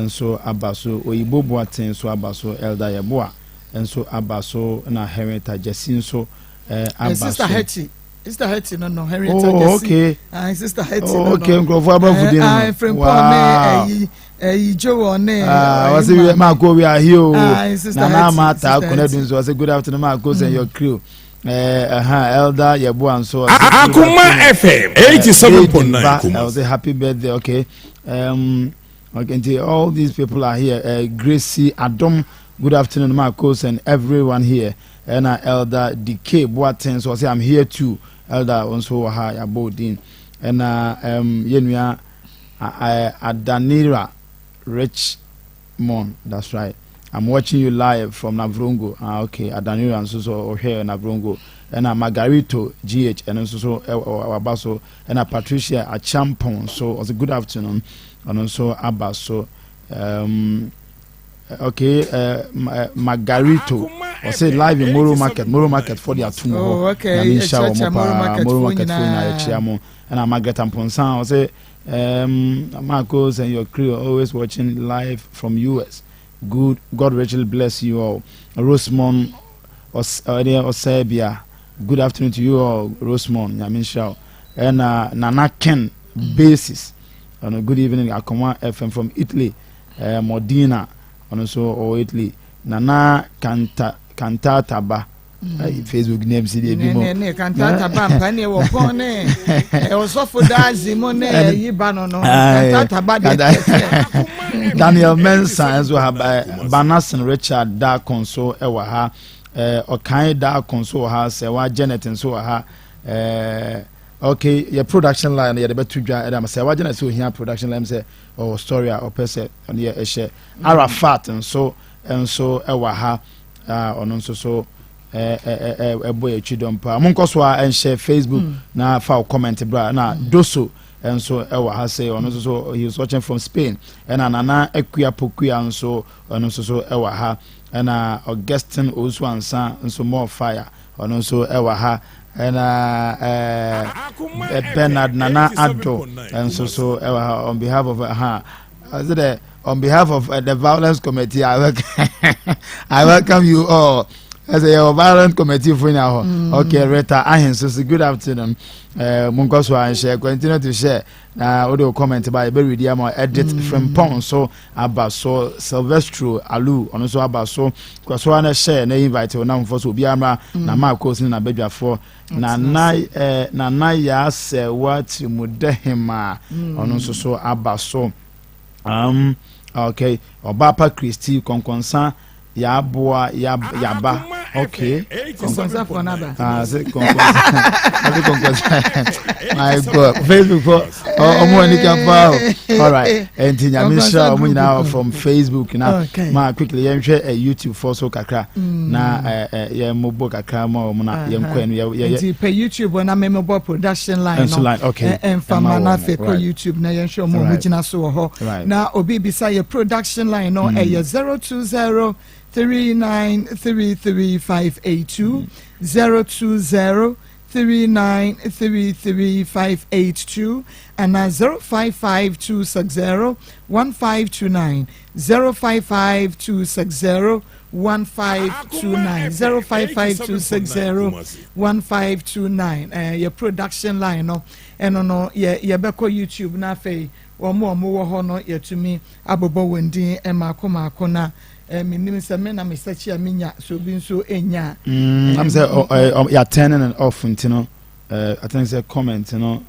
Nso aba so, Oyibo Boateng nso aba so, Elder Yeboah nso aba so, na Henrietta Gyasi nso aba so. Sister Hetty, Sister Hetty no, Henrietta Gyasi. Ah, Sister Hetty no. Okay, nkurɔfoɔ aba fudin no. Ah, Frimpong ne ɛyi ɛyi Joe ne. Ah, wɔsi Marco, we are here o. Nana Ama Taa Konadu nso wɔsi, "Good afternoon, Marco and your crew." Elder Yeboah nso. Akuma FM 87.9. Ɔsɛ happy birthday. Okay. Okay, nti all these people are here. Gracie Adom, good afternoon, Marcos and everyone here. Ɛna Elder DK Boateng so ɔsɛ, "I'm here too." Elder nso wɔ ha, yabɔ odin. Ɛna yɛnua Adanira Richmond, that's right. "I'm watching you live from Navrongo." Ah, okay. Adanira nso so ɔhwɛ Navrongo. Ɛna Margarito GH ɛno nso so waba so. Ɛna Patricia Achampong so ɔsɛ good afternoon. Ɔno nso aba so. Okay, Margarito ɔsɛ live in Moro Market, Moro Market for the atum hɔ. Oh, okay. Nyame nhyira wɔn paa. Moro Market fo nyinaa, yɛkyia mo. Ɛna Margaret Amponsan ɔsɛ, "Marcos and your crew, always watching live from US. Good, God richly bless you all." Rosemond ɔsɛ Ɔsɛbia, good afternoon to you all. Rosemond, Nyame nhyira wo. Ɛna Nana Ken Basis ɔno, "Good evening, Akoma FM from Italy, Modena." Ɔno nso ɔwɔ Italy. Nana Kanta Kantata ba. Facebook name si de bi mo. Ne Kantata ba mpa ne wɔ pɔn ne ɔsɔfo daasi mu ne ɛyi ba no Kantata ba de. Daniel Mensah nso ha, Banasin Richard Darko nso wɔ ha, Ɔkan Darko nso wɔ ha, Sɛwa Janet nso wɔ ha. Okay, yɛ production line yɛde bɛto dwa ɛdam sɛ wagye na sɛ ohia production line sɛ ɔwɔ story a ɔpɛ sɛ ɔno yɛ ɛhyɛ. Arafat nso ɛwɔ ha a ɔno nso so ɛbɔ yɛ akyi dɔm paa. Monkɔ so a ɛnhyɛ Facebook na fa wo comment bra. Na Doso nso ɛwɔ ha sɛ ɔno nso so he is watching from Spain. Ɛna Nana Akua Pokua nso, ɔno nso so ɛwɔ ha. Ɛna Augustine Owusu Ansa nso, more fire, ɔno nso ɛwɔ ha. Ɛna Bernard Nana Ado nso so ɛwɔ ha. On behalf of ha ɔsɛ dɛ on behalf of the violence committee, I welcome you all. Ɛsɛ yɛ wɔ violence committee fo nya hɔ. Okay, Rita Ahen so so good afternoon. Mo nkɔ so anhyɛ, continue to share na o de o comment ba yɛ bɛ read ama. Edit Frimpong so aba so, Silvestro Alu ɔno nso aba so. Kɔ so ana share na invite o namfo so obiara mra na maa kɔ na badwafoɔ Nana Nana Yaasɛ Watirimudɛhema, ɔno nso so aba so. Okay, Ɔbaapa Christy Kɔnkɔnsa Yaboa Yaba, okay. Kɔnkɔnsa fɔ n'aba. Ah, se kɔnkɔnsa ase kɔnkɔnsa. My God, Facebook fɔ ɔmo ani ka paa o. Alright, nti Nyame nhyira ɔmo nyinaa from Facebook na ma quickly yɛnhwɛ YouTube fɔ so kakra na ɛ ɛ yɛn mo bɔ kakra ma ɔmo na yɛn kɔ ɛnu yɛ yɛ. Nti pɛ YouTube na mɛmɛ bɔ production line no line, okay. Ɛnfama na afɛ kɔ YouTube na yɛnhwɛ ɔmo ɔmo gyina so wɔ hɔ na obi bisa yɛ production line no, ɛyɛ 0203933582, 0203933582, and 0552601529, 0552601529, 0552601529. Yɛ production line no ɛno no yɛ yɛbɛkɔ YouTube na afei wɔn a wɔwɔ hɔ no yɛtumi abobɔ wɔn din mmaako mmaako na menim sɛ me na mesakyi a menya sɛ obi nso nya. I'm sɛ yɛ turning it off nti no I think sɛ comment no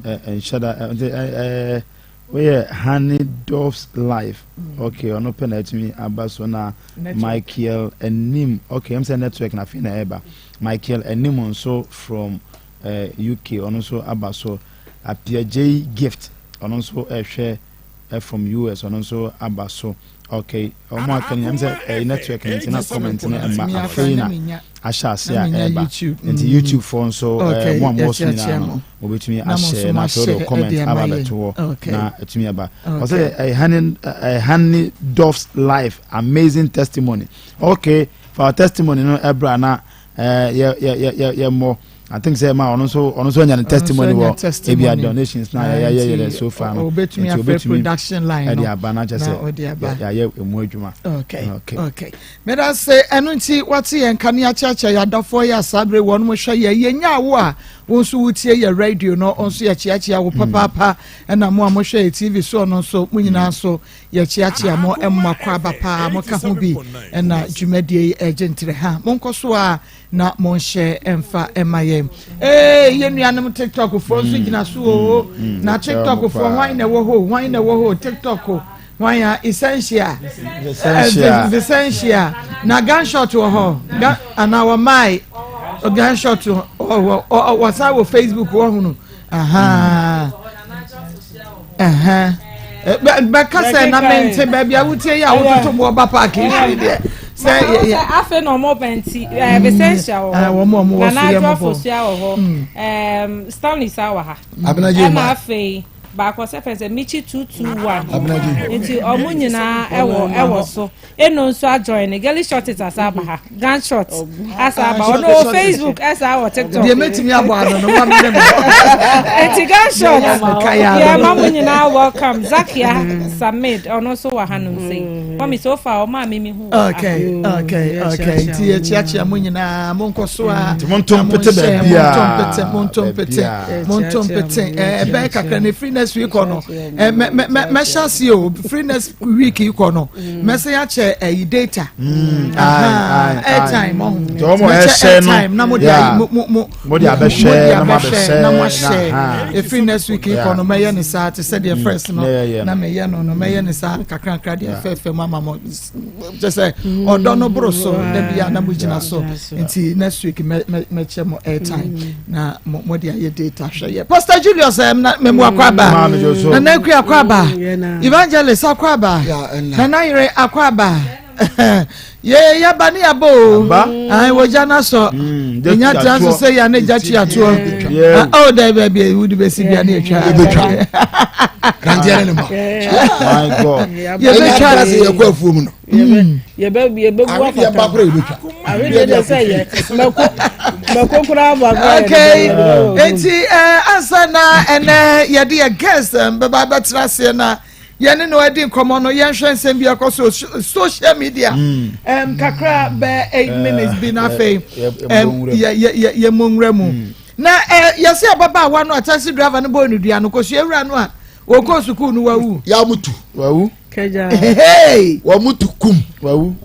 nhyɛ da nti woyɛ Honey Dove's Life. Okay, ɔno pɛ na ɛtumi aba so na Michael Anim. Okay, ɛm sɛ network na afei na ɛba. Michael Anim nso from UK, ɔno nso aba so. Apiagyei Gift, ɔno nso ɛhwɛ from US, ɔno nso aba so. Okay, ɔmo aka ni ɛm sɛ ɛyɛ network no nti na comment no ɛma afei na ahyɛ ase a ɛba. Nti YouTube foɔ nso mo a mo wɔ so nyinaa no mobɛtumi ahyɛ na afei wode comment aba abɛto hɔ na ɛtumi aba. Ɔsɛ ɛyɛ Honey Dove's Life, amazing testimony. Okay, for our testimony no ɛbra na yɛ yɛ yɛ yɛ mmɔ. I think sɛ ma ɔno nso ɔno nso anya ne testimony wɔ ebi a donations na yɛ yɛ yɛ so far no. Obetumi afɛ production line no. Ɛde aba na kyɛ sɛ yɛayɛ emu adwuma. Okay okay. Meda se ɛno nti wate yɛn nka ne akyerɛkyerɛ yɛn adɔfoɔ yɛ saa bere wɔn mo hwɛ yɛ yɛn nya awo a wɔn nso wotie yɛ radio no nso yɛkyeakyea wo papaapa ɛna mo a mohwɛ yɛ TV soɔ no nso mo nyinaa nso yɛkyeakyea mo ɛmo akɔ aba paa mo ka ho bi ɛna dwumadie yi ɛgye ntere ha monkɔ so a na monhyɛ ɛmfa ɛma yɛn ee yɛn nuanom tiktok foɔ nso gyina so oo na tiktok foɔ hwan na ɛwɔ hɔ hwan na ɛwɔ hɔ tiktok hwan ya essential essential na gunshot wɔ hɔ anaa wɔ mae gunshot wɔ wɔsan wɔ facebook wɔ hono bɛka sɛ na mente baabi a wotie yi a wototo boɔ ba paaki yi so yi deɛ sɛ yɛ afei na ɔmo bɛn ti Vicentia wɔ hɔ wɔn a ɔmo wɔ so Nana yɛ Adwoa mɔbɔ Fosuah wɔ hɔ Stanley saa wɔ ha ɛna afei baako sɛ fɛn sɛ Michi 221 nti ɔmo nyinaa ɛwɔ ɛwɔ so eno nso ajoin ne girly shot it asa aba ha gun shot asa aba ɔno wɔ Facebook ɛsa wɔ TikTok. Deɛ mɛtumi abɔ ano no wa mene mo. Nti gun shot yɛ ma mo nyinaa welcome Zakia Samid ɔno nso wɔ hanom sei mɔmi so far ɔmo a mimi hu. Okay okay okay nti yɛkyiakyia mo nyinaa mo nkɔ so a. Nti mo nto mpete baabi a. Mo nto mpete mo nto mpete mo nto mpete ɛbɛyɛ kakra ne free next week kɔ no mɛhyɛ ase o free next week kɔ no mɛsɛ akyɛ ɛyi data airtime ɔho mɛkyɛ airtime na mo de ayi mo mo mo mo de abɛhwɛ na mo abɛhyɛ na mo ahyɛ efiri next week kɔ no mɛyɛ ne saa te sɛ deɛ first no na mɛyɛ no no mɛyɛ ne saa kakrankra deɛ fɛɛfɛ mu ama mo kyɛ sɛ ɔdɔ no boro so da bi a na mo gyina so nti next week mɛ mɛ mɛkyɛ mo airtime na mo mo de ayɛ data hwɛ yɛ Pastor Julius ɛm na mɛmu akɔ aba Nana Akua akɔ aba Evangelist akɔ aba Nana Yere akɔ aba yɛ yaba ne yaba o ayi wɔ gya n'asɔ enya tena so sɛ ya ne gya tua toɔ ɔwɔ dɛ baabi ewu de besi bia ne etwa ebetwa kranteɛ ne ne ma my god yɛbɛtwa sɛ yɛkɔ afuo mu no yɛbɛbu awedeɛ ba kora yɛbɛtwa awedeɛ deɛ sɛ yɛ mɛko mɛko koraa ba koraa okay eti ansa na ɛnɛ yɛde yɛ guest bɛba abɛtena aseɛ na yɛne no adi nkɔmmɔ no yɛnhwɛ nsɛm bi ɛkɔ so social media kakra bɛɛ 8 minutes bi na afei yɛmmɔ nwura mu na yɛsɛ ababaawa no a taxi driver no bɔɔ ne dua no kɔsua awura no a wɔkɔ sukuu no wawu. Yamutu. Wawu. Hey! Wamutu kum. Wawu.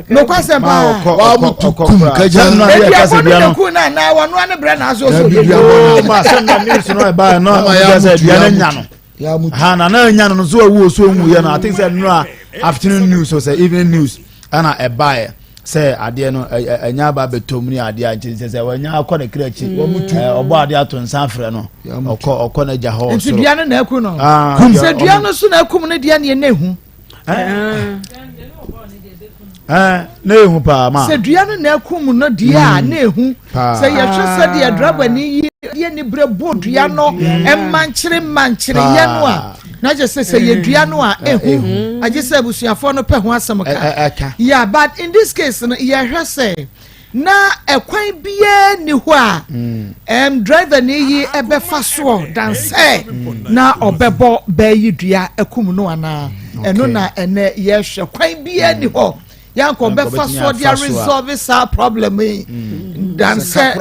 Nokwasɛm paa. Wamutu kum kagya. Eduabɔ no na ku na na wɔn ano brɛ na aso so. Oo ma sɛ na news no ɛba yɛ no ɔmo sɛ dua no nya no. Ha na na nya no so awu oso nwu yɛ no I think sɛ nnura afternoon news or sɛ evening news ɛna ɛba yɛ sɛ adeɛ no ɛnya aba abɛtɔ mu ne adeɛ a nkyɛn sɛ sɛ wɔnya akɔ ne kra akyi ɔbɔ adeɛ ato nsa afrɛ no ɔkɔ ɔkɔ n'agya hɔ. Nti dua no na aku no sɛ dua no so na akum no deɛ neɛ na ehu. Na ehu paa ma. Sɛ dua no na akum no deɛ a na ehu sɛ yɛhwɛ sɛ deɛ driver ni yi deɛ ne brɛ bɔ dua no mmankyere mmankyere yɛ no a na gye sɛ sɛ yɛ dua no a ehu agye sɛ abusuafoɔ no pɛ ho asɛm ka. Yeah, but in this case no yɛhwɛ sɛ na ɛkwan biara ni hɔ a driver ni yi ɛbɛfa soɔ dansɛ na ɔbɛbɔ bɛyi dua ɛkum no anaa ɛno na ɛnɛ yɛhwɛ kwan biara ni hɔ yankɔ bɛfa soɔ de aresolve saa problem yi dansɛ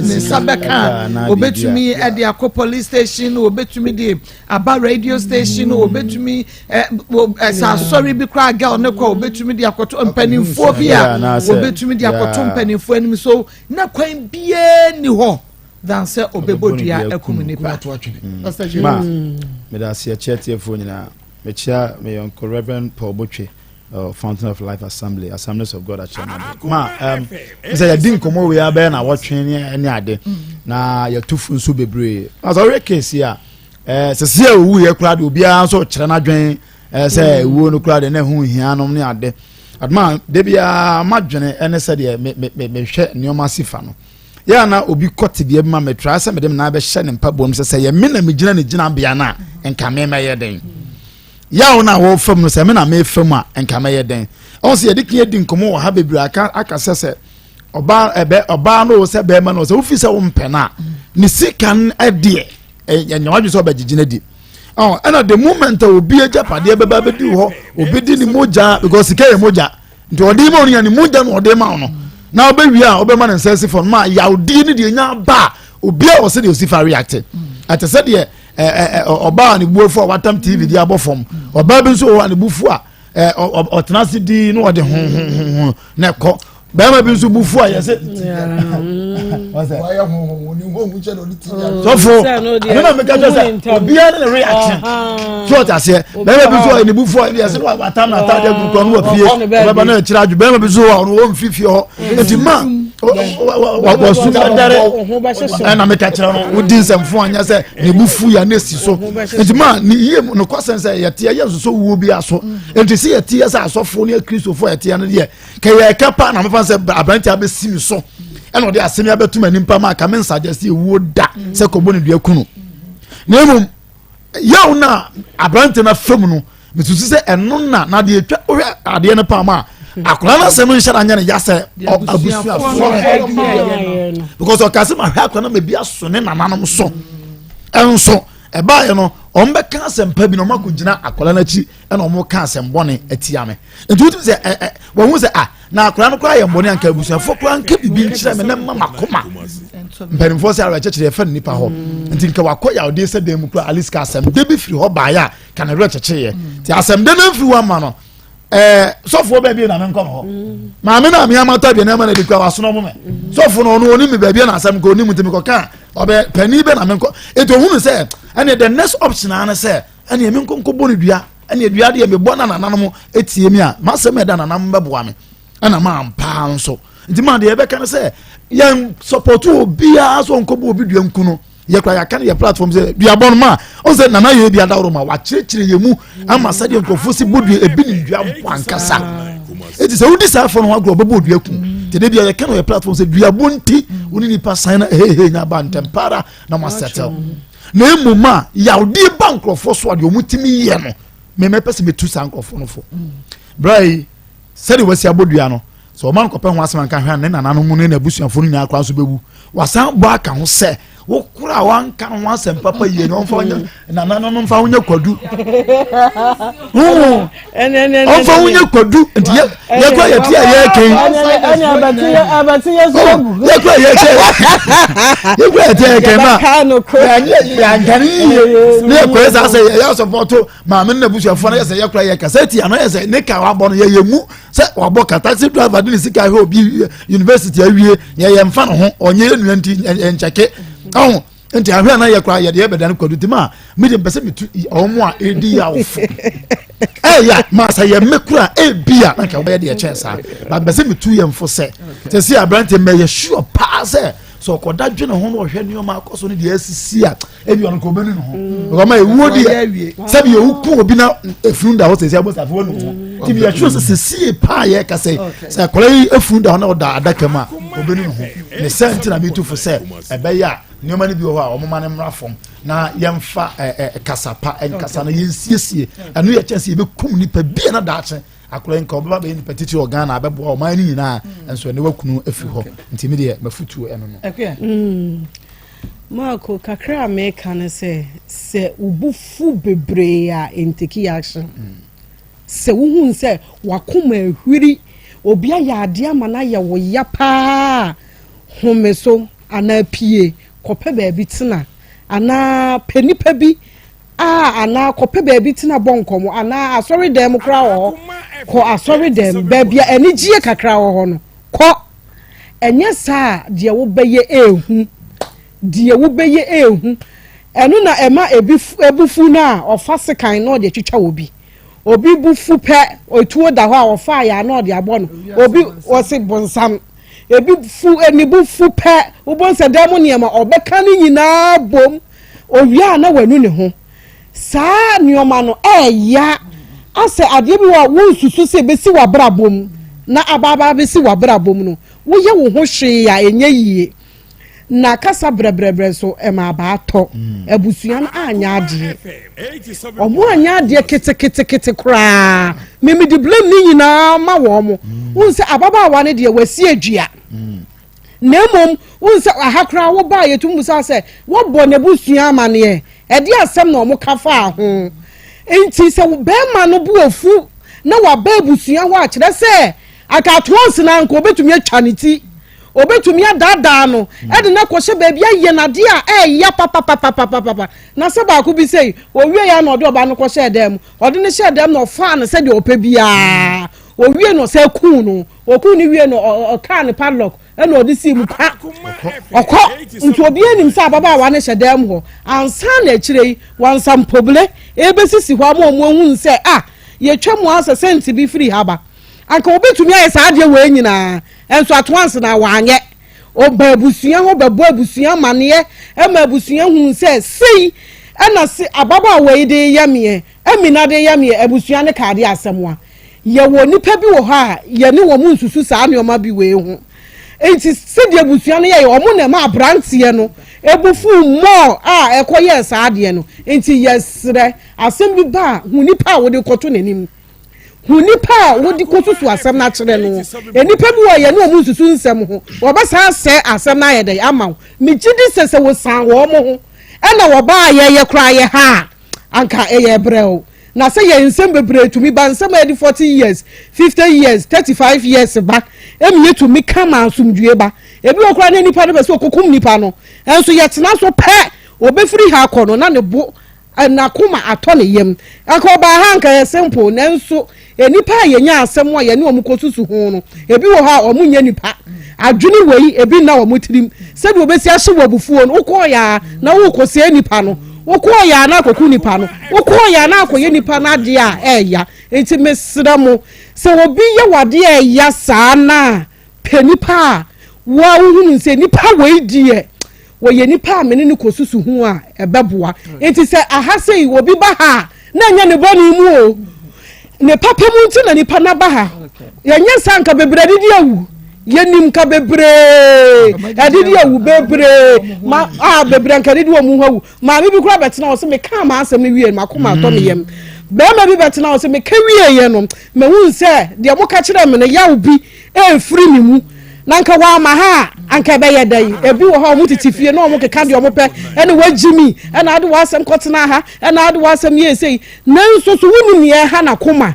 ne nsa bɛka obetumi ɛde akɔ police station, obetumi de aba radio station, obetumi ɛsɛ asɔre bi koraa girl ne kɔ obetumi de akɔto mpanimfoɔ bi a obetumi de akɔto mpanimfoɔ anim so na kwan biara ni hɔ than sɛ ɔbɛbɔ dua ɛkum nipa. Ma meda ase akyia tiefoɔ nyinaa mekyia me yɔnko Reverend Paul Botwe Fountain of Life Assembly, Assemblies of God akyerɛmade ma sɛ yɛdi nkɔmmɔ wei abɛyɛ na wɔtwe ne ade na yɛtu fo nso bebree na sɛ ɔyɛ case a sɛsi a owu yɛ koraa de obiara nso kyerɛ n'adwen sɛ ewuo no koraa de na ɛho hia nom ne ade adoma de biara madwene ɛne sɛdeɛ me me me mehwɛ nneɛma si fa no yɛa na obi kɔ tebea bi ma metra sɛ mede me nan bɛhyɛ ne mpaboa mu sɛ sɛ yɛ me na megyina ne gyinabea no a nka me mɛyɛ den yaw no a wɔfa mu no sɛ me na mefa mu a nka mɛyɛ den. Ɔho sɛ yɛde ka adi nkɔmmɔ wɔ ha bebree aka aka sɛ sɛ. Ɔbaa ɛbɛ ɔbaa no sɛ bɛrima no sɛ wofi sɛ wompɛ no a ne sika no ɛdeɛ ɛnyɛ wadwe sɛ ɔbɛgyegye no di. Ɔn ɛna the moment a obi agyapadeɛ bɛba bɛdi hɔ, obi di ne mogya, because sika yɛ mogya, nti ɔde ma ɔno yɛ ne mogya na ɔde ma ɔno na ɔbɛwie a ɔbɛma ne nsa asi fam ma yawdie ne deɛ nya ba a obi a ɔsɛ deɛ osi fa react. Ɛte sɛ deɛ ɛ ɛ ɔbaa ne bu afu a watam TV de abɔ fam. Ɔbaa bi nso wɔ hɔ a ne bu fu a ɛ ɔtena ase dii na ɔde ho ho ho na ɛkɔ. Bɛrima bi nso bu fu a yɛsɛ sɔfo ɛno na meka kyerɛ sɛ obiara ne ne reaction so ɔte aseɛ. Bɛrima bi nso a ne bu fu a yɛsɛ no watam na ataade agu kɔ no wapie ɔbɛba no akyerɛ adwo. Bɛrima bi nso a ɔno wɔmfi fie hɔ nti ma wɔsu bɛdɛre. Ɛna meka kyerɛ no wodi nsɛmfo anyɛ sɛ ne bu fu yɛ ne si so nti ma ne yie nokwasɛm sɛ yɛteɛ yɛ nsoso wuo bi aso. Nti sɛ yɛteɛ sɛ asɔfoɔ ne akristofoɔ yɛteɛ no deɛ kɛyɛ ɛka pa na mefa sɛ aberante abɛsi me so ɛna ɔde asɛm yi abɛto m'anim pa ma aka me nsa gyɛ sɛ ɛwuo da sɛ kɔbɔ ne dua kunu. Na mmom yaw no a aberante no afa mu no, mesusu sɛ ɛno na na deɛ ɛtwa wohwɛ adeɛ no paa ma akwadaa no asɛm nhyɛ no anyɛ no ya sɛ abusuafoɔ, because ɔka sɛ mahwɛ akwadaa no ma bi aso ne nananom so. Ɛnso ɛbaeɛ no ɔmbɛka asɛmpa bi na ɔmakɔgyina akwadaa no akyi ɛna ɔmo ka asɛm bɔne atia me. Nti wotumi sɛ ɛ ɛ wɔn ho sɛ ah, na akwadaa no koraa yɛ mbɔne anka abusuafoɔ koraa nka bibi nkyerɛ me na mma makoma. Mpanimfoɔ sɛ awerɛkyekyere yɛfɛ no nipa hɔ, nti nka wakɔ yawdeɛ sɛ dan mu koraa at least ka asɛm de bi firi hɔ baeɛ a ka ne werɛ kyekyereɛ. Nti asɛm de no mfiri hɔ ama no ɛɛ sɔfoɔ baabi na menkɔ hɔ. Maame na me amata aduane ama no de kura wasono mo me sɔfo no ɔno onim me baabi na asɛm nka onim, nti mekɔka ɔbɛ panin bɛ na menkɔ. Nti ohunu sɛ ɛne the next option ara ne sɛ ɛne me nkɔ nkɔbɔ no dua. Ɛne dua deɛ mebɔ na nananom etie mi a masɛm ɛda nananom bɛboa me ɛna maa mpaa nso. Nti maa deɛ yɛbɛka no sɛ yɛn support obiara so nkɔbɔ obi dua nku no. Yɛkura yɛaka no yɛ platform sɛ duabɔ no ma ɔn sɛ nana yɛ bi adaworo ma wakyerɛkyerɛ yɛ mu ama sɛdeɛ nkurɔfoɔ si bɔ dua ebi ne dua bɔ ankasa. Eti sɛ wodi saa afɔ no ho agorɔ ɔbɛbɔ dua ku. Te de bia yɛka no yɛ platform sɛ duabɔ nti wo ne nipa san na hehe nya ba ntɛm para na mo asɛtɛl. Na mmom a yawdeɛ ba nkurɔfoɔ so a deɛ wɔn tumi yɛ no, mɛmɛ pɛ sɛ mɛtu saa nkurɔfoɔ no fo. Bra yi sɛdeɛ wɔasi abɔ dua no sɛ ɔma nkɔpɛ ho asɛm anka hwɛ a ne nananom ne n'abusuafoɔ no nyinaa koraa nso bɛwu. Wasan bɔ aka ho sɛ wokora a wanka ho asɛm papa yie no ɔmfa nyɛ nananom mfa ho nyɛ kwadu, ɔmfa ho nyɛ kwadu. Nti yɛkora yɛte a yɛkɛn yɛkora yɛte yɛkora yɛte a yɛkɛn ma yɛankane yie ne yɛkɔyɛ saa sɛ yɛyɛ asɔpɔto maame no n'abusuafoɔ no yɛ sɛ yɛkora yɛkasa tia no yɛ sɛ ne ka wabɔ no yɛyɛ mu sɛ wabɔ ka taxi driver de ne sika ahwɛ obi university awie yɛyɛ mfa ne ho ɔnyɛ yɛ nua nti nkyɛke ɔho. Nti ahwɛ a na yɛ koraa yɛde yɛbɛda no kwadu. Nti ma mede mpɛ sɛ metu ɔmo a ɛdi yawofo ɛyɛ ma sɛ yɛ mme kora ebi a na nka wɔbɛyɛ deɛ ɛkyɛn saa ba mpɛ sɛ metu yɛn fo sɛ sɛ si aberante mmɛyɛ sure paa sɛ sɛ ɔkɔda dwene ho na ɔhwɛ nneɛma akɔ so no deɛ asisi a ebi ɔno nka ɔbɛnu ne ho ɔma ewuo deɛ sɛbi ewu ku obi na efunu da hɔ sɛ esi abɔ safe wɔnu ho nti bi yɛtwerɛ sɛ sɛsie paa yɛ kasa yi sɛ akwadaa yi efunu da hɔ na ɔda adaka mu a ɔbɛnu ne ho ne sɛ nti na mi tu fo sɛ ɛbɛyɛ a nneɛma no bi wɔ hɔ a wɔn ma no mmra fam na yɛmfa ɛɛ kasa pa nkasa na yɛnsiesie ɛno yɛ kyɛn sɛ yɛbɛkum nipa bi a na daakye akwadaa nka ɔbɛba bɛyɛ nipa titiri wɔ Ghana abɛboa ɔman no nyinaa nso ɛne wakunu afiri hɔ. Nti mi deɛ mafutuo ɛno no. Marco, kakra a meka ne sɛ, sɛ wo bo fu bebree a, ntake action. Sɛ wohu sɛ w'akoma ahwiri, obi ayɛ adeɛ ama no ayɛ wo ya paa a, home so anaa pue kɔpɛ baabi tena anaa pɛ nipa bi a anaa kɔpɛ baabi tena bɔ nkɔmmɔ anaa asɔredan mu koraa wɔ hɔ. Kɔ asɔredan mu, baabi a anigyeɛ kakra wɔ hɔ no, kɔ. Ɛnyɛ saa a, deɛ wobɛyɛ ɛrehu. Deɛ wobɛyɛ ɛrehu. Ɛno na ɛma ebi bo fu no a, ɔfa sekan na ɔde atwitwa obi. Obi bo fu pɛ, etuo da hɔ a, ɔfa ayɛ a na ɔde abɔ no. Obi, ɔse bonsam. Ebi fu, ne bo fu pɛ, wobɛhu sɛ dan mu nneɛma, ɔbɛka ne nyinaa bom. Owie a na wanu ne ho. Saa nneɛma no ɛɛya asɛ adeɛ bi wɔ a wonsusu sɛ ɛbɛsi w'abrabɔ mu na aba aba abɛsi w'abrabɔ mu no, woyɛ wo ho hwee a ɛnyɛ yie. Na kasa brɛbrɛbrɛ nso ɛma abaa tɔ. Mm. Abusua no anyɛ adeɛ. Wɔn anyɛ adeɛ keteketekete koraa. Mimi de blame ne nyinaa ma wɔn. Mm. Wohu sɛ ababaawa no deɛ wasi adua. Mm. Na mmom, wohu sɛ aha koraa wobaa yɛtumi bisa sɛ, wɔbɔ n'abusua amaneɛ? Ɛdeɛ asɛm na wɔka faa ho? Nti sɛ bɛrima no bo afu na waba abusua hɔ a, kyerɛ sɛ anka atoa nsena anka obɛtumi atwa ne ti. Obɛtumi adaadaa no de no akɔhyɛ baabi ayɛ no adeɛ a ɛyɛ papapapapapa. Na sɛ baako bi sei, ɔwieɛ a na ɔde ɔbaa no kɔhyɛɛ dan mu. Ɔde no hyɛɛ dan mu na ɔfaa no sɛdeɛ ɔpɛ biara. Ɔwie no ɔsan kuu no. Ɔkuu no wie no, ɔkaa no padlock ɛna ɔde sii mu kwa. Ɔkɔ. Nti obiara nim sɛ ababaawa no hyɛ dan mu hɔ. Ansa na akyire yi, wansa mpobile ɛrebɛsisi hɔ ama wɔn ahunu sɛ, ah, yɛtwa mu ara sɛ sɛnti bi firi ha ba. Anka ɔbɛtumi ayɛ saa adeɛ wei nyinaa, nso atoanse na wanyɛ. Ɔba abusua hɔ bɛbɔ abusua amaneɛ ma abusua hunu sɛ sei ɛna se ababaawa yi de reyɛ meɛ, Amina de reyɛ meɛ, abusua no kaa adeɛ asɛm a. Yɛwɔ nnipa bi wɔ hɔ a yɛne wɔn nsusu saa nneɛma bi wei ho. Nti sɛdeɛ abusua no yɛyɛ, wɔn na ɛma aberanteɛ no bo fuu more a ɛkɔyɛɛ saa adeɛ no. Nti yɛsrɛ, asɛm bi ba a, hu nipa a wode kɔto n'anim. Hu nipa a wode kɔsusu asɛm no akyerɛ no. Nnipa bi wɔ hɔ a yɛne wɔn nsusu nsɛm ho. Wɔbɛsan asɛe asɛm no ayɛ dɛn ama wo. Megye di sɛ sɛ wɔsan wɔn ho ɛna wɔbaa yɛyɛ koraa yɛ ha a, anka ɛyɛ brɛw. Na sɛ yɛn nsɛm bebree tumi ba, nsɛm a ɛde 40 years, 50 years, 35 years ba, ɛmi yɛtumi ka ma asomdwie ba. Ebi wɔ koraa na nipa no pɛ sɛ ɔkɔkum nipa no, nso yɛtena so pɛ, ɔbɛfiri ha akɔ no na ne bo N'akoma atɔ ne yam. Anka ɔbaa ha anka ɛyɛ simple nanso nnipa a yɛnya asɛm a yɛne wɔn kɔsusu ho no, ebi wɔ hɔ a wɔn nyɛ nipa. Adwene wei ebi nna wɔn tirim. Sɛdeɛ wɔbɛsi ahye wɔ abufuo no, wokɔɔ yɛ a na worekɔsɛe nipa no. Wokɔɔ yɛ a na akɔku nipa no. Wokɔɔ yɛ a na akɔyɛ nipa no adeɛ a ɛɛya. Nti mesrɛ mo, sɛ obi yɛ wo adeɛ a ɛya saa no a, pɛ nipa a wo a wohunu sɛ nipa wei deɛ Wɔyɛ nipa a me ne no kɔsusu ho a, ɛbɛboa. Enti sɛ aha sei obi ba ha a, na ɛnyɛ ne bɔne mu o. Ne papa mu nti na nipa no aba ha. Yɛnyɛ saa nka bebree adidi awu. Yɛnim nka bebree adidi awu bebree ma a bebree nka adidi wɔn ho awu. Maame bi koraa bɛtena hɔ sɛ mekaa m'asɛm no wie no m'akoma atɔ me yam. Barima bi bɛtena hɔ sɛ meka wieeɛ no mahu sɛ deɛ moka kyerɛɛ me no yaw bi ɛrefiri me mu na anka wɔama ha a anka ɛbɛyɛ dɛn ebi wɔ hɔ a wɔn tete fie na wɔn keka deɛ wɔn pɛ ɛna wɔagyi mi ɛna ade wɔasɛm kɔtena ha ɛna ade wɔasɛm yɛ esei nanso so wonim nea ɛha n'akoma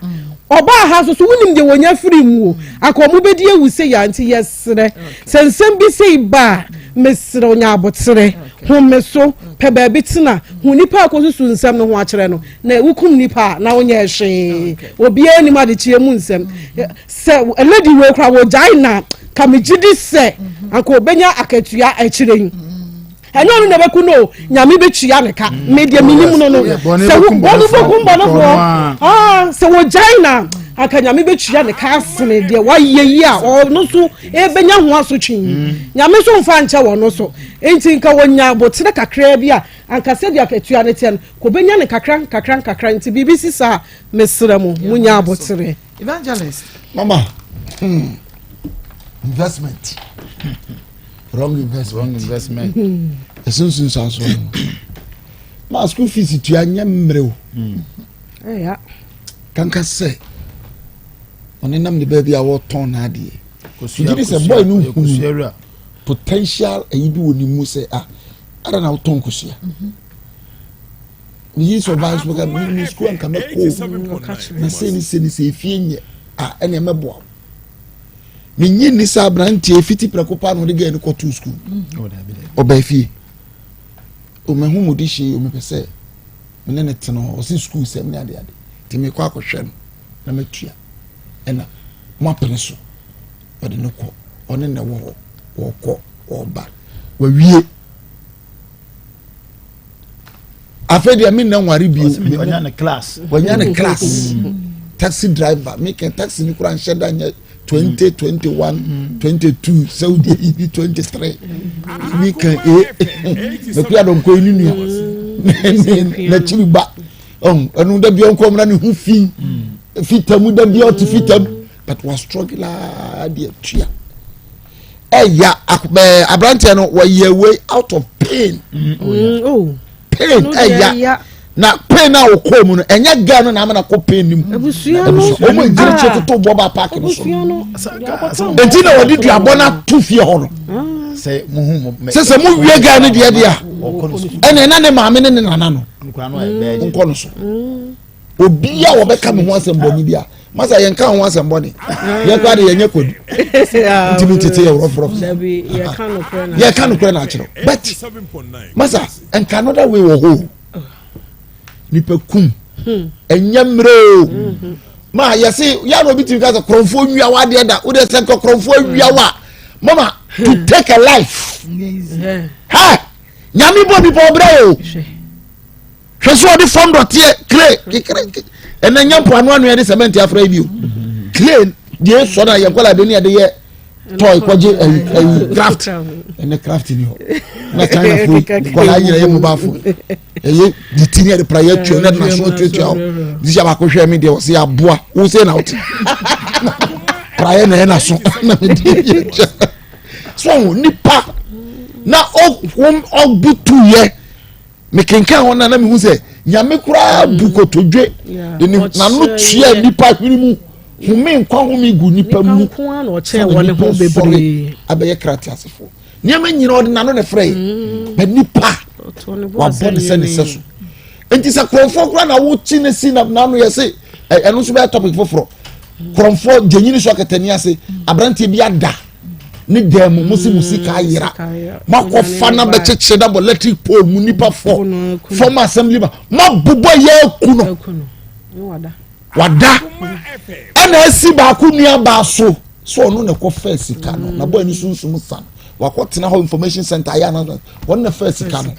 ɔbaa ha nso so wonim deɛ wɔnya firi mu o anka wɔn bɛdi ewu sei a nti yɛsrɛ sɛ nsɛm bi sei ba a mesrɛ onya abotere home so pɛ baabi tena hu nipa a kɔsusu nsɛm no ho akyerɛ no na wokum nipa a na wonyɛ hwee obiara nim adekyeɛ mu nsɛm Sɛ lady wei koraa wɔgyae na ka megye di sɛ anka ɔbɛnya akatua akyire yi ɛnyɛ ɔno na ɛbɛku no o nyame bɛtua ne ka me deɛ menim no no sɛ bɔne bɛkum bɔnefoɔ ah, sɛ wɔgyae na anka nyame bɛtua ne ka asene deɛ wayɛ yi a ɔno nso ɛbɛnya ho asotwe yi mm. nyame nso mfa nkyɛ wɔ no so nti nka wɔnya aboterɛ kakraa bi a anka sɛdeɛ akatua no teɛ no kɔbɛnya no kakra nkakra nkakra nti biribi si saa mesrɛ mo munya aboterɛ Evangelist. Mama, hmm. investment. Wrong investment. Wrong investment. Esunsun sanso. Ma school fees tua nyɛ mmerɛ o. Hmm. Kanka sɛ ɔne nam ne baabi a wɔtɔn n'adeɛ. Nti de sɛ boy no hunu potential ɛyi bi wɔ ne mu sɛ ah ada na wotɔn kosua. Mm -hmm. meyi survive so ka mi sukuu anka mɛ kɔ na sei ne sei ne sei efie nyɛ a ɛna ɛmɛboa wo menyi ni sɛ aberanteɛ fiti prɛko paa na ɔde gɛɛ no kɔtoo sukuu ɔbaa fie ɔmahu mu de hyɛ ɔmepɛ sɛ mene ne tena hɔ ɔse sukuu sɛm ne adeade nti mekɔ akɔhwɛ no na matua ɛna moapene so ɔde no kɔ ɔne na ɛwɔ hɔ wɔkɔ ɔba wawie afei deɛ me nna nware bio wanya ne class wanya ne class mm. taxi driver me kɛ taxi ni kura nhyɛ da nyɛ 20 21 22 sɛ wodi eyi bi 23 mi kan e mekuya dɔn ko yi ni nua n'akyiri ba ɛnu da bi ɔnkɔ ɔmuna ne ho fi fitamu da bi ɔte fitamu but wa struggle aa deɛ tua. Ɛya ɛɛ aberanteɛ no wɔyɛ wei out of pain. Mm, oh, mm, oh. Pain ɛya na pain a ɔkɔɔ mu no ɛnyɛ girl no na ama na kɔ pain no mu. Ebusua no wɔn ngyina kyɛ toto bɔ ba paaki no so. Eti na wɔde duabɔ no ato fie hɔ no. Sɛ sɛ mo wie guy no deɛ deɛ a ɛna ɛna ne maame ne ne nana no nkɔ no so. Obi a wɔbɛka me ho asɛm bɔne bi a masa yɛn ka ho asɛm bɔne yɛn kora de yɛnyɛ kwadu ntumi tete yɛ rɔfrɔf yɛka nokorɛ na akyerɛw but masa nka another way wɔ hɔ nipa kum ɛnyɛ mmerɛ o hmm. ma yɛse yɛ na obi tumi ka sɛ korɔmfoɔ nwia wa adeɛ da wode sɛ nka korɔmfoɔ awia wa mama to hmm. take a life ha nyame bɔ nipa ɔbrɛ o hwɛ sɛ ɔde fam dɔteɛ clay kekere ɛnɛ nyɛ mpoano anoa de cement afra yi bio clay deɛ esɔ na yɛn kɔla de ne yɛde yɛ toy kɔgye ɛyi ɛyi craft ɛnɛ craft ni hɔ na china fo yi kɔla nyina yɛ mobile phone ɛyɛ de ti ne yɛde pra yɛ tua ne de na so atuatua hɔ sisi abaako hwɛ mi deɛ ɔsi aboa wosɛ na ɔte pra yɛ na yɛ na so na mi de yɛ kyɛ so nipa na ɔ ɔbutu yɛ. Mekenkan hɔ no na mehu sɛ Nyame koraa bu kotodwe de ne n'ano tua nnipa hwene mu home nkwa home gu nnipa mu sɛ nnipa sɔre abɛyɛ kra teasefoɔ. Nneɛma nyina ɔde n'ano na ɛfrɛ yɛ mm. na nipa wabɔ ne sɛ ne sɛ so. Nti sɛ kurɔmfoɔ koraa na wokyi ne si na n'ano yɛ se ɛno nso bɛyɛ topic foforɔ. Kurɔmfoɔ gyenyini so akatani ase aberanteɛ bi ada. ne dan mu mo si mo sika ayera mo akɔfa na bɛkyekyere na bɔ electric pole mu nipa fɔ former assembly man mo abobɔ yɛ aku no wada ɛna asi baako nua baa so so ɔno na ɛkɔ fɛ sika no na bɔ ɛni sunsun san wakɔ tena hɔ information center ayɛ anasa wɔn na fɛ sika no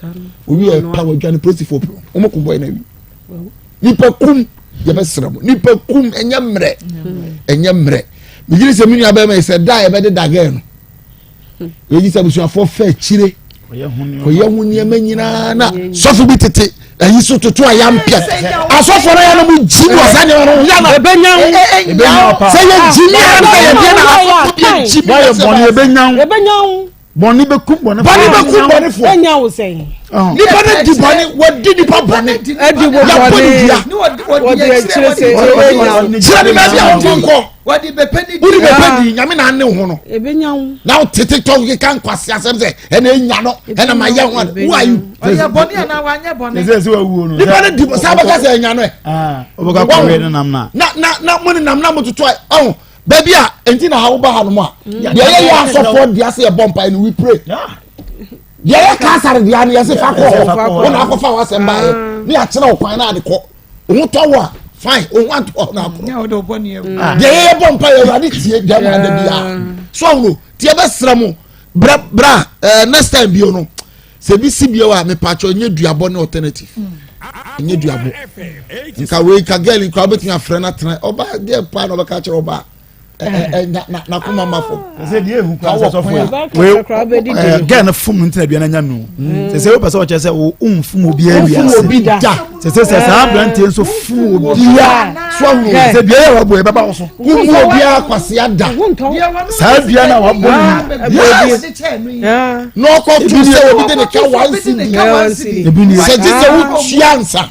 owi yɛ pa wadwa ne polisifoɔ pɛ wɔn ko bɔ yɛ na wi. nipa kum yɛbɛsrɛ mo nipa kum ɛnyɛ mmerɛ ɛnyɛ mmerɛ megyere sɛ me nua bɛrima yi sɛ da a yɛbɛde dagɛɛ no yɛgye sɛ abusuafoɔ fɛ akyire kɔyɛ ho nneɛma nyinaa na sɔfo bi tete ɛyi so toto a yampɛ asɔfo no yɛ no mo gyi wɔ saa nneɛma no yɛ no sɛ yɛ gyi mi a na yɛ deɛ na asɔfo bi gyi mi yɛ sɛ Bɔne bɛkum bɔnefoɔ. Bɔne bɛkum bɔnefoɔ. Ɛnya wo sɛn. Nipa no di bɔne, wɔdi nipa bɔne. Ɛdi wo bɔne. Yɛbɔ ne dua. Wɔde akyire sɛ ɛnya wo. Kyerɛ ne baabi a wɔmfa nkɔ. Wɔde bɛpɛ ne di. Wode bɛpɛ di, nyame na ane ho no. Ɛbɛnya wo. Na wo tete tɔ keka nkwasi asɛm sɛ ɛna enya no ɛna ma yɛ ho ade. Who are you? Ɔyɛ bɔne anaa wanyɛ bɔne. Ɛsɛ sɛ wawuo no. Nipa no di bɔ saa bɛka sɛ ɛnya no ɛ. Wobɛka kɔwe ne nam na. Na na na mo ne nam na mo toto ɔho. Baabi a nti na ha woba hanom a deɛ yɛyɛ asɔfoɔ deɛ sɛ yɛbɔ mpae no we pray deɛ yɛ kaasare deɛ no yɛse fa kɔ hɔ wo na akɔfa w'asɛm baeɛ ah. ne yɛakyerɛ wo kwan na ade kɔ wo ho tɔ wo a fine wo ho antɔ na akorɔ deɛ yɛyɛ bɔ mpae awurade tie deɛ ma ada biara so ahono tie bɛsrɛ mo bra bra eh, next time bio no Sɛ ebi si bio a mepatwɔ nyɛ duabɔ ne alternative nyɛ duabɔ nka wei ka girl nka wobɛtumi afrɛ no atena ɔba deɛ paa na ɔbɛka kyerɛ ɔba na koma ma fam. Sɛ deɛ ehu kura sɛ sɔfo yi wei girl no fom no ntina dua no anya no sɛ sɛ wopɛ sɛ ɔkyerɛ sɛ wo nfom obiara wiase nfom obi da sɛ sɛ sɛ saa aberanteɛ nso fom obiara so ahunu sɛ dua yɛ wabɔ ɛbɛba wo so womu obiara kwasea da saa dua no a wabɔ no yes na ɔkɔ tu sɛ obi de ne ka one cedi sɛ gye sɛ wotua nsa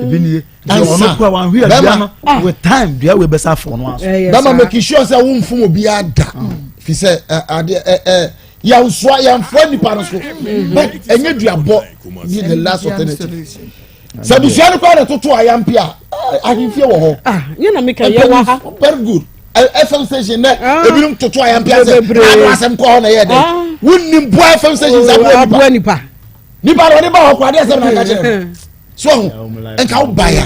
ebi nie ɔno kura wɔn ahwi dua no with time dua wei bɛsa afɔ no aso bɛma make sure sɛ womfom obiara da fi sɛ adeɛ ɛ ɛ yɛnsoa yɛnfoa nipa no so but ɛnyɛ duabɔ ne the last alternative sɛ abusua no koraa na ɛtoto ayampe a ahemfie wɔ hɔ. Ah, yɛn na meka yɛ wɔ ha. Very good. FM station nɛ ah. ebinom toto ayampe asɛ ano asɛm kɔ hɔ na ɛyɛ dɛ. Ah. Wonnim boa FM station sɛ aboa nipa. Nipa nipa na ɔde ba hɔ kɔ adeɛ asɛm na aka kyerɛ no. So nka wo ba ya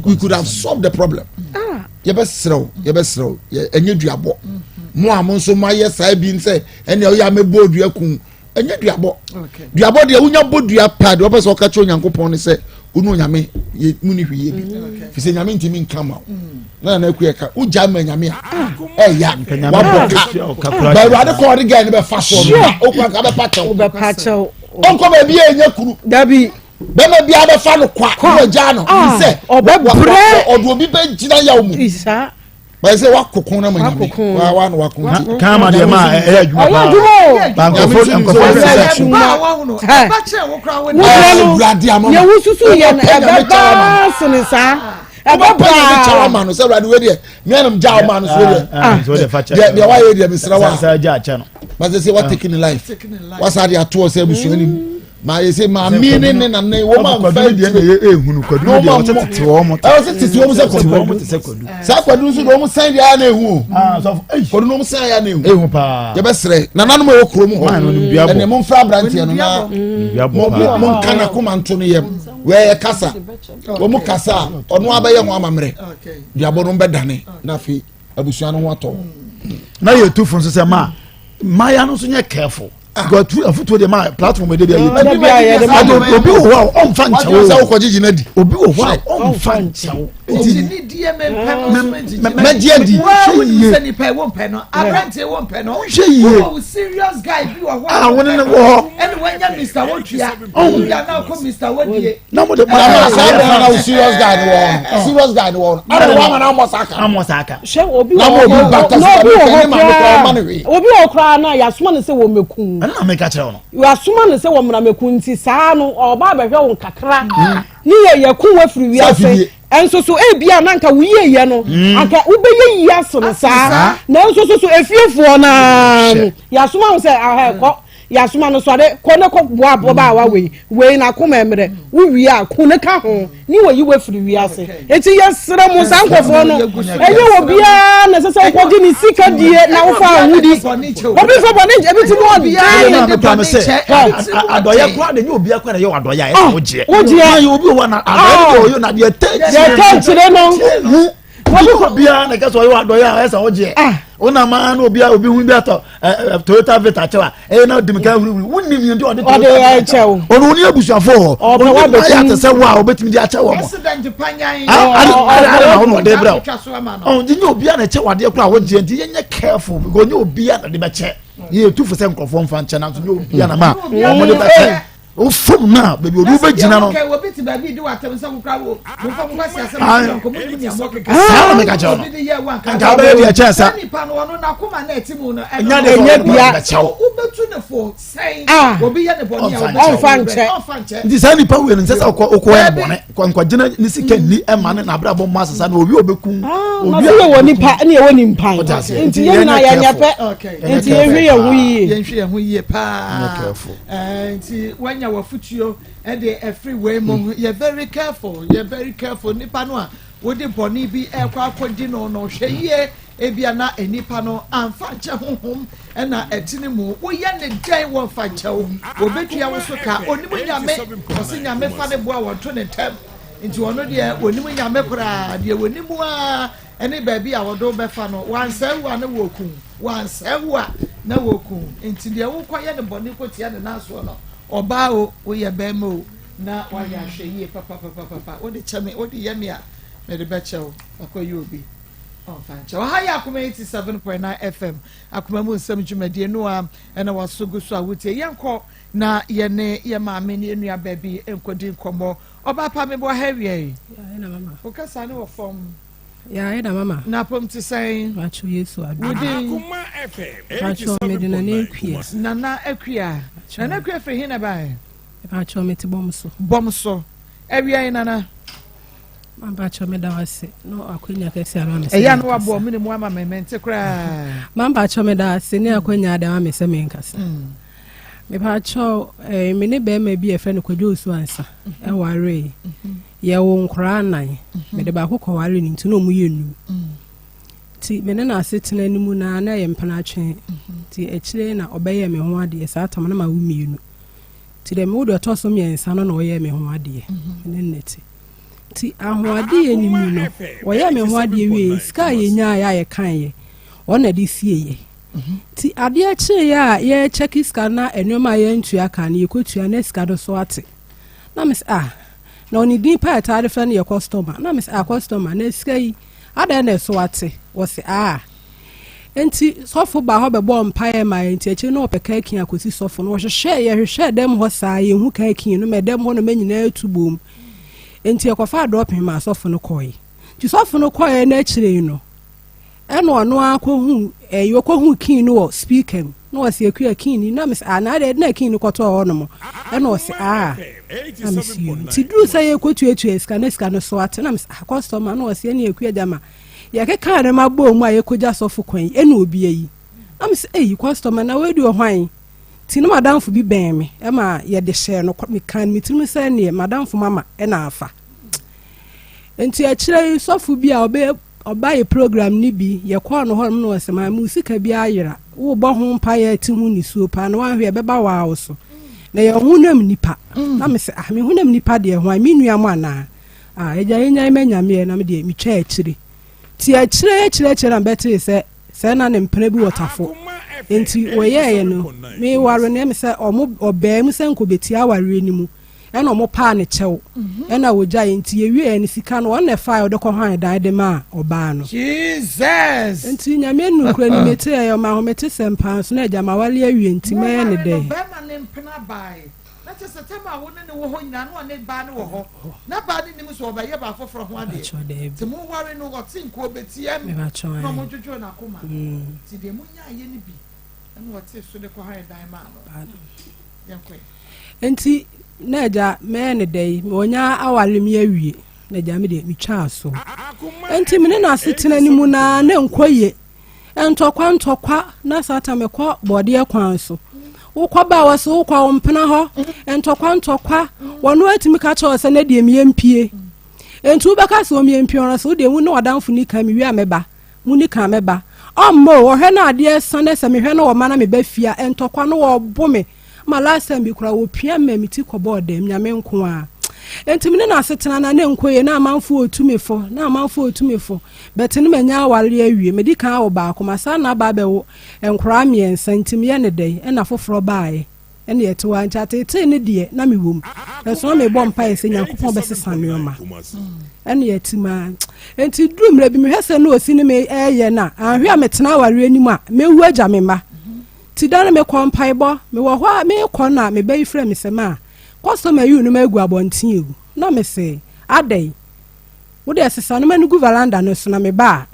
we could have solved the problem. Ah. Yɛbɛsrɛ wo yɛbɛsrɛ wo ɛnyɛ duabɔ. Mo a mo nso mo ayɛ saa bi nsɛ ɛnna ɔyɛ amɛbɔ dua kun. Ɛnyɛ duabɔ. Duabɔ deɛ wonya bɔ dua paa deɛ wɔpɛ sɛ ɔka kyerɛ Onyankopɔn ne sɛ wo ne Onyame yɛ mu ne hwee yɛ bi. Mm. Fi sɛ Nyame ntumi nka ma wo. Mm. Na nana aku ɛka wogya ma Nyame a ah. ɛya wabɔ ka. Ba Awurade kɔ ɔde gɛɛ ne bɛfa soɔ no na okura nka bɛpa kyɛw. Ɔnkɔ baabi a ɛnyɛ kunu. Dabi. Bɛma biara bɛfa no kwa na wagyaa no. Ah. Sɛ ɔde obi bɛgyina yaw mu. Bɛyɛ sɛ wakoko na ma nyame wa wa na wako nti. Kan ma deɛ ma ɛyɛ adwuma paa. Ba nkɔfo nkɔfo ɛyɛ sɛ. adwuma. Ɛwurade ama ma. Yɛ wususu yɛ no ɛbɛba sene saa. Wobɛpa nyame kyɛw ama no sɛ awurade wei deɛ meanom gya ɔma no so deɛ deɛ deɛ wayɛ deɛ mesrɛ wa ma sɛ sɛ watake ne life wasa de atoɔ sɛ abusua no mu ma yɛ sɛ maame ne ne nane wɔn a nfa akyire na wɔn a mo ɛwɔ sɛ tete wɔn sɛ kwadu saa kwadu nso de wɔn sɛn deɛ ayɛ na ehu o kwadu na wɔn sɛn ayɛ na ehu yɛbɛsrɛ nananom a ɛwɔ kurom hɔ ɛnna mo nfra aberanteɛ no na mo mo nka na koma nto no yam wɔyɛ kasa wɔn kasa a ɔno abɛyɛ ho amammerɛ duabɔ no bɛdane na afei abusua no ho atɔ. Na yɛ tu fo nso sɛ maa mmaayewa no nso nyɛ careful. Because afutuo deɛ maa platform de bi ayɛ tu obi wɔ hɔ a ɔnfa nkyɛw sɛ wokɔ gyegye no adi obi wɔ hɔ a ɔnfa nkyɛw nti ni die me mpɛ no so me ngyegye mɛgye adi hwɛ yie sɛ nipa ɛwɔ mpɛ no aberanteɛ wɔ mpɛ no hwɛ yie wɔ serious guy bi wɔ hɔ a wɔne ne wɔ hɔ ɛna wɔanya mr wɔtua wɔtua na ɔkɔ mr wɔdie na mo de ma na saa bɛrɛ na serious guy ni wɔ hɔ serious guy ni wɔ hɔ ɛna wɔn ama na amɔ saa ka amɔ saa ka hwɛ obi wɔ hɔ na obi wɔ hɔ koraa obi wɔ koraa na yasoma ne sɛ wɔn mɛku ɛna na mɛka kyerɛ wɔn yasoma ne sɛ wɔn mìíràn mɛku nti saa no ɔba abɛhwɛ wɔn kakra ne yɛ yɛ kun wɔ afiri wiase nso so ebia na nka woyie yɛ no anka wobɛyɛ yie aso no saa na nso so so efiefoɔ naa no yasoma wɔn sɛ ahɛ kɔ. Yasoma no sɔre kɔ ne kɔ boa ababaawa wei wei n'akoma mmerɛ wo wie a ku ne ka ho ne wɔyi wo afiri wiase eti yɛsrɛ mo saa nkurɔfoɔ no ɛnyɛ wɔ biara na ɛsɛ sɛ wokɔgye ne sika die na wofa ahodi obi fa bɔne ebi ti mu ɔdan adɔyɛ kora de nyɛ obiara kora na yɛ adɔyɛ a ɛsɛ wogyeɛ wogyeɛ yɛ obi wɔ na adɔyɛ de ɔyɛ na deɛ tɛ deɛ tɛ kyerɛ no obi kɔ biara na kɛsɛ ɔyɛ adɔyɛ a ɛsɛ ɔgyeɛ wonam ara na obi obi hu bi atɔ Toyota Vita kyɛw a ɛyɛ na ɔdi mika hurihuri wonim yɛn nti ɔde Toyota Vita kyɛw ɔno oni abusuafo hɔ ɔno ne mma yɛ ate sɛ wo a ɔbɛtumi de akyɛ wɔn ade ade na ɔno ɔde brɛ wo ɔn nyɛ obiara na ɛkyɛ wadeɛ koraa wogyeɛ nti yɛnyɛ careful because nyɛ obiara na de bɛkyɛ yɛ etu fo sɛ nkurɔfoɔ mfa nkyɛ nanso nyɛ obiara na ma wɔn de bɛkyɛ wofam no a baabi obi wobɛgyina no saa na meka kyerɛ no nka wobɛyɛ deɛ kyɛɛ sa ɛnya deɛ bia bɛkyɛw ɔmfa nkyɛ nti saa nipa wei no nsɛ sɛ wokɔ yɛ bɔne nkɔgyina ne sika nni ɛma ne nabrabɔ mmɔ asesa na obi ɔbɛku obi a wɔ nipa ne ɛwɔ ne mpan nti yɛn nyinaa yɛnyɛ pɛ nti yɛnhwɛ yɛn ho yie yɛnhwɛ yɛn ho yie paa Eh, nti wanya wafutuo de afiri wei mu mm. yɛ very careful yɛ very careful nipa no a wode bɔne bi ɛkɔ akɔdi no no hwɛ yie ebia na nipa no amfa nkyɛ honhom ɛna ɛte ne mu woyɛ ne dɛn wɔmfa nkyɛ wo wɔbɛtua wo so ka onim nyame ɔse nyame fa ne boa wɔnto ne ntɛm nti ɔno deɛ onim nyame koraa deɛ wɔnim a Ɛne baabi a wɔde wo bɛfa no, wɔansɛe wo a na wɔreku wo, wɔansɛe wo a na wɔreku wo. Enti deɛ worekɔyɛ no bɔne kɔtia ne nan soɔ no, ɔbaa o, woyɛ barima o, na woayɛ ahwɛyie papapapapa. Wode kyɛ me, wode yɛ me a, mede bɛkyɛ wo. Akɔyɛ obi, ɔmfa nkyɛ wo. Ha yɛ Akoma 87.9 FM, Akoma mu nsɛm dwumadie no a ɛna waso gu so a wotie. Yɛnkɔ na yɛne yɛ maame ne yɛ nuabaa bi nkɔdi nkɔmmɔ. Ɔbaa pa meboa ha awia yi. Wo kasa ne wɔ fam. Yaa ɛda mama. Na apom te sɛn? Pacho Yesu adom. Wo din? Pacho mede Nana Akua. Nana Akua. Nana Akua firi he na ɛbaeɛ? Pacho mete bɔm so. Bɔm so. Awia yi Nana. Mampacho meda wo ase na akwanya kɛse ama me sɛ. Ɛyɛ a na waboa mu ne mu ama me mente koraa. Mampacho meda ase ne akwanya ade ama me sɛ menkasa. Mm. Mepacho eh, me ne bɛrima bi a yɛfrɛ no Kwadwo Osu Ansa mhm. ɛwaree. Mm -hmm. Yɛwoo nkwadaa nnan. Mede baako kɔwaree no nti na wɔyɛ nnum. Nti me ne no asetena no mu no ara na ɛyɛ mpenatwe. Nti akyire na ɔbɛyɛɛ me ho adeɛ. Saa tam no na mawo mmienu. Nti deɛ mewo deɛ ɔtɔ so mmiɛnsa no na ɔyɛɛ me ho adeɛ. Me ne no na ɛte. Nti ahoadeɛ no mu no, ɔyɛɛ me ho adeɛ wieeɛ, sika a yɛnyaeɛ a yɛkaeɛ, ɔno na ɛde sieeɛ. Nti adeɛ kyeeɛ a yɛrekyɛke sika na nneɛma a yɛantua ka no yɛkɔtua na sika no so ate. Na mese ah, Na ɔne din pa a ɛtaa de frɛ no yɛ kɔstɔma. Na mese, ah, kɔstɔma, na sika yi, adɛn na ɛso ate? Wɔse, ah. Enti sɔfo baa hɔ bɛbɔɔ mpaeɛ maa yɛn, nti akyire no ɔpɛ kaa akɔsi sɔfo no. Wɔhwehwɛɛ, yɛhwehwɛɛ dɛm hɔ saa, yɛnhu kaa no, ma ɛdɛm hɔ noma nyinaa tu boom. Enti yɛkɔfaa dɔɔpen maa sɔfo no kɔe. Nti sɔfo no kɔeɛ no akyire no, ɛna ɔno ara kɔhu, ɛyi, ɔkɔhu kii no wɔ speaker mu. Na ɔse Akua kin ni. Na mese ah na adɛn na kin no kɔtɔɔ hɔ nom. Ɛna ɔse ah. Na mese yoo. Nti duru sɛ yɛkɔtuatua sika na sika no so ate. Na mese ah customer. Na ɔse ɛne Akua gyama yɛkeka nneɛma bɔɔ mu a yɛkɔgya sɔfo kwan yi ɛna obi ayi. Na mese ei customer na wei deɛ ɔhwan? Nti na madamfo bi bɛn me ɛma yɛde hyɛɛ no mekaa no me tirim sɛ neɛ madamfo mama ɛna afa. Nti akyire yi sɔfo bi a ɔbɛ ɔba yɛ program no bi yɛkɔɔ no hɔ nom na ɔsɛ maame wo sika bi ayera wobɔ ho mpaeɛ ati ho nisuo paa na wanhwɛ ɛbɛba waa wo so na yɛ honam nipa mm. na mesɛ ah me honam nipa deɛ ho a me nua mo anaa ah agya yɛnyan ma nyameɛ na me deɛ metwa akyire ti akyire akyire akyire na mebɛtee sɛ sɛ na ne mpena bi wɔ tafo nti wɔyɛɛyɛ no meware no ɛme sɛ ɔmo ɔbaa mu sɛ nkɔbɛtia awareɛ no mu ɛna ɔmo paa ne kyɛw ɛna wɔgyae nti yɛwieɛ no sika no ɔno na ɛfae ɔde kɔ hwan dan de maa ɔbaa no. Jesus. Nti nyame nukura ni mete ɛyɛ ɔma ahomete sɛm paa nso na agya mawale awie nti mɛyɛ ne dɛn. Bɛrima ne mpena bae na kyɛ sɛ tɛm a wo ne ne wɔ hɔ nyinaa na ɔne baa no wɔ hɔ na baa no nim sɛ ɔbɛyɛ baa foforɔ ho adeɛ nti mo ware no ɔte nka ɔbɛtiam na ɔmo dwodwo n'akoma nti deɛ mo nyaayɛ no bi ɛna ɔte so de kɔ han dan maa no. Enti na agya mɛyɛ ne dɛn? Wanya aware me awie, na agya me deɛ metwaa so. Enti me ne no asetena no mu na na nkɔ yie. Ntɔkwa ntɔkwa na satan mekɔ bɔdeɛ kwan so. Wokɔ ba wɔ so wokɔ wo mpena hɔ. Ntɔkwa ntɔkwa. Wɔn atumi ka kyerɛ sɛ na deɛ meyɛ mpie. Enti wobɛka sɛ wɔn yɛ mpie wɔn so wodeɛ wo ne ɔdamfo ni ka mewie a mɛba. Muni kan mɛba. Ɔmma o, ɔhwɛ na adeɛ sa na sɛ mehwɛ na ɔma na meba fie a, ntɔkwa no ɔbo me. Ma last time bi koraa wɔpia me ma me ti kɔbɔɔ dɛm, Nyame nko ara. Enti me ne no asetena no na ɛnkɔ yie, na amanfoɔ retu me fo, na amanfoɔ retu me fo. But no manya awareɛ awie, medi kan awo baako, masan na aba abɛwo nkoraa mmiɛnsa, nti meyɛ no dɛn? Ɛna foforɔ baeɛ. Ɛna ɛte hɔ ara nti ateetee no deɛ na mewɔ mu nso na mebɔ mpaeɛ sɛ Nyankopɔn bɛsesa nneɛma ɛna ɛte mu ara nti duru mmerɛ bi mehwɛ sɛ na ɔsi ne me ɛyɛ no a anhwɛ a metena awareɛ no mu a mɛwu agya me mma nti da no mekɔ mpaebɔ mewɔ hɔ a mekɔ no a meba yi frɛ me sɛ ma kɔstɔma yi no ma agu abɔnten o na mese adɛn wo deɛ sesa no ma no gu veranda no so na meba a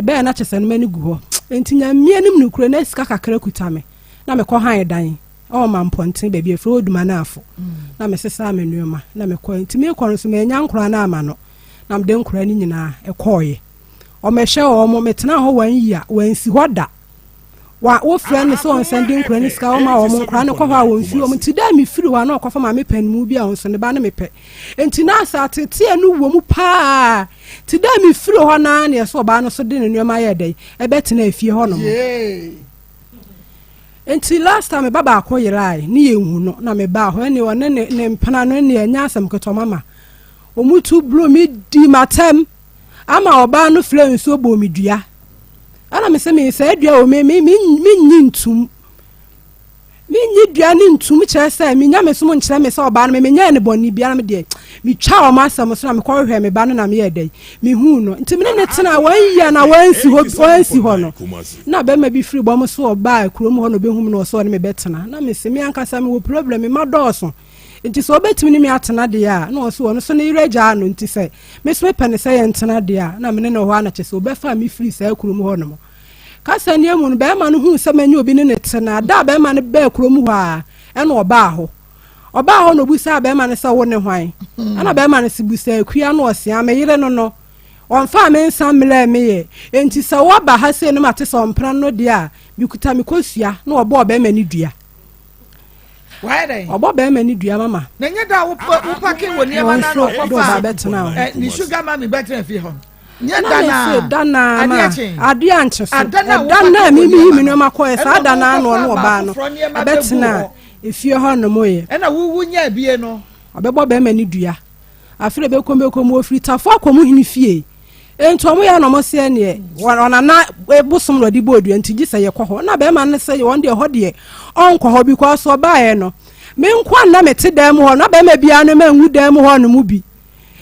mebɛɛ na kyɛ sɛ no ma no gu hɔ nti Nyame anim nokorɛ na sika kakra kuta me na mekɔ han dan wɔ Mampɔnten baabi a yɛfrɛ hɔ Dumanafo na mesesaa me nneɛma na mekɔe. Nti mekɔ no nso mannya nkoraa no amma no na mede nkoraa no nyinaa kɔeɛ. Ɔmmɛhwɛ wɔn, metenaa hɔ one year, wansi hɔ da. Wa wofrɛ no sɛ ɔnsan de nkoraa no sika ɔma wɔn, nkoraa no kɔ hɔ a wɔmfiri wɔn. Nti da a mefiri hɔ a na ɔkɔfa maame panimu bi a ɔno nso ne ba no mepɛ. Nti na asɛ ateteɛ no wɔ mu paa. Nti da a mefiri hɔ no ara na yɛsɛ ɔbaa no so de ne nneɛma yɛɛ dɛn ɛbɛtena efie hɔ nom. Nti last time me ba baako yerae ne yɛn hu no na me baa hɔ ɛne ɔne ne ne mpena no ɛne ɛnyɛ asɛm ketewa mama wɔn tu blo me di matɛm ama ɔbaa no frɛ nsuo bɔ me dua ɛna me sɛ me sɛ dua wɔ me me me me nyi ntum Minnye dua no ntom kyerɛ sɛ me nyamesom nkyerɛ me sɛ ɔbaa no me menyɛɛ no bɔne biara me deɛ metwaa wɔn asɛm so na mekɔhwehwɛɛ me ba no na meyɛɛ dɛn mehuu no nti me ne no tenaa wɔn yie na wɔansi hɔ wɔansi hɔ no na bɛrima bi firi bɔm so ɔbaa kurom hɔ na ɔbɛhu me na ɔsɛ ɔne me bɛtena na mese me ankasa mewɔ problem me ma dɔɔso nti sɛ ɔbɛtumi ne me atena deɛ a na ɔso ɔno so ne yerɛ gyaa no nti sɛ me so mepɛ ne sɛ yɛntena deɛ a na me ne no hɔ a na kyɛ sɛ ɔbɛfa me firi saa kurom hɔ nom Kasa no mu no, barima no huu sɛ manya obi ne no te, na da a barima no baa kurom hɔ ara, ɛna ɔbaa hɔ. Ɔbaa hɔ na obisaa barima no sɛ, Wo ne hwan? Ɛna barima no se, Busa Akua na ɔse, A me yere no no, ɔmfaa me nsa mmrɛɛ me ɛ. Enti sɛ woaba ha sei na mate sɛ ɔmpena no deɛ a, mekuta me kosua. Na ɔbɔɔ barima no dua. Wayɛ dɛn? Ɔbɔ barima no dua mama. Na ɛnyɛ da a wopake wɔ nneɛma no ano ɔkɔfa ne sugar mummy bɛtena fie hɔ. Nyɛ da na da na ma adeɛ ankye so ɛda na mi mi yi mi nneɛma kɔɛ saa da na ano ɔno ɔbaa no ɛbɛtena efie hɔ nom yɛ. Ɛna wuwu nya ebie no. Ɔbɛbɔ bɛrima ne dua afei bɛkɔm bɛkɔm ofiri tafo akɔ mu hene fie nti ɔmo yɛ na ɔmo sɛ neɛ ɔnana bosom na ɔde bɔ dua nti gye sɛ yɛkɔ hɔ na bɛrima no sɛ wɔn deɛ hɔ deɛ ɔnkɔ hɔ because ɔbaeɛ no me nko na mete dan mu hɔ na bɛrima biara no mangu dan mu hɔ no mu bi.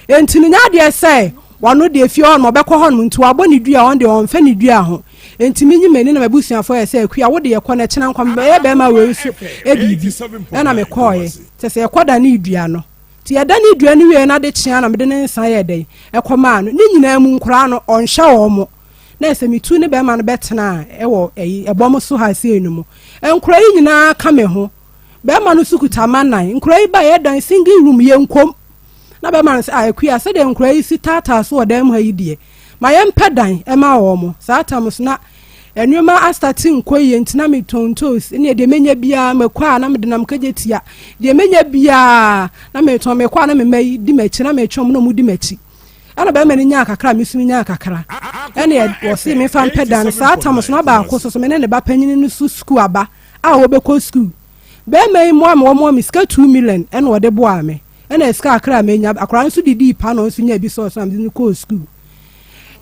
Enti no nyɛ adeɛ sɛ ɔno deɛ fie hɔ nom ɔbɛkɔ hɔ nom nti wabɔ ne dua ɔno deɛ ɔmfɛ ne dua ho. Enti menyi m'ani na m'abusuafoɔ yɛ sɛ Akua wo deɛ kɔ na kyena nkwa mebɛyɛ bɛrima wei nso biribi. Ɛna mekɔɔeɛ. Kyerɛ sɛ yɛkɔdanee dua no. Nti yɛdanee dua no wieeɛ no ade kyeeɛ na mede ne nsa yɛɛ dɛn? Ɛkɔmaa no. Ne nyinaa mu nkoraa no ɔnhwɛ wɔn. Na ɛsɛ metu ne bɛrima no bɛtena a ɛwɔ ɛyi ɛbɔm so ha sei no mu. Nkora yi nyinaa ka me ho. Bɛrima no nso kuta mma nan. Nkora yi ba yɛ dan single room yɛ nkom. Na bɛrima no sɛ ah Akua sɛdeɛ nkora yi si taataa so wɔ dan mu ha yi deɛ ma yɛmpɛ dan ɛma wɔn. Saa tam so na nneɛma astate nkɔ yie nti na metɔn ntoos ne deɛ menya biara mekɔ a na mede nam kagye tia deɛ menya biara na metɔn mekɔ a na mema yi di m'akyi na metwɛn mu na wɔn di m'akyi. Ɛna bɛrima no nyaa kakra a me nso menyaa kakra. Ɛna wɔse memfa mpɛ dan no. Saa tam so na baako so so me ne ne ba panyin no so sukuu aba a wɔbɛkɔ sukuu. Bɛrima yi mmoa me wɔmoa me sika 2 million ɛna ɔde boaa me. Ɛna sika kakra a menya akwaraa nso didii pa na ɔno nso nyaa bi sɔɔ so na mede no kɔɔ sukuu.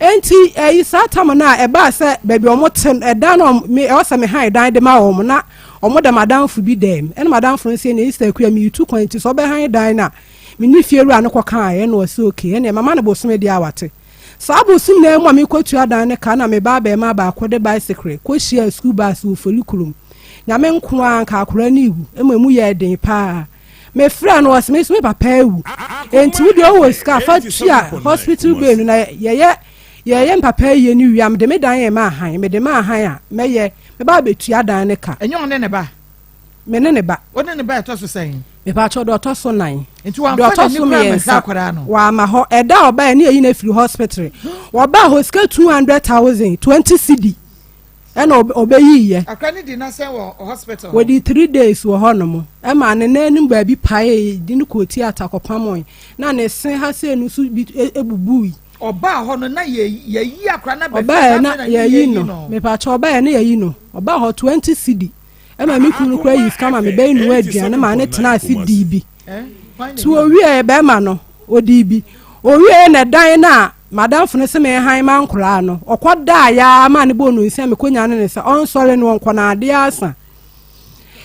Enti ɛyi saa tam no a ɛbaa sɛ baabi a wɔn te ɛdan no me ɛwɔ sɛ me han dan de ma wɔn na wɔn da madamfo bi dɛm. Ɛna madamfo no sɛ ne Easter akua mi tu kwan nti sɛ ɔbɛhan dan no a me ne fie wura no kɔkaeɛ ɛna ɔsɛ okay ɛna mama no bosome deɛ a wate. Saa bosome na mu a mekɔtua dan no ka na me ba abɛɛma baako de bicycle kɔhyia school bus wɔ Foli kurom. Nyame nko ara nka akwaraa no ewu ɛma emu yɛ den paa. Mefrɛ no ɔsɛ me nso me papa awu. Enti wo deɛ wowɔ sika fa tua hospital bill no na yɛyɛ yɛyɛ mpapa yie no wie a mede me dan yɛ ma ahan mede ma ahan a mɛyɛ mɛba abɛtua dan no ka. Ɛnyɛ ɔne ne ba? Me ne ne ba. Wo ne ne ba ɛtɔ so sɛn? Mepatwɛ deɛ ɔtɔ so nan. Nti wamfa n'ani koraa mɛhwɛ akwadaa no? Wama hɔ. Ɛda a ɔbaeɛ ne yɛyi no afiri hospital. Wɔbaa hɔ sika 200,000, 20 cedi ɛna ɔbɛyiiɛ. Akwadaa no di n'asɛn wɔ hospital hɔ? Wɔdi 3 days wɔ hɔnom. Ɛma ne nan anim baabi paee de no kɔɔ theatre kɔpamoe. Na ne se ha sei no nso bi ebubui. Ɔbaa hɔ no na yɛyi akwadaa no abɛfɛ Ɔbaeɛ na yɛyi no. Mepatwɛ ɔbaeɛ na yɛyi no. Ɔbaa hɔ 20 cedi. Ɛma me kunu kura yi sika ma me bɛyi no aduane ma ne tena ase dii bi. Nti owie bɛrima no odii bi. Owie na dan na madamfo no sɛ mehan ma nkoraa no ɔkɔ daa ya ma ne bɔ no nsia mekɔnya ne ne sɛ ɔnsɔre no ɔnkɔ na adeɛ asa.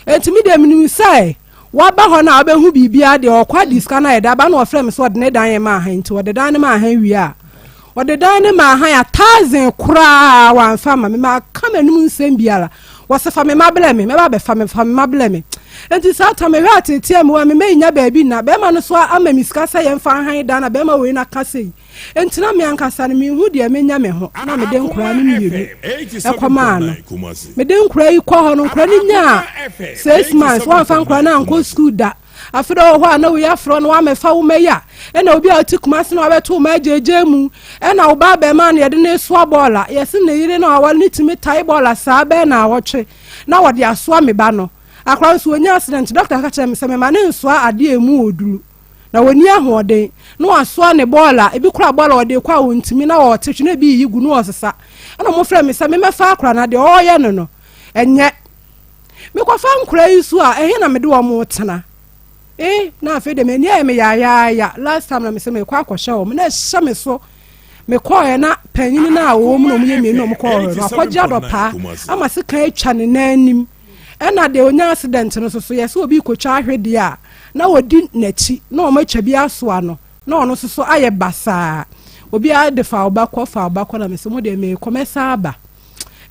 Enti me deɛ menim sɛ waba hɔ no a wobɛhu biribiara deɛ ɔkɔ adi sika no a yɛde aba na ɔfrɛ me sɛ ɔde ne dan yɛ ma ahan nti ɔde dan no ma ahan wie a ɔde dan no ma ahan a thousand koraa wamfa ma me maka m'anom nsɛm biara wɔsɛ fa me ma blɛ me mɛba bɛfa me fa me ma blɛ me nti saa ta mehwɛ ateteɛ mu a me mɛnya baabi na bɛrima no so ama me sika sɛ yɛmfa ahan dan na bɛrima wei na ka sei nti na me ankasa no mehu deɛ menya me ho na mede nkoraa no mmienu ɛkɔmaa no mede nkoraa yi kɔ hɔ no nkoraa no nyaa 6 months wɔamfa nkoraa no ankɔ sukuu da. Afei dɛ ɔwɔ hɔ a na wei afrɛ no wamɛfa wo mɛyi a ɛna obi a ɔte Kumase na wabɛto wo ma agyegye mu ɛna wo ba abɛɛma no yɛde no soa bɔɔla yɛse ne yere na waware no tumi tae bɔɔla saa bɛɛ na awɔtwe na wɔde asoa me ba no. Akora nso wɔnya accident, doctor ka kyerɛ me sɛ mema ne nsoa adeɛ a emu ɔduru na wɔni ahoɔden na wasoa ne bɔɔla ebi kora bɔɔla wɔde kɔ a wɔntumi na wɔte hwe na ebi yiyi gu na wɔsesa ɛna wɔfrɛ me sɛ memɛfa akora na deɛ ɔreyɛ no no ɛnyɛ mekɔfa nkora yi so a ɛhe na mede wɔn tena eh na afei de m'ani ayɛ me yaayaaya. Last time na mesɛ mekɔ akɔhyɛ wɔn na ɛhyɛ me so mekɔɔɛ na panyin no a wɔwɔ mu na wɔn yɛ mmienu na wɔn kɔɔ hɔ no akɔgye adɔpaa ama sekan atwa ne nan anim ɛna deɛ onya accident no soso yɛ sɛ obi kotwa ahwedeɛ a na wɔdi n'akyi na wɔn atwa bi asoa no na ɔno nso so ayɛ basaa. Obiara de fa ɔba kɔ fa ɔba kɔ na mesɛ mo deɛ mekɔ mɛsa aba.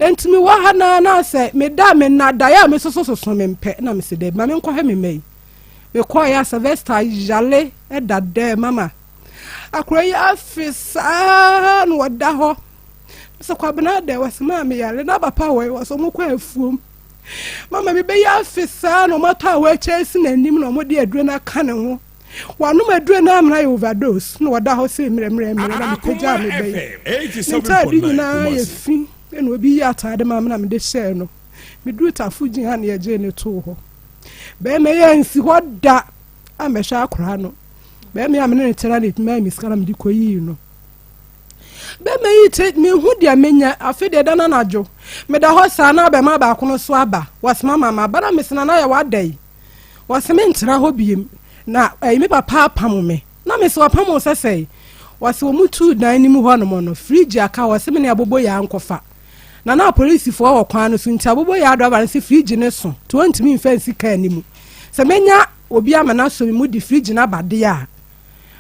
Nti mewɔ ha naa na sɛ meda me na daeɛ a mesoso soso me mpɛ na mesɛ dɛ ma menkɔhwɛ me mma yi. Mekɔɔyɛ a Sylvester yale ɛda dɛ mama akora yi afe saa na wɔda hɔ sɛ Kwabena dɛ wɔsɛ maa me yale na papa wɔ wɔ sɛ ɔmo kɔ afuom mama mi bɛyɛ afe saa na ɔmo atɔ a wɔakyɛ asi n'anim na ɔmo de aduro no aka ne ho wanom aduro no amena yɛ overdose na wɔda hɔ sɛ mmerɛmmerɛmmerɛ na mepagyaa me bɛyi ne ntaade nyinaa yɛ fi ɛna obi yi ataade ma me na mede hyɛɛ no. Meduru Tafo gyi ha na yɛgyee ne too hɔ. Bɛrima yi ansi hɔ da a mɛhwɛ akwaraa no. Bɛrima yi a mene ne tena ne maa me sika na mede kɔyii no. Bɛrima yi te mehu deɛ menya afei deɛ da no anadwo meda hɔ saa na bɛrima baako no so aba wɔsoma ma ma aba na mesena na yɛ wada yi wɔse mentena hɔ biem na ɛyi me papa apam me na mese wapam wo sɛ sɛe wɔse wɔn tuu dan no mu hɔ nom no fridge aka wɔse me ne abobo yɛ ankɔfa na na apolisifoɔ wɔ kwan no so nti abobo yɛ adɔba no sɛ fridge ne so nti wɔntumi mfa nsi kaa no mu sɛ menya obi ama no asɔ me mu de fridge no aba deɛ a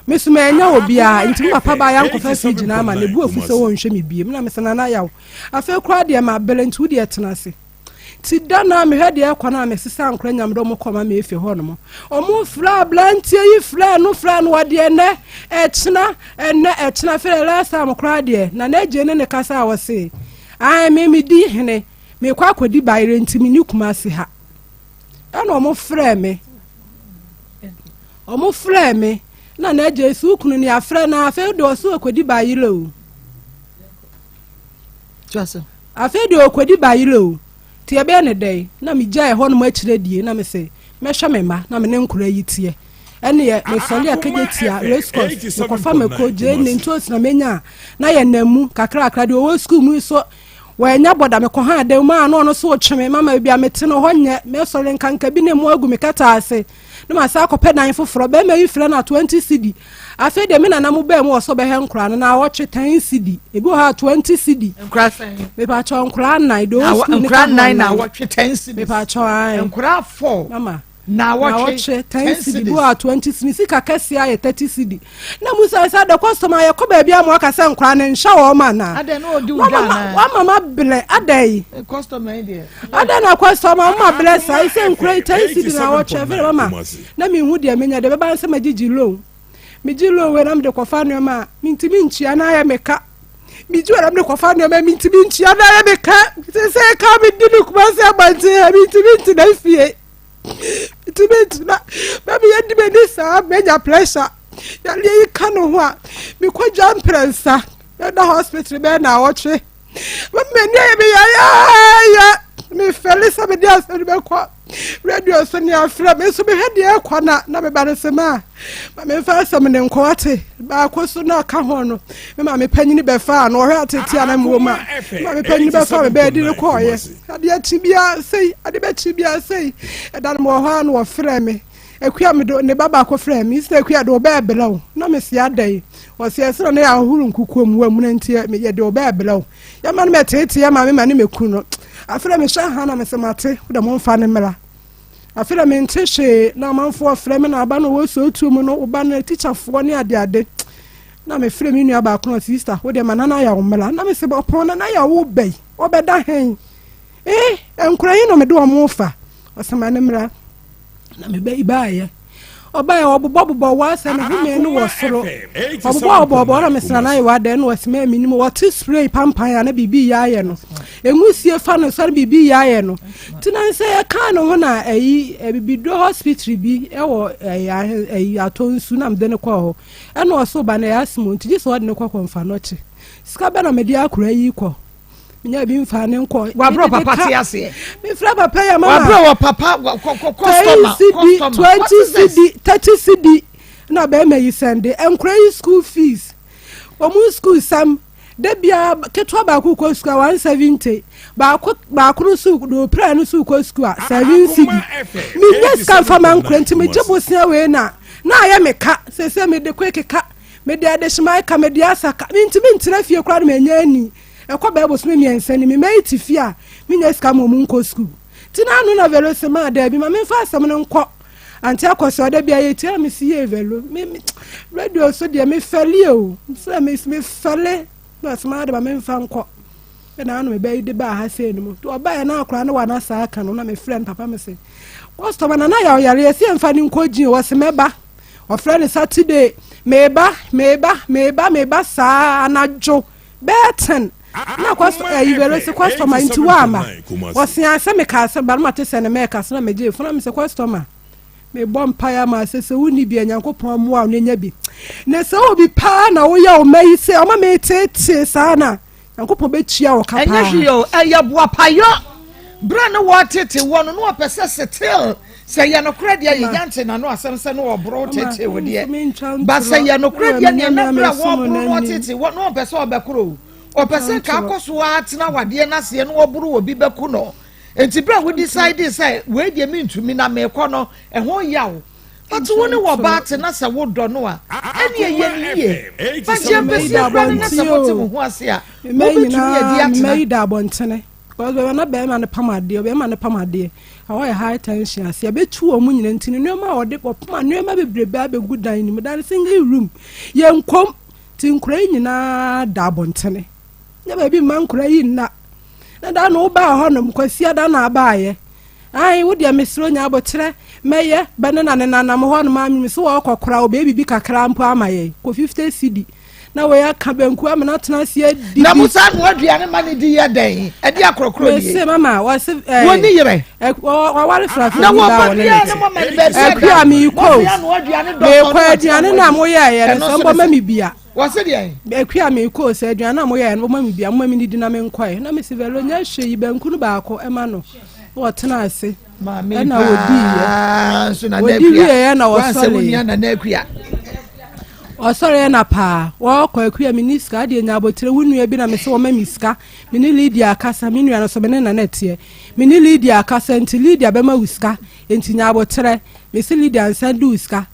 me so manya obiara nti me papa baa yɛankɔfa fridge no ama ne bu afu sɛ wɔnhwɛ me biem na mesɛ nana yaw afei koraa deɛ mabere nti wo deɛ tena ase. Ti da no a mehwɛ deɛ ɛkɔ no a mesesa nkora nyame dɛ ɔmo kɔ ma me efi hɔ nom. Ɔmo frɛ abranteɛ yi frɛ no frɛ no ɔde ɛnɛ ɛkyena ɛnɛ ɛkyena frɛ last time koraa deɛ na n'agye ne ne kasa a ɔse ae me medi hene mekɔ akɔdi bayerɛ nti menni Kumasi ha. Ɛna ɔmo frɛ me ɔmo frɛ me na n'agye so kunu ne afrɛ no afei deɛ ɔso ɔkɔdi bayerɛ o. Afei deɛ ɔkɔdi bayerɛ o, nti yɛbɛyɛ no dɛn? Na megyae ɛhɔ nom akyire die na mese mɛhwɛ me mma na me ne nkora yi teɛ. Ɛneɛ mesɔre a kagye tia race course mekɔfa mako gyeene ntoosi na menya a na yɛnam mu kakrakra deɛ ɔwɔ sukuu mu nso wɔanya bɔda mekɔ ha dan mu a na ɔno nso retwe me mama baabi a mete no hɔ nyɛ mɛsɔre nkanka bi ne mmoa agu me kɛtɛ ase na masan akɔpɛ dan foforɔ. Bɛrima yi frɛ no a 20 cedi. Afei deɛ me nana mo baa mu wɔ sɛ ɔbɛhwɛ nkoraa no naawɔtwe 10 cedi. Ebi wɔ hɔ a 20 cedi. Nkoraa sɛn? Mepakyɛw nkoraa nnan. Deɛ ɔwɔ sukuu ne ka Nkoraa ho nnan nnan. naawɔtwe 10 cedis. Mepakyɛw ae. Nkoraa four. Mama. Naawɔtwe 10 10 cedi. Bi cedis. wɔ hɔ a 20 cedi. Ne sika kɛseɛ ayɛ 30 cedi. Na mu sɛ sɛ the customer yɛkɔ baabi a mo aka sɛ nkoraa no nhyɛ wɔn anaa? Adɛn na ɔdi wo dwa anaa? Wama ma blɛ adɛn? Eh, Customer yi deɛ. Adɛn na customer mo ma blɛ saa yi sɛ nkura yi 10 cedi na wɔtwe afei na mama na menhu deɛ menya deɛ bɛba sɛ magyegye loan. Megye loan wei na mede kɔfa nneɛma a mentumi ntua na ayɛ me ka. Megye wei na mede kɔfa nneɛma a mentumi ntua na ayɛ me ka. Sɛ sɛ ka medi ne Kumasi abɔnten ha mentumi ntena fie. Ntumi ntena na meyɛ di m'ani saa manya pressure yareɛ yi ka ne ho a mekɔgya mprɛnsa mɛda hospital bɛyɛ naawɔtwe m'ani ayɛ me yayaaya mefɛle sɛ mede asɛm no bɛkɔ radio so ne afrɛ me nso mehwɛ deɛ ɛkɔ na na meba no sɛ ma ma memfa asɛm ne nkɔ ate baako so na ɔka ho no me maame panyini bɛfaa no ɔhwɛ atete a na mewɔ mu a me maame panyini bɛfaa me bɛɛ de no kɔɔyɛ Adeɛ kye biara sei, ade bɛkye biara sei. Ɛda no mewɔ hɔ a na wɔfrɛ me. Akua me do, ne ba baako frɛ me. Sɛ Akua de ɔbɛɛ brɛ wo. Na me se adɛn? Ɔse ɛsɛ na yɛ ahohoro nkukuo mu wɔ mu na nti yɛde ɔbɛɛ brɛ wo. Yɛma no mɛteetee yɛ maame ma ne mɛku no. Afei na mehwɛ ha na mese mate, wo dɛ momfa no mmra. Afei na mente hwee na amanfoɔ frɛ me na aba no wɔ sootuo mu no, wo ba no tikyafoɔ ne adeade. Na mefrɛ me nua baako na ɔse sister wo deɛ ma Nana Yaw mmra. Na mese ɔpɔn Nana Yaw wo bɛyi. Wɔbɛda hɛn? Eh, nkora yi na mede wɔn fa. Ɔsɛ ma ne mmra. Na me ba yi baayɛ. Ɔbaayɛ ɔbobɔbobɔ wɔ asɛ ne home no wɔ soro. Ɔbobɔ ɔbɔbɔ na mesra na ayɛ wadɛn na ɔsɛ ma menim wɔte spray pampan a na biribi yɛ ayɛ no. Emu sie fa no sɛ biribi yɛ ayɛ no. Nti na sɛ yɛkaa ne ho na ɛyi bibiduro hospital bi ɛwɔ ɛyi ɛyi atɔ nsu na mede no kɔɔ hɔ. Ɛna ɔso ba na ɛyɛ asemo nti gye sɛ ɔde no kɔ kɔmfa no kye. Sika bɛ na mede akora yi kɔ. Menya bi mfa ne nkɔ. Wabrɛ papa te aseɛ. Mefrɛ papa yi ama ma. Wabrɛ wɔ papa customer customer. 20 cedi 30 cedi na bɛrima yi sɛnde. Nkora yi school fees. Wɔn school sɛm. Da bia ketewa baako kɔ school a 170. Baako baako no so de opira no so kɔ school a 7 cedi. Menya sika mfa ma nkora nti megye bosea wei na na ayɛ me ka. Sese mede kɔ keka. Mede adehyema ka, mede asa ka. Mentumi ntena fie koraa na manya ani. Ɛkɔ bɛyɛ bosome mmiɛnsa ni, me mma yi te fie a, mennya sika ma wɔn nkɔ sukuu. Nti na ano na Vero se, maa daabi, ma memfa asɛm no nkɔ Ante Akɔsua, da biara yɛtie na mese yee Vero, me, me, radio so deɛ mefɛle o, sɛ me, mefɛle, na ɔse maa de ma memfa nkɔ. Ɛna ano me ba yi de baa ha sei no mu. Nti ɔbaeɛ na akwadaa no wɔ na saa ka no, na mefrɛ no papa me se, kɔstɔma na na yɛ ɔyare, yɛse yɛmfa no nkɔ gyin, ɔse mɛba. Ɔfrɛ no Saturday, meba, meba, meba, meba saa anadwo bɛyɛ ten. Na kɔstɔ ɛyi wɛrɛ sɛ kɔstɔma nti wa ama. Ɔsia sɛ meka sɛ barima te sɛ ne mɛka sɛ na megye fona me sɛ kɔstɔma. Mebɔ mpaeɛ ama sɛ sɛ wonni bi a Nyankopɔn mmoa wo na nya bi. Na sɛ wɔ bi paa na woyɛ wo mma yi sɛ ɔma metetee saa na Nyankopɔn bɛtua wo ka paa. Ɛnyɛ hwee o, ɛyɛ boapayɔ. Berɛ a na wɔretete wɔ no, na wɔpɛ sɛ still sɛ yɛ nokorɛ deɛ yɛ yante n'ano asɛm sɛ na wɔboro tete wo deɛ. Ba sɛ yɛ nokorɛ deɛ neɛ na berɛ a wɔboro no wɔtete wɔ na wɔpɛ sɛ ɔbɛkoro o. Ɔpɛ sɛ nka akɔ so ara tena wadeɛ no aseɛ na wɔboro obi bɛku no. Nti berɛ a wo decide sɛ wei deɛ mentumi na mekɔ no, ɛho yaw. But wo ne wɔ ba te na sɛ wo dɔ no a, ɛneɛ yɛ no yie. But yɛ mpɛ sɛ yɛkura no na sɛ mo te mo ho ase a, mo bɛtumi adi atena. Mma yi da abɔntene. Because bɛma na bɛrima no pam adeɛ, bɛrima no pam adeɛ. Ɛhɔ yɛ high tension ase. Yɛbɛtu wɔn nyina nti no nneɛma a wɔde wɔpam nneɛma bebrebe abɛgu dan no mu. Dan single room. Yɛnkɔm. Nti nkura yi nyinaa da abɔntene. Nyɛ baabi mma nkura yi nna. Na da no wobaa hɔnom, Kwasiada na abaayɛ. Ae, wo deɛ mesrɛ nya aboterɛ, mɛyɛ, bɛ ne na nenanam hɔnom a menim sɛ wɔɔkɔ koraa wɔbɛyɛ biribi kakra mpo ama yɛn, kɔ 50 cedi. Na wei aka banku ama no atena ase adidi. Na mo saa noa aduane ma ne di yɛ dɛn? Ɛde akorɔkorɔ nie. Mese mama, wɔse ɛɛ. Wɔn ni yerɛ. Wɔware frafra Na ni wɔn baa ba wɔne ne biara te. no mo ma ne baabi ada. Akua meekɔ o. Wɔn anoa aduane dɔsɔ Meekɔ na wɔte aduane na no a wɔadi. moyɛɛyɛ no Ɛno sɛ nso mbɔ ne ma sɛ. me bia. Wɔse deɛn? Akua meekɔ o sɛ aduane a moyɛɛyɛ no bɔ ma me bia moma me nidi na menkɔɛ. Na mese vɛlo nyɛ hwee yi banku no baako ɛma no. Na wɔtena ase. Maame Ɛna wɔdiiɛ. paa nso Nana Wɔdi Akua. wieɛ na Wansɛ wo nua wɔsɔreeɛ. Nana Akua. Ɔsɔreeɛ na paa wɔkɔ Akua menni sika adeɛ nya abotire wo nua bi na mese wɔma me sika me ne Lydia akasa me nua no so me ne Nana teɛ me ne Lydia akasa nti Lydia bɛma wo sika nti nya aboterɛ mese Lydia nsan di wo sika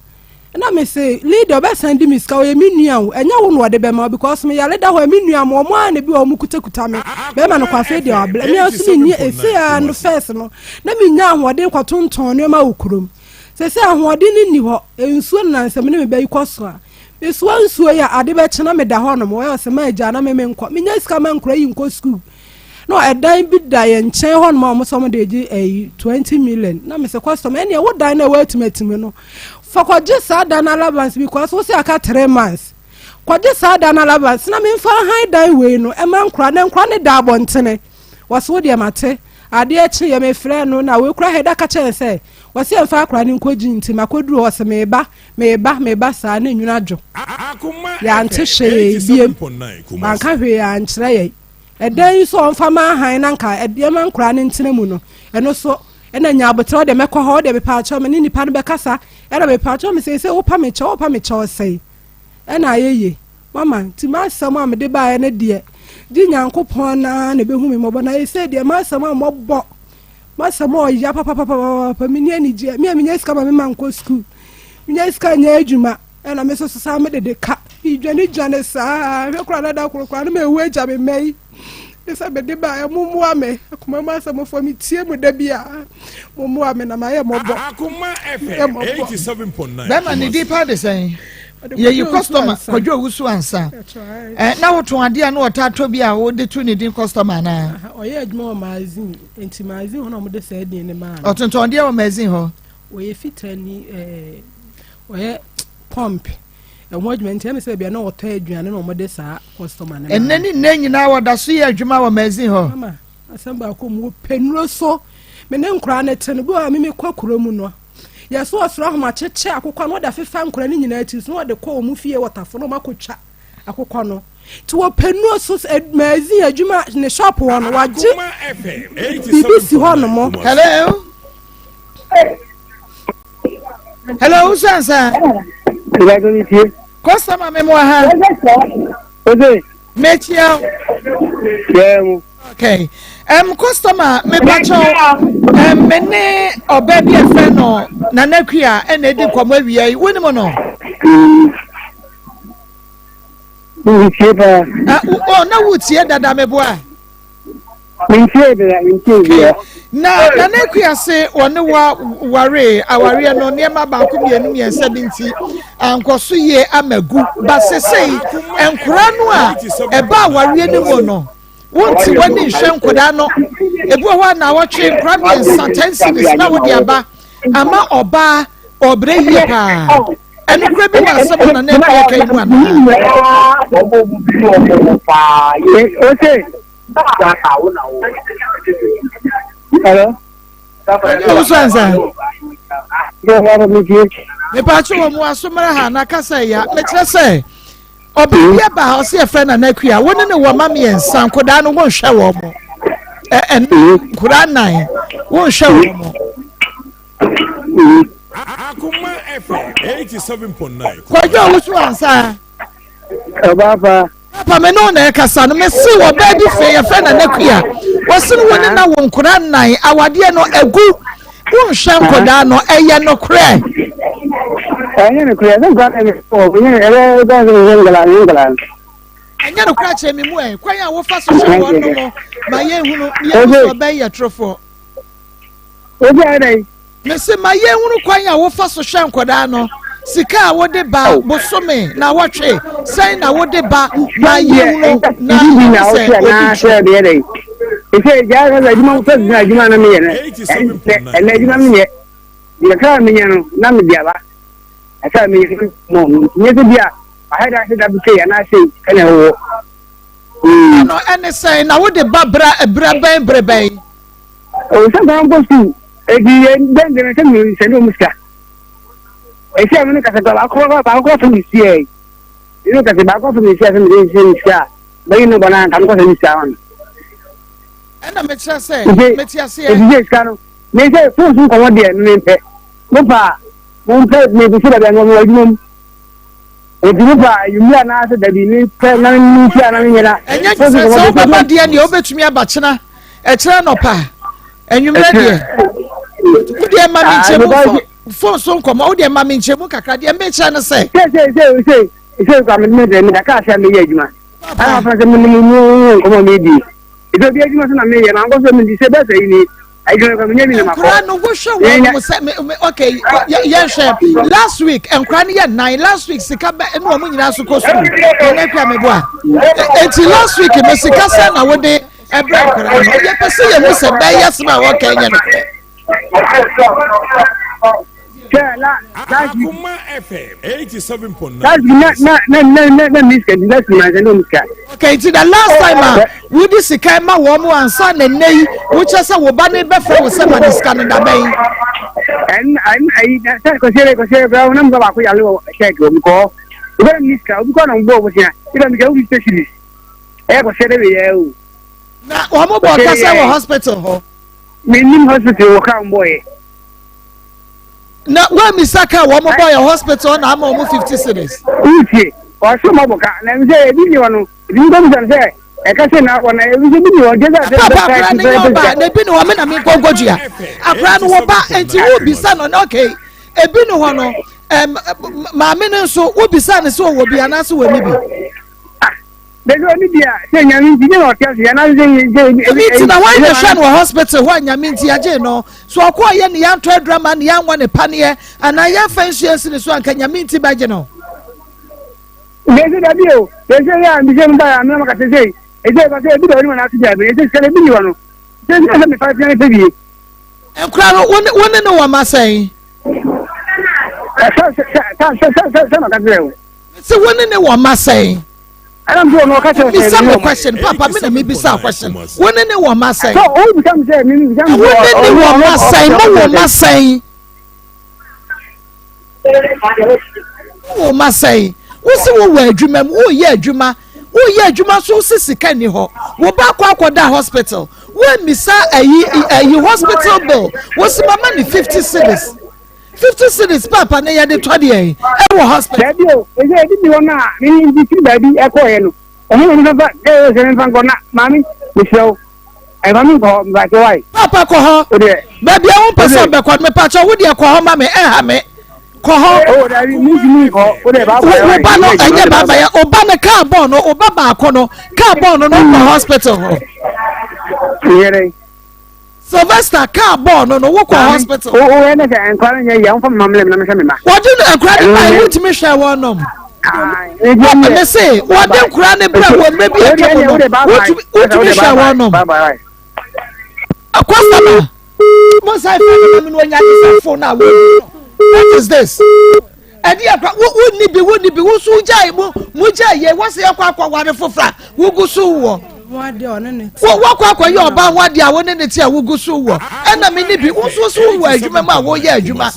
na mese Lydia ɔbɛsan di me sika ɔyɛ me nua o ɛnyɛ wo na ɔde bɛma wo because me yare da hɔ a me nua mo ɔmo a na bi wɔ ɔmo kutakuta me bɛrima no kɔ afei deɛ wabrɛ me nso menni ɛsei a no first no na menya ahoɔden kɔtontɔn nneɛma wɔ kurom Seesei ahoɔden no nni hɔ. Nsuo no na sɛ me ne me ba yi kɔ so a, mesoa nsuo yi a, ade bɛkye na meda hɔnom. Wɔyɛ ɔsɛ ma agya na me menkɔ. Menya sika ma nkora yi nkɔ sukuu. Na ɛdan bi da yɛn nkyɛn hɔnom a wɔn sɛ wɔn de gye ɛyi 20 million. Na mesɛ kɔstɔm ɛnneɛ wo dan no a ɛwɔ atimatimi no, fa kɔgye saa dan no allowance because wo sɛ aka 3 months. Kɔgye saa dan no allowance na memfa han dan wei no ɛma nkora na nkora no da abɔntene. Wɔse wo deɛ mate. Adeɛ kyeeɛ mefrɛɛ no na wei koraa Heda ka kyerɛɛ no sɛ wɔse yɛmfa akwadaa no nkɔ gym nti makɔduru hɔ ɔse meba, meba, meba saa na nwunu adwo. Yɛante hwee biem, wanka hwee ankyerɛ yɛn. Ɛdan yi nso ɔmfa ma ahan na nka yɛma nkwadaa no ntena mu no, ɛno so ɛna nya aboterɛ wo deɛ mɛkɔ hɔ, wo deɛ mepaakyɛw me ne nipa no bɛkasa, ɛna mepaakyɛw me seesei wopa me kyɛw, wopa me kyɛw sɛe ɛna ayɛ yie. Mama, nti m'asɛm a mede baeɛ no deɛ, gye Nyankopɔn no ara na ɛbɛhu me mmɔbɔ. Na seesei deɛ, m'asɛm a mmɔbɔ, m'asɛm a ɔya papapapapapa, menni anigyeɛ. Me a menya sika ma me ma nkɔ sukuu, menya sika nyɛ adwuma, ɛna me nso so saa mede de ka. Medwanedwane saa, hwɛ koraa na da koro koraa na mawu agya me mma yi. Ne sɛ mede baeɛ, mommoa me. Akoma mu asɛmfoɔ, metie mo da bi a, mommoa me na mayɛ mmɔbɔ. Akoma Mayɛ FM mmɔbɔ. 87.9 Bɛrima ne din Kumasi. paa de sɛn? Yɛyi customer Kwadwo Owusu ansa. Eh, na wotɔn adeɛ a na wɔtaa tɔ bi a wode to ne din customer anaa? Ɔyɛ adwuma wɔ magazine, nti magazine hɔ na wɔde saa din no maa no. Ɔtontɔn deɛ wɔ magazine hɔ? Ɔyɛ fitani, eh, ɔyɛ pump ɛho adwuma nti ɛmi sɛ baabi a na ɔtɔ aduane na wɔde saa customer no maa no. Ɛnɛ ne nnɛ nyinaa wɔda so yɛ adwuma wɔ magazine hɔ? Mama, asɛm baako mu wɔpɛ nnuro so, me ne nkoraa no te no, bi wɔ hɔ a me mekɔ kuro mu no, Yɛso ɔsoro ahoma kyekyɛ akokɔ no, wɔde afefa nkora no nyinaa ti so na wɔde kɔ wɔn fie wɔ tafo na wɔn akɔtwa akokɔ no. Nti wɔpɛ nnuro so magazine adwuma ne shop hɔ no wagye biribi si hɔ nom. Hello. Hello, Usansa. Customer me mo ha. Mekyia wo. Okay. Um, customer, me pacho, um, me ne ɔbɛ bi ɛfɛ no Nana Kua ɛna edi nkɔmɔ awia yi. Wo ni mo no? Ntie paa. Uh, oh, na wo tie dada me boa. Mentie bia, mentie bia. Na Nana Akua se wɔne wa waree awareɛ no nneɛma baako mmienu mmiɛnsa bi nti ankɔ so yie ama gu ba sesei nkora no a ɛba awareɛ no mu no wonte w'ani nhwɛ nkwadaa no ebi wɔ hɔ a na wɔtwe nkora mmiɛnsa ten series na wode aba ama ɔbaa ɔbrɛ yie paa ɛnokorɛ bi wɔ asɛm a Nana Akua ka yi mu anaa? Hello. Owusu ansa. Mepatwo wɔ mu asomra ha na kasa ya. Mekyerɛ sɛ ɔbaa bi aba ha ɔsɛ yɛfrɛ Nana Akua. Wo ne ne wɔ ma mmiɛnsa nkodaa no wonhwɛ wɔn mo. Ɛ ɛ nkodaa nan wonhwɛ wɔn mo. Akoma FM 87.9. Kwadwo owusu ansa. Ɔbaa Papa me ne wo na ɛkasa no mese wɔ baa bi fie yɛfrɛ Nana Kua wɔse no wo ne na wo nkora nnan awadeɛ no agu wonhwɛ nkɔdaa no ɛyɛ nokorɛ ɛnyɛ nokorɛ sɛ nkora na ɛyɛ nkora ɛnyɛ nokorɛ kyerɛ me mu ɛ kwan a wofa so hwɛ wɔn no mo ma yɛnhunu ne yɛhu sɛ ɔbɛn yɛ torofoɔ Obi ayɛ dɛn? Mese ma yɛnhunu kwan a wofa so hwɛ nkwadaa no, sika a wode ba bosome na wɔtwe, sɛn na wode ba ma yɛnhunu na yɛhu sɛ odi turo. Ɛsɛ gyaa sɛ adwuma fɛ sɛ adwuma na meyɛ no ɛnɛ adwuma menyɛ deɛ kakra a menya no na mede aba kakra a menya no mɔ no nti nyɛ sɛ bi a ahɛ da sɛ da bi sei anaa sei ɛna ɛwɔ Ɛno ɛne sɛn na wode ba bra bra bɛn bere bɛn? Sɛ nkwadaa nkɔ sukuu eti yɛ dɛn dɛn sɛ mi sɛ ne wɔn sika esi a mi ne kasa baako baako kɔ fam si yɛ mi ne kasa baako fam si yɛ sɛ mi de si sika a bɛyi ne bɔ na nka mi kɔ sɛ mi sika wɔn. Ɛna mekyerɛ sɛ mete aseɛ. Eti sɛ sika no me sɛ fon so nkɔmɔ deɛ me mpɛ mo pa mo mpɛ me fi sɛ dabi anɔ mo adwuma mu. Eti mo pa enyimire anaasɛ dabi me pɛ na me nti a na me nyɛ na. Ɛnyɛ sɛ sɛ wobɛba deɛ deɛ wobɛtumi aba kyena ɛkyerɛ nɔpa anwummerɛ deɛ wodeɛ ma me nkyɛmu fon so nkɔmmɔ wodeɛ ma me nkyɛmu kakra deɛ mekyerɛ no sɛ. Sɛ sɛ sɛ sɛ sɛ kura me me deɛ me da kaa sɛ meyɛ adwuma ana afra sɛ me ne mu mu nkɔmmɔ me di ebi obi adwuma so na meyɛ ma nkɔ so me di sɛ bɛsɛ yi ni adwuma kura me nyɛ bi na ma kɔ. Nkura no wohwɛ wɔn mo sɛ me me okay yɛn hwɛ last week nkura no yɛ nan last week sika bɛ ɛna wɔn nyinaa so kɔ sukuu ɛna ekura me boa eti last week no sika sɛ na wɔde ɛbrɛ nkura no yɛpɛ sɛ yɛn mu sɛ bɛyɛ sɛ na wɔkɛ nyɛ no korɛ. Sɛ la last week. Akoma FM 87.9. Last week na na na na na na mi sika last week na na mi sika. Okay, nti the last time a wodi sika ma wɔn mo ansa na nnɛ yi wokyerɛ sɛ wo ba ne bɛfrɛ wo sɛ ma ne sika no da bɛn. Ɛn ɛn ayi na sɛ kɔsiere kɔsiere kura wɔn nam baako yale wɔ kyɛk wɔ mu kɔɔ obi na mi sika obi kɔ na mo bɔ ɔmo sia ebi na mi sika obi specialist ɛyɛ kɔsiere de yɛ o. Na wɔn bɔ kasa wɔ hospital hɔ. Mi nim hospital wɔ kaa mbɔ yɛ. Na wɔamisa ka wɔn bɔ yɛ hospital na ama wɔn 50 cedis. Wotie, ɔsɛ ɔmo abɔ ka na sɛ ebi ni hɔ no ebi nkɔ bisa no sɛ ɛka sɛ na abɔ na ebi sɛ ebi ni hɔ gyesɛ sɛ Papa akora no nyɛ ɔba na ebi ni hɔ me na me nkɔ nkɔtua akora no wɔ ba nti wo bisa no na okay ebi ni hɔ no ɛm maame no nso wo bisa no sɛ ɔwɔ bi anaasɛ wɔ ni bi. Bɛsɛ ɔni bi a sɛ nyame nti nyɛ na ɔte ase anaasɛ sɛ sɛ Nyame nti na wɔn na hwɛ no wɔ hospital hɔ a nyame nti yɛgye no so ɔkɔ ɔyɛ ne yɛntɔ adura ma ne yɛanwɔ ne paneɛ anaa yɛmfa nsuo nsi ne so anka nyame nti bɛgye no. Bɛsɛ dabi o bɛsɛ yɛ a mbisɛ no ba yɛ amena maka sɛ sɛ ɛsɛ ɛba sɛ ebi da ɔnim anaasɛ dabi ɛsɛ sika no ebi ni hɔ no sɛ sɛ sɛ mefa tia ne pɛ bie. Nkora no wo ne ne wɔ ma sɛn? Sɛ sɛ sɛ sɛ sɛ sɛ maka kyerɛ wo. Sɛ wo ne ne wɔ ma sɛn? Ɛna mi sɛ ɔno ɔka kyerɛ sɛ Bisa me question papa mi na mi bisa question. Wo ne ne wɔ ma sɛn? So o bisa mi sɛ mi bisa mi sɛ. Wo ne ne wɔ ma sɛn? Mo wɔ ma sɛn? Wo wɔ ma sɛn? Wo si wo wɔ adwuma mu, wo yɛ adwuma, wo yɛ adwuma so si sika ni hɔ. Wo ba akɔ akɔda hospital. Wo mmisa ayi ayi hospital bill. Wo si mama ne 50 cedis. 50 cedis paapa ne yɛde tɔ deɛ ɛwɔ hospital. Dabi o, ɛsɛ ebi ni hɔ no a ne ne nti firi baabi ɛkɔɔyɛ no, ɔho na nifa fa ɛyɛ sɛ memfa nkɔ na maame mesrɛ wo ɛmfa me nkɔ hɔ mepakyɛ wae. Paapa kɔ hɔ. Baabi a wompɛ sɛ ɔbɛkɔ no mepakyɛ wo deɛ kɔ hɔ ma me ɛha me kɔ hɔ. O dabi mentumi nkɔ wo deɛ baaba yɛ. Wo ba no ɛnyɛ baaba yɛ wo ba no kaa bɔɔl no wo ba baako no kaa bɔɔl no no kɔ hospital hɔ. Yɛrɛ. Sylvester kaa bɔɔl no no wokɔ hospital. O o ɛnɛ sɛ nkora no nyɛ yɛ wɔn fa mma mlɛm na mehwɛ me ma. Wɔde nkora no ba yi wotumi hwɛ wɔn nom. Me se wɔde nkora no brɛ wɔ mmerɛ bi atwa mu no wotumi hwɛ wɔn nom. Customer mo nsa efa ne ma mi na onya ne sɛ phone a wɔdi no what is this? Ɛdi akora wo wo ni bi wo ni bi wo so gya mu mu gya yɛ wɔsi ɛkɔ akɔ ware foforɔ a wogu so wɔ. Wo wakɔ akɔ yɛ ɔbaa ho adeɛ a wo ne ne te a wogu so wɔ ɛna me ni bi wo nso so wɔ adwuma mu a woyɛ adwuma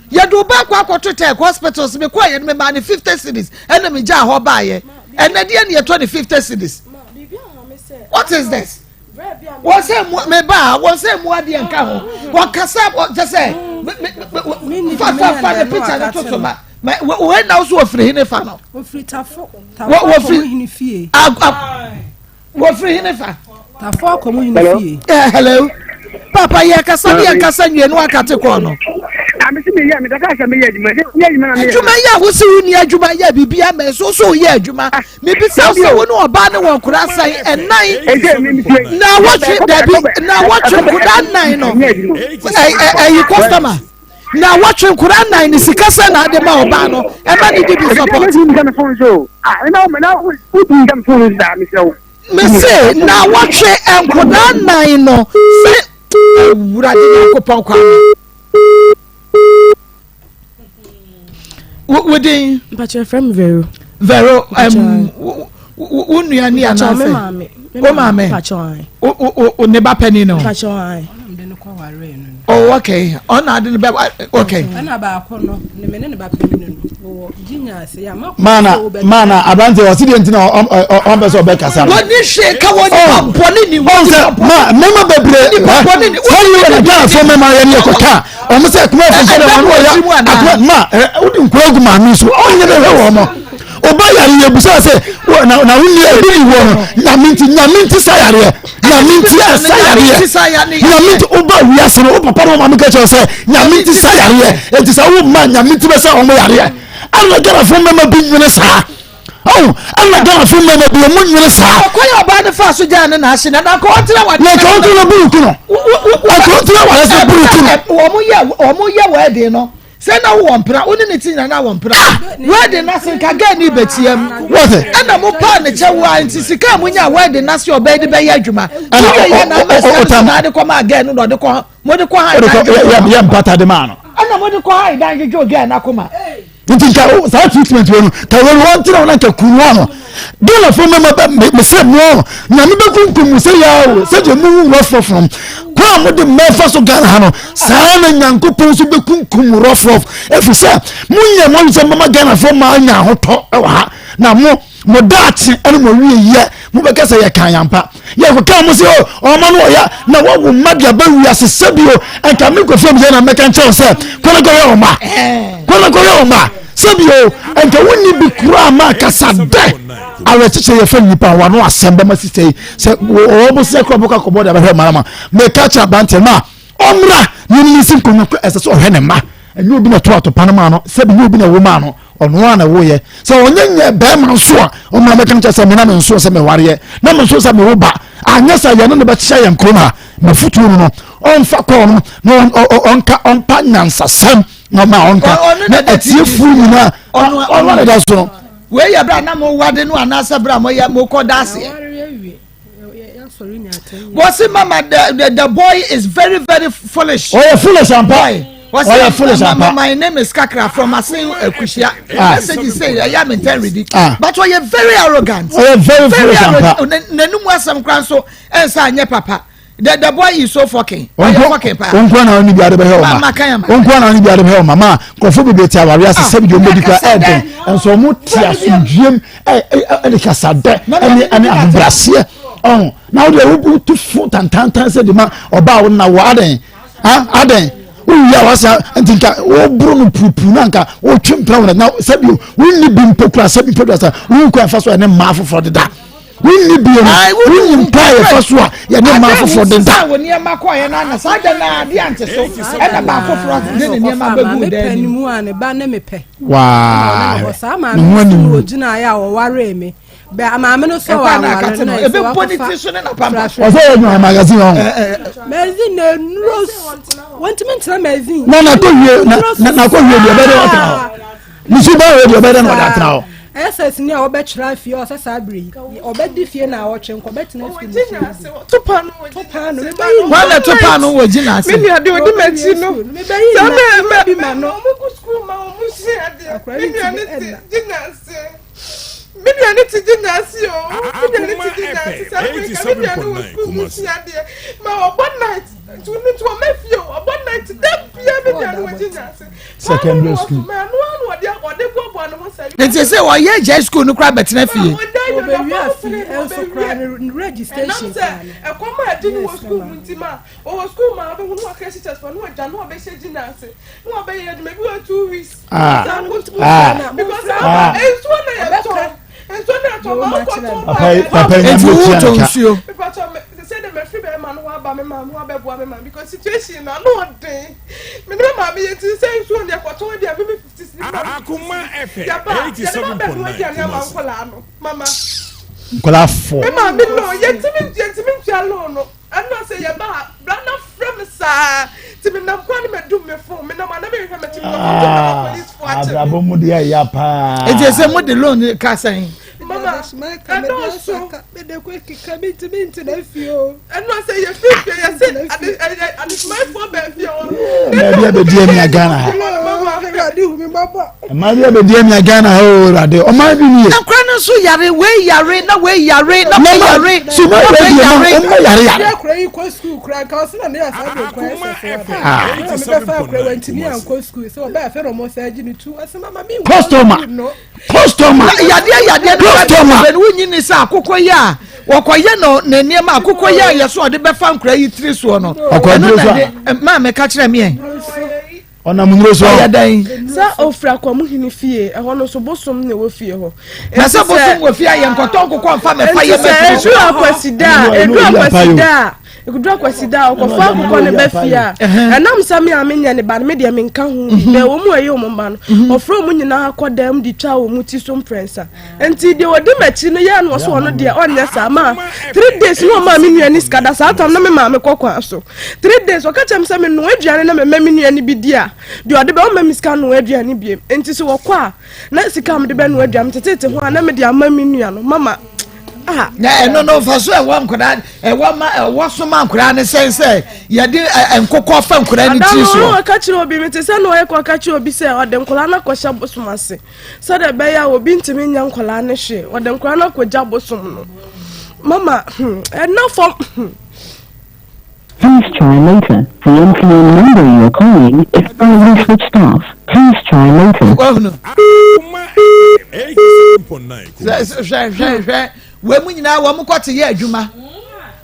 yɛde wo ba akɔ akɔto tech hospitals me kɔɔ yɛ no me maa ne 50 cedis ɛna me gyaa hɔ baayɛ ɛnɛ deɛ ne yɛtɔ ne 50 cedis what is this wɔn sɛ mu me ba wɔn sɛ mu adeɛ nka ho wɔn kasa kyɛ sɛ fa fa fa ne picture ne to so ma ma wɔn na so wɔfiri hene fa no wɔfiri tafo tafo akɔmu hene fie wɔfiri hene fa tafo akɔmu hene fie. Eh, hello papa yɛ kasa ne yɛ kasa nwie no akate kɔɔ no. Amesi mi yɛ mi daka sɛ mi yɛ adwuma mi yɛ adwuma na mi yɛ. Adwuma yɛ a wosi wo ni adwuma yɛ biribi ama nso so yɛ adwuma mebisa sɛ wo ne ɔbaa ne wɔ nkora sɛn ɛnan na wɔtwe dabi na wɔtwe nkora nan no ɛyi customer na wɔtwe nkora nan ne sika sɛ na ade ma ɔbaa no ɛma ne di bi support. Mese na wɔtwe nkodaa nan no sɛ awurade nyankopɔn kwa wo din. Mpakyɛ frɛ me Vero. Vero um, wo nua ni anaasɛ wo maame wo ne ba panin no. Oh okay ɔna ade no bɛ okay. Ɛna baako no ne me ne ne ba panin no wɔ gyinya ase yɛ ama. Maana maana aberante ɔsi deɛ nti na ɔmpɛ sɛ ɔbɛkasa no. Wɔn ni hwee ka wɔn nipa bɔne ni wɔn nipa bɔne. Ma mmarima bebree nipa bɔne ni. Sɛ yɛ wɔ Ghana fo mmarima yɛ ne yɛ kɔka wɔn sɛ kuma fo sɛ wɔn wɔ ya akuma ma wodi nkura gu maame so ɔnyɛ bɛ hwɛ wɔn mo ɔba yare yɛ busa sɛ na na wonni ebi ni wɔ no nyame nti nyame nti sa yareɛ nyame nti ɛsa yareɛ nyame nti woba wiase no wo papa no maame ka kyerɛ sɛ nyame nti sa yareɛ enti sɛ wo ma nyame nti bɛsɛ wɔn yareɛ ɛna Ghanafoɔ mmarima bi nwene saa ɔn ɛna Ghanafoɔ mmarima bi wɔn nwene saa. Ɔkwan a ɔbaa no faa so gyaa ne na ase na na nka ɔntena wade. Na nka ɔntena buruku no. Nka ɔntena wade sɛ buruku no. Wɔn yɛ wɔn yɛ wɛɛden no sɛ na wowɔ mpena wo ne ne ti nyina na wɔ mpena wɛɛden no ase nka gɛɛ ne bɛtia mu ɛna mo paa ne kyɛ wo a nti sika a mo nya wɛɛden no ase ɔbɛn de bɛyɛ adwuma woyɛ yɛ na ama sika no so na ade kɔ maa gɛɛ no na ɔde kɔ mo de kɔ ha dan dwodwo yɛ mpata de maa no ɛna mo de kɔ ha dan dwodwo gɛɛ no akoma nti nka saa treatment wɔ no ka wɔn wɔn tena wɔn nka kunu ano Ghana fo mɛma bɛ mɛ sɛ mo nyame bɛ kunkum mo sɛ yaa o sɛ deɛ mo wu rɔfrɔfrɔm kwan a mo de mɛfa so Ghana ha no saa na nyankopɔn nso bɛ kunkum mo rɔfrɔf efi sɛ mo nyɛ mo sɛ mɛma Ghana fo maa nya ahotɔ ɛwɔ ha na mo mo daakye ɛne mo awie yɛ mo bɛka sɛ yɛ kan yampa yɛ kɔka mo sɛ o ɔma no ɔya na wawo mma de aba wiase sɛbio nka me nkɔfam yɛ na mɛka nkyɛw sɛ kɔnɔkɔyɛ ɔma kɔnɔkɔyɛ ɔma sɛbio nka wonni bi koraa ma kasa dɛ awerɛkyekyɛ yɛfɛ nnipa wano asɛm bɛma sisɛ yi sɛ wɔwɔ mo sɛ korɔ bɔkɔ akɔbɔ de abɛhwɛ mara ma meka kyerɛ aberanteɛ no a ɔmmra ne ne si nkonnwa ɛsɛ sɛ ɔhwɛ ne mma ɛnyɛ obi na ɛto atopa no maa no sɛbi nyɛ obi na ɛwo maa no ɔno a na ɛwoyɛ sɛ ɔnyɛ nyɛ bɛrima nso a ɔmmra mɛka kyerɛ sɛ me na me nso sɛ mewareɛ na me nso sɛ mewo ba anyɛ sɛ yɛne no bɛkyɛ yɛn kurom a mafotuo no no ɔmfa kɔɔ no na ɔnka ɔmpa nyansasɛm na ɔma ɔnka na atiefoɔ nyinaa ɔno na ɛda so no wei yɛ berɛ a na mowade no anaasɛ berɛ a moyɛ mokɔ da aseɛ Wɔsi mama the, the the boy is very very foolish. Ɔyɛ foolish ampa. Ɔyɛ foolish ampa. My name is Kakra from Asin Akusia. Ah. Message say ɛyà mi ntɛn redi. Ah. But ɔyɛ very arrogant. Ɔyɛ very foolish ampa. N'anum asɛm kora nso ɛnsa anyɛ papa. The the boy is so fucking. Ɔyɛ fucking paa. Onko na ɔni bi ade bɛhɛ ɔma. Onko na ɔni bi ade bɛhɛ ɔma. Ma nkurɔfoɔ bebree te awaare ase sɛbi deɛ ɔmo di kura ɛɛdɛn. Nso ɔmo te asomdwiem ɛne kasadɛ ɛne ɛne ahobrɛaseɛ ɔho na wode wotu fo tantantan sɛ de ma ɔbaa wo na wɔ adɛn adɛn wowie a wasa nti nka woboro no purupuru na nka wotwe mpena wo na sɛbi wonni bi mpo kura sɛbi mpo duasa wonkɔ ɛfa so ɛne mmaa foforɔ deda wonni bi no wonni mpo a yɛfa so a yɛne mmaa foforɔ deda. wɔ nneɛma kɔɔyɛ no ana saa da no adeɛ ante so ɛna baa foforɔ de ne nneɛma bɛgu dan mu Waa ne ho anim no. Maame no sɔ wɔ aware no ebe bɔ ne ti so ne na pampa so. Ɔsɛ yɛ adwuma magazine ɔn. Magazine na enuro wɔntumi ntena magazine. Na na kɔ wie na na kɔ wie deɛ ɔbɛdɛ ɔtena hɔ. Musu ba wie deɛ ɔbɛdɛ na ɔde atena hɔ. Ɛsɛs ni a ɔbɛkyerɛ afie ɔsɛ saa bere yi ɔbɛdi fie na awɔtwe nkɔ ɔbɛtena fie mu fie to paano wɔ to paano mebɛyi wọn na to paano wɔ gyina ase. mi nua de odi m'akyi no sɛ mɛ mɛ mɛ ɔmo kɔ sukuu ma ɔmo sua adeɛ mi nua ne ti gyina ase mi nua ne ti gyina ase o mi nua ne ti gyina ase sɛ afirika mi nua ne wɔ sukuu mu sua adeɛ ma ɔbɔ night nti nti ɔmɛ fie o ɔbɔ night dɛ bia mi nua ne wɔ gyina ase. secondary school. nti sɛ ɔyɛ gya school no koraa bɛtena fie. ɛkɔm a ɛdi no wɔ school mu nti ma ɔwɔ school ma ɔbɛhu no wakra teachers fɔ no ɔgya no ɔbɛhyɛ gyina ase na ɔbɛyɛ adwuma bi wɔ 2 weeks. Because nsuo na yɛtɔ nsuo na yɛtɔ ma ɔkɔtɔ ba nti wotɔ nsuo. Sɛ de mɛfiri bɛrima no ho aba me maame ho abɛboa me maame because situation na ano ɔden me ne me maame yɛ ti sɛ nsuo ne ɛkɔtɔn bi a me 50 cedis ma me 50 cedis yɛba yɛde ma bɛno aduane ama nkɔlaa no mama nkɔlaa fɔ me maame no yɛntumi yɛntumi ntua loan no ɛna sɛ yɛba ha bra na frɛ me saa ti me nam kwan ne ma dum me phone me nam ana me hwɛ me ti me kɔ kɔ police fo akyɛ abrabɔ mu deɛ ɛya paa nti sɛ mo de loan ka sɛn mama. Mama, ɛdɔɔso. Mede kɔ keka mentumi ntena fie o. Ɛno sɛ yɛ fi fie yɛ se ade ɛyɛ adesumafoɔ bɛn fie hɔ. Mmaa bi abɛdi amia Ghana ha. Awurade hu me mmɔbɔ. Mmaa bi abɛdi amia Ghana ha o Awurade ɔman bi nie. Nkora no nso yare wei yare na wei yare na wei yare So na ma wei yɛ yare. ma yare yare. Yɛ akora yi kɔ sukuu kora nka ɔsɛ na ne yɛ saa de kɔ ɛsɛ so aba. Ɛna mebɛfa akora wantumi ankɔ sukuu sɛ ɔbɛyɛ afɛ na ɔmo sɛ agye ne tu ɔsɛ mama mi nkɔ Customer. sukuu no. Customer. Yadeɛ yadeɛ no Customer. bɛ no wonyi ne sɛ akokɔ yi a wɔkɔyɛ no ne nneɛma akokɔ yi a yɛ so ɔde bɛfa nkora yi tiri soɔ no. Ɔkɔ Ɛno aduro na so a. de maa meka kyerɛ meɛ. Ɔnam nnuro so. Ɔyɛ dɛn? Sɛ ofiri akwamuhene fie ɛhɔ no so bosom na ɛwɔ fie hɔ. Na sɛ bosom wɔ fie a yɛ nkɔtɔ nkokɔ nfa mɛfa Nti yɛ sɛ mɛtiri so. ɛduru akwasida a Ɛno ɛduru ɛno oyi akwasida a ɛduru akwasida a ɔkɔfa akokɔ ne ba fie a ɛnam sɛ me a menyɛ ne ba no me deɛ menka ho bi bɛɛ wɔn mu a ɛyɛ wɔn ba no ɔfrɛ wɔn nyinaa kɔ dan mu de twa wɔn ti so mprɛnsa nti deɛ ɔdi m'akyi no yɛ no ɔso ɔno deɛ ɔnyɛ saa ma 3 days na ɔmaa me nua ne sika da saa tam na me maame kɔ kwan so 3 days ɔka kyerɛ me sɛ menoa aduane na mema me nua no bi di a deɛ ɔde bɛ ɔma me sika noa aduane biem nti sɛ wɔkɔ a na sika a mede bɛnoa aduane tetete ho a na mede ama me nua no mama ah. Na ɛno no nfa so ɛwɔ nkwadaa ɛwɔ ma ɛwɔ so ma nkwadaa ne sɛn sɛ yɛde ɛ nkokɔ fa nkwadaa ne tiri Ada no soɔ. ɔka kyerɛ obi mete sɛ na ɔyɛ kɔ ɔka kyerɛ obi sɛ ɔde nkwadaa no akɔhyɛ bosom ase sɛdeɛ ɛbɛyɛ a obi ntumi nyɛ nkwadaa no hwee ɔde nkwadaa no akɔgya bosom no mama ɛna fam Please try later. The MTN number you are calling is currently switched off. Please try later. Wahunu. Kuma 87.9 Kumasi. Hwɛ hwɛ hwɛ wɔn mu nyinaa wɔn kɔ te yɛ adwuma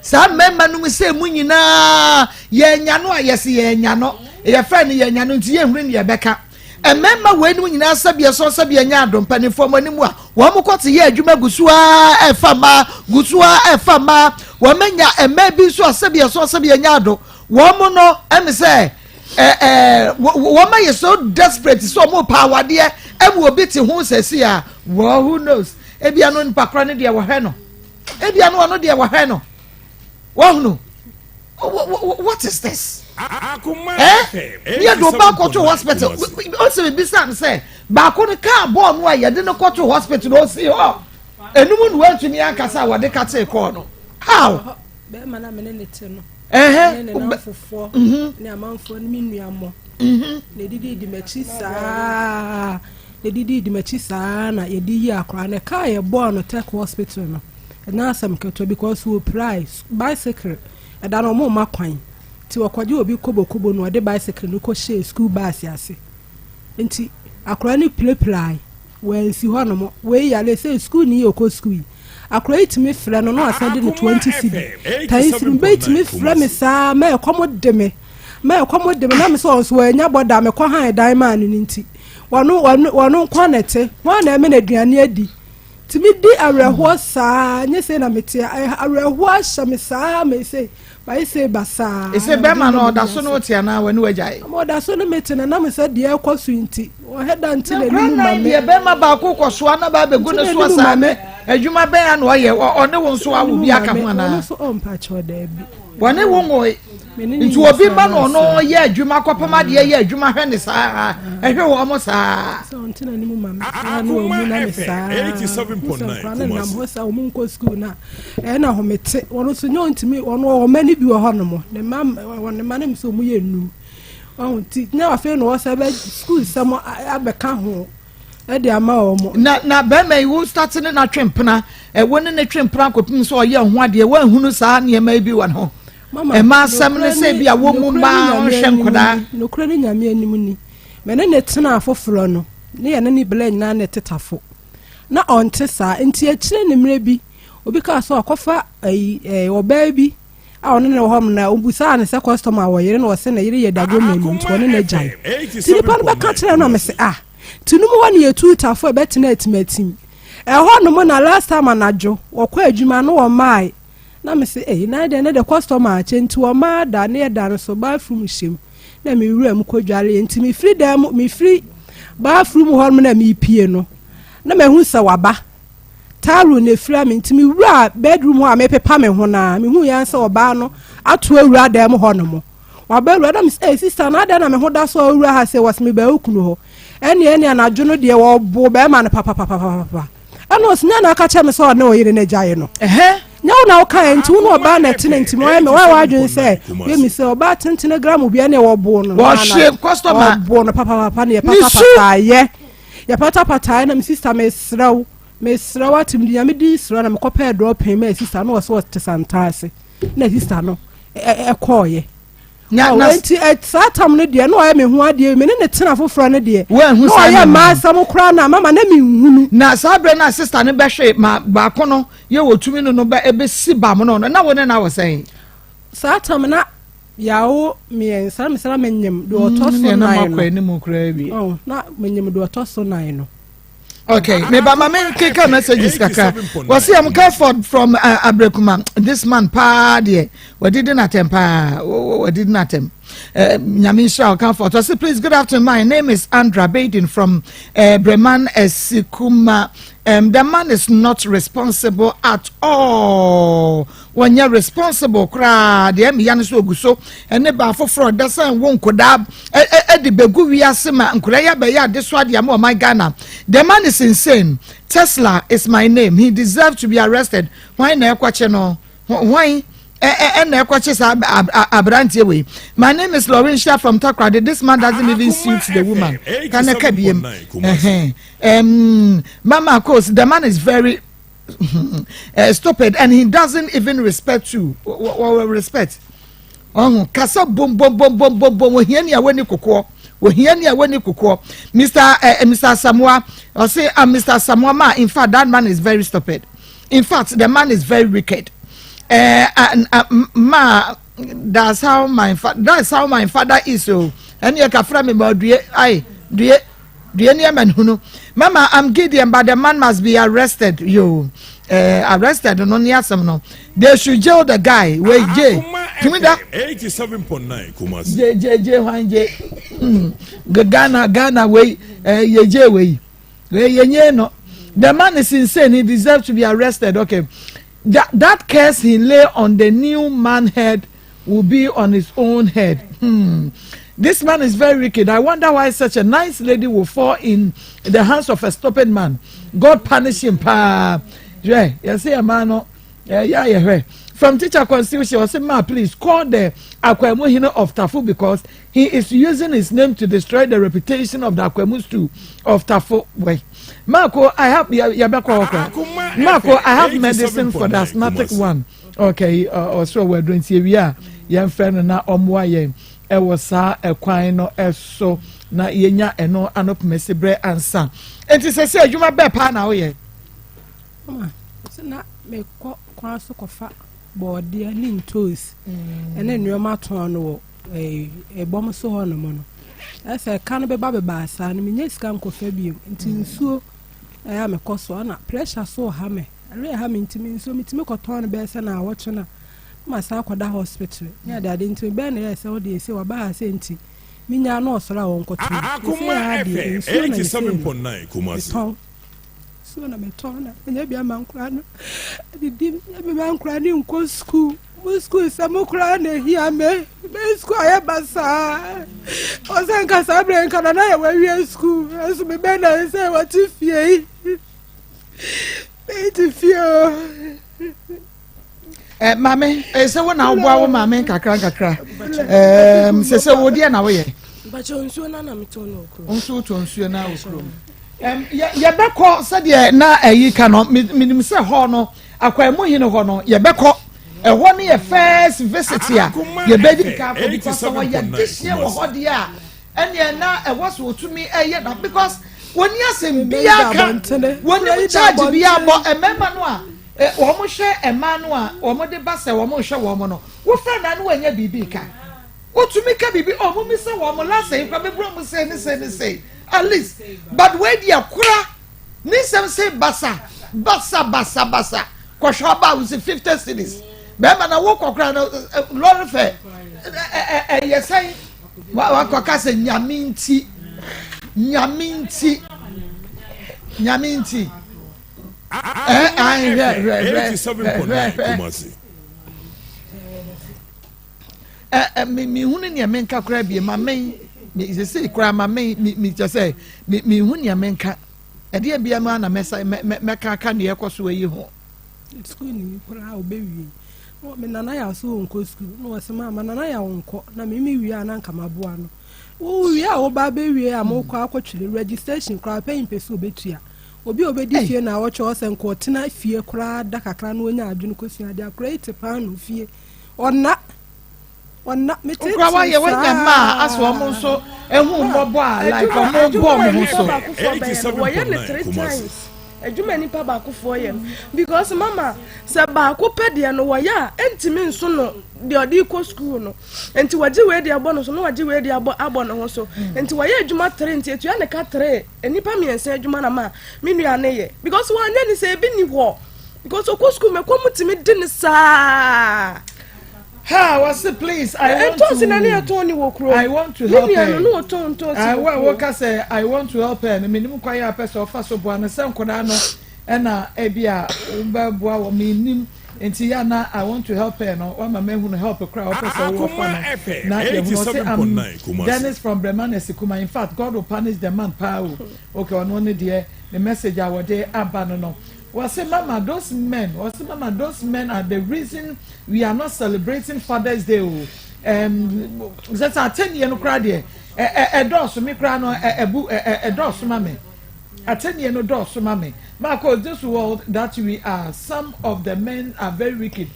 saa mmarima no mu sɛ mu nyinaa yɛnya no a yɛsi yɛnya no yɛfrɛ no yɛnya no nti yɛnhuru ne yɛbɛka mmarima wɔn anim nyinaa sɛbi ɛsɔn sɛbi ɛnya adom mpanimfoɔ mo anim a wɔn kɔ te yɛ adwuma gu so a ɛfa mmaa gu so a ɛfa mmaa wɔn anya mmaa bi nso a sɛbi ɛsɔn sɛbi ɛnya ado wɔn no ɛmi sɛ ɛɛ ɛɛ wɔn ayɛ so desperate sɛ wɔn pa awadeɛ ɛmu obi te ho sɛsi a well, who knows, ebia no nipa korɔ no deɛ wɔhwɛ no, ebia no ɔno deɛ wɔhwɛ no wɔhunu. What is this? Akuma Eh? FM Ne yɛde ɔba akɔto 87.9 hospital. Kumasi. Ɔsɛ bibisa no sɛ baako no kaa bɔɔl no a yɛde no kɔto hospital no ɔsi hɔ enum na wantumi ankasa a wɔde katee kɔɔ no how. Bɛrima na mene ne te no. Ne ne namfofoɔ ne amanfoɔ ne me nua mmɔ. Na edidi di m'akyi saa na edidi di m'akyi saa na yɛde yi akora na kaa yɛ bɔɔl no tech hospital no ɛna asɛm ketewa because wɔ pirae bicycle ɛda no ɔmo ma kwan nti wɔkɔgye obi kobokobo na ɔde bicycle no kɔhyɛ school bus ase nti akora no pirapirae wɔansi hɔ nom. Wei yare sɛ school ni yɛ ɔkɔ school yi akora yi tumi frɛ no na wasan de no 20 cedi 10 cedi bɛyi tumi frɛ me saa ma ɛkɔm de me ma ɛkɔm de me na me sɛ ɔnso wɔanya bɔda mekɔ han dan maa no no nti wɔno wɔno wɔno nkwa na ɛte wɔn na ɛmɛ na aduane adi tumi di awerɛhoɔ saa nye sɛ na mete awerɛhoɔ ahyɛ me saa ma ese mayɛ sɛ basaa. Ɛsɛ bɛrima no ɔda so no wote anaa w'ani wagyae? Ɔda so no mete na nam sɛ deɛ ɛkɔ so nti ɔhɛ da nti na nkora anim ma nan me deɛ bɛrima baako kɔ soa na ba abɛgu ne soɔ saa ne adwuma bɛn a na ɔyɛ ɔne wo nso awo bi aka ho ɔno anaa? nso ɔmpakyɛw daabi. Wɔne wo nwoe? Me ne ne nti nyɛ obi saa ma no na ɔno yɛ adwuma kɔpem adeɛ yɛ adwuma hwɛ ne saa ɛhwɛ wɔ mo saa. Sɛ ɔnte n'anim ma me saa na ɔmu Akuma na me FM saa 87.9 sɛ nkora no nam Kumasi. hɔ sɛ ɔmo nkɔ sukuu na ɛyɛ na ahomete ɔno nso nyɛ ɔntumi ɔno ɔwɔ mma no bi wɔ hɔ nom ne mma wɔ ne mma no mi sɛ ɔmo yɛ nnum ɔho nti nyɛ afei na ɔsɛ bɛ sukuu sɛm abɛka ho ɛde ama wɔn. Na bɛrima yi wo start ne na twe mpena ɛwo ne ne twe mpena kɔpem sɛ ɔyɛ ho adeɛ woanhunu saa nneɛma yi bi wɔ ne ho? Mama, ɛma asɛm ne nokorɛ sɛ bi a wɔ mu nokorɛ ne mmaa Nyame ɔnhwɛ anim nkwadaa. ni, nokorɛ ne Nyame anim ni mɛ ne ne tena afoforɔ no ne yɛ ne ne bla nyinaa ne tetafo na ɔnte saa nti akyire ne mmerɛ bi obi kaa sɛ ɔkɔfa ayi ɛɛ ɔbaa bi a ɔne ne wɔ hɔ na obusaa ne sɛ customer a wɔyere na ɔsɛ ne yere yɛ dagomani nti ɔne ne gyae nti nipa no bɛka kyerɛ no a mɛ sɛ ah nti no mu hɔ ne yɛtu tafo a ɛbɛtena atimatim ɛhɔ nom na last time anadwo wɔkɔ adwuma no wɔmaae na me sɛ ɛyi na deɛ ne de customer akyɛ nti wɔmaa da ne yɛ da no so bathroom hyɛm na me wura mu kɔ dware nti mefiri dan mu mefiri bathroom hɔ nom na mepie no na mahu sɛ waba towel na efira me nti mewura bedroom hɔ a mepepa me ho naa mehu yɛn sɛ ɔbaa no ato awura dan mu hɔ nom waba awura na me sɛ ɛy sister na adan na me ho da so a owura ha sɛ wɔsɛ me baa okunu hɔ ɛne ɛne anadwo no deɛ wɔbo bɛrima no papapapapapa. Ɛna ɔsi nyɛ na aka kyerɛ me sɛ ɔne ɔyere no agyae no. Nyɛ wo na wokaeɛ nti wo ne ɔbaa na ɛtena nti ma ɔyɛ me wayɛ w'adwene sɛ yɛ mi sɛ ɔbaa tentene gram bia ne wɔbo no. Wɔhwe customer. Wɔbo no papapapa ne yɛpatapataeɛ. Yɛpatapataeɛ na me sista mesrɛ wo mesrɛ wo atem di nyame din srɛ na mekɔpɛɛ drɔpin maa sista no wɔ sɛ ɔte santaase na sista no ɛkɔɔyɛ. Na Oh, na enti ɛ saa tam no deɛ na ɔyɛ me ho adeɛ me ne ne tena foforɔ no deɛ Woanhu na saa ɔyɛ nneɛma mmaa no. asɛm koraa na mama na menhunu. Na saa berɛ no a sista no bɛhwe ma baako no yɛ wɔ tumi no no bɛ ɛbɛsi bam no no na wo ne no awɔ sɛn? Saa tam na yɛawo mmiɛnsa na mesɛ na menyem deɛ ɔtɔ Mm, so neɛ na nan moakɔ no. anim koraa awie. Oh, na menyem deɛ ɔtɔ so nan no. Okay, me ba ma me keka messages kakra. Wɔsi I'm Comfort from uh, Abrekuma. This man paa deɛ wɔdidi n'atɛm paa wɔdidi n'atɛm. Uh, Nyame nhyira wo Comfort. Wɔsi please good afternoon. My name is Andra Baden from uh, Breman Esikuma. Um, the man is not responsible at all. Wɔnyɛ responsible koraa deɛ mmea no so ogu so ɛne baa foforɔ ɔda sɛ nwo nkodaa ɛde bɛgu wiase ma nkodaa yi abɛyɛ adesoa de ama ɔman Ghana. The man is insane. Tesla is my name. He deserves to be arrested. Hwan na ɛkɔkye no? Hwan ɛna ɛkɔkye saa aberanteɛ wei? My name is Laurentia from Takoradi. This man doesn't even suit the woman. Ka na ka biem. Mama Kos, the man is very stupid and he doesn't even respect you. Wɔ respect. Ɔho kasa bom bom bom bom bom bom ohia ni a wani kokoɔ. Ohia ni a wani kokoɔ. Mr. Mr. Samoa, ɔse ah Mr. Samoa ma in fact that man is very stupid. In fact the man is very wicked. Uh, uh, ma that's how my father is o. Ɛne yɛ kafra mi ma due ayi due due nneɛma nhunu. Mama I'm Gideon but the man must be arrested yo. Arrested no ne asɛm no. They should jail the guy. Wei jail. Tumi da. 87.9 Kumasi. J J J hwan J. Ghana Ghana wei yɛ J wei. Wei yɛ nye no. The man is insane. He deserves to be arrested. Okay. That curse he lay on the new man head will be on his own head. This man is very wicked. I wonder why such a nice lady will fall in the hands of a stupid man. God punish him. Pa. Yeah, you see a man. Yeah, yeah, yeah. From teacher constitution, I say, ma, please call the Akwamuhene of Tafo because he is using his name to destroy the reputation of the Akwamu stool of Tafo. Wait. Marco, I have Marco, I have medicine for the asthmatic one. Okay, ɔsoro wɔ aduro nti ewia a yɛmfrɛ no na ɔmmoa yɛn ɛwɔ saa ɛkwan no ɛso na yɛnya ɛno ano pomasi berɛ ansa. Nti sɛ sɛ adwuma bɛɛ paa na woyɛ? Mama, sɛ na mekɔ kwan so kɔfa bɔɔdeɛ ne ntoosi ɛne nneɛma tɔn no wɔ ɛbɔm so hɔ nom no. Ɛsɛ ɛka no bɛba bɛba saa no menya sika nkɔfa bio nti nsuo ɛyɛ a mekɔ so ɛna pressure so ha me ɛrɛ ha me nti me nsuo metumi kɔtɔn no bɛyɛ sɛ na awɔtwe na ma san akɔda hospital ne adeade nti bɛyɛ na ɛyɛ sɛ wode ɛsɛ waba ha sɛ nti menya na ɔsɔre a wɔnkɔtɔn. Akoma Ɛsɛ FM nsuo na mesɛ 87.9 Kumasi. metɔn nsuo na metɔn na ɛnyɛ bi ama nkora no adidi, ɛnyɛ bi ma nkora ne nkɔ sukuu mo sukuu sɛ mo koraa na ehia me me sukuu ayɛ basaa ɔsɛ nka saa berɛ nka na na yɛ wawie sukuu ɛnso me bɛ na sɛ wɔte fie yi mete fie o. Maame, sɛ wo na woboa wo maame nkakra nkakra sɛ sɛ wo deɛ na woyɛ? Mpakyɛ nsuo na na metɔn no wɔ kurom. Nso wotɔ nsuo na wɔ kurom. Yɛbɛkɔ sɛdeɛ na ɛyi ka no menim sɛ hɔ no Akwamu hene hɔ no yɛbɛkɔ ɛhɔ no yɛ first visit a yɛbɛdi nka akɔ because sɛ wɔyɛ dehyeɛ wɔ hɔ deɛ a ɛneɛ na ɛwɔ so wɔtumi ɛyɛ na because wɔni asɛm biara ka wɔnim charge biara bɔ mmarima no a wɔn hwɛ mmaa no a wɔn de ba sɛ wɔn hwɛ wɔn no wofrɛ na no wɔnyɛ biribi ka wotumi ka biribi ɔ mo mi sɛ wɔn lasa yi kora meburo mo sei ne sei ne sei at least but wei deɛ kora ne nsɛm sɛ basa basa basa basa kɔhwɛ ɔba a wosi 50 cedis bɛrima na wokɔ kora no lɔre fɛ ɛyɛ sɛn wakɔka sɛ Nyame nti, Nyame nti, Nyame nti ɛ ayi hwɛ hwɛ hwɛ hwɛ hwɛ. Kumasi. Ɛ ɛ mi mi hu ne nea mi nka koraa bie ma mi mi sese koraa ma mi mi mi kyɛ sɛ mi mi hu nea mi nka. Ɛdeɛn biara mu ara na mɛsa mɛ mɛ mɛka aka deɛ ɛkɔ so yi ho. Sukuu ni koraa ɔbɛwie. Me nana yaw sɛ ɔnkɔ sukuu na ɔsɛ ma ma nana yaw nkɔ na me me wie a na nka maboa no. Wo wie a woba abɛwie a mokɔ akɔtwerɛ registration koraa pɛyi mpɛ sɛ ɔbɛtua. Obi a ɔbɛdi fie na awɔtwe ɔsɛ nka ɔtena fie koraa da kakra na ɔnya adwene kɔsua adeɛ. Akora yi te paano fie ɔnna. Ɔna me tete Okura wayɛ wanya mma a asɛ wɔn nso ehu mmɔbɔ a like wɔn bɔ wɔn ho so. Wɔyɛ ne three times adwuma nipa baakofoɔ yɛ no because mama sɛ baako pɛ deɛ no wɔyɛ a ɛntumi nso no deɛ ɔde kɔ sukuu no nti wɔgye wei deɛ abɔ no so na wɔgye wei deɛ abɔ abɔ ne ho so nti wɔyɛ adwuma three nti etua ne ka three nnipa mmiɛnsa adwuma na ma me nua ne yɛ because wɔanyɛ ne sɛ ebi ni hɔ because ɔkɔ sukuu mɛkɔ mu tumi di ne saa. Ha wɔsi please I want to. Ntoosi na ne yɛ tɔn ni wɔ kurom. I want to help her. Ne nua no ne wɔtɔn ntoosi wɔ kurom. Wo ka sɛ I want to help her no menim kwan a pɛ sɛ ɔfa so boa no sɛ nkɔdaa no ɛna ebi a wobɛboa wɔ menim nti yɛ na I want to help her no wama mahunu help koraa wɔpɛ sɛ wɔfa no na yɛhunu ɔse am Dennis from Bremane Sikuma in fact God will punish the man paa o okay ɔno ne deɛ ne message a wɔde aba no no Wɔse mama those men wɔse mama those men are the reason we are not celebrating father's day o ɛɛm sɛ sɛ atɛnniɛ no koraa deɛ ɛ ɛ ɛdɔɔso me koraa no ɛ ɛbu ɛ ɛ ɛdɔɔso ma me atɛnniɛ no dɔɔso ma me Marcos this world that we are some of the men are very wicked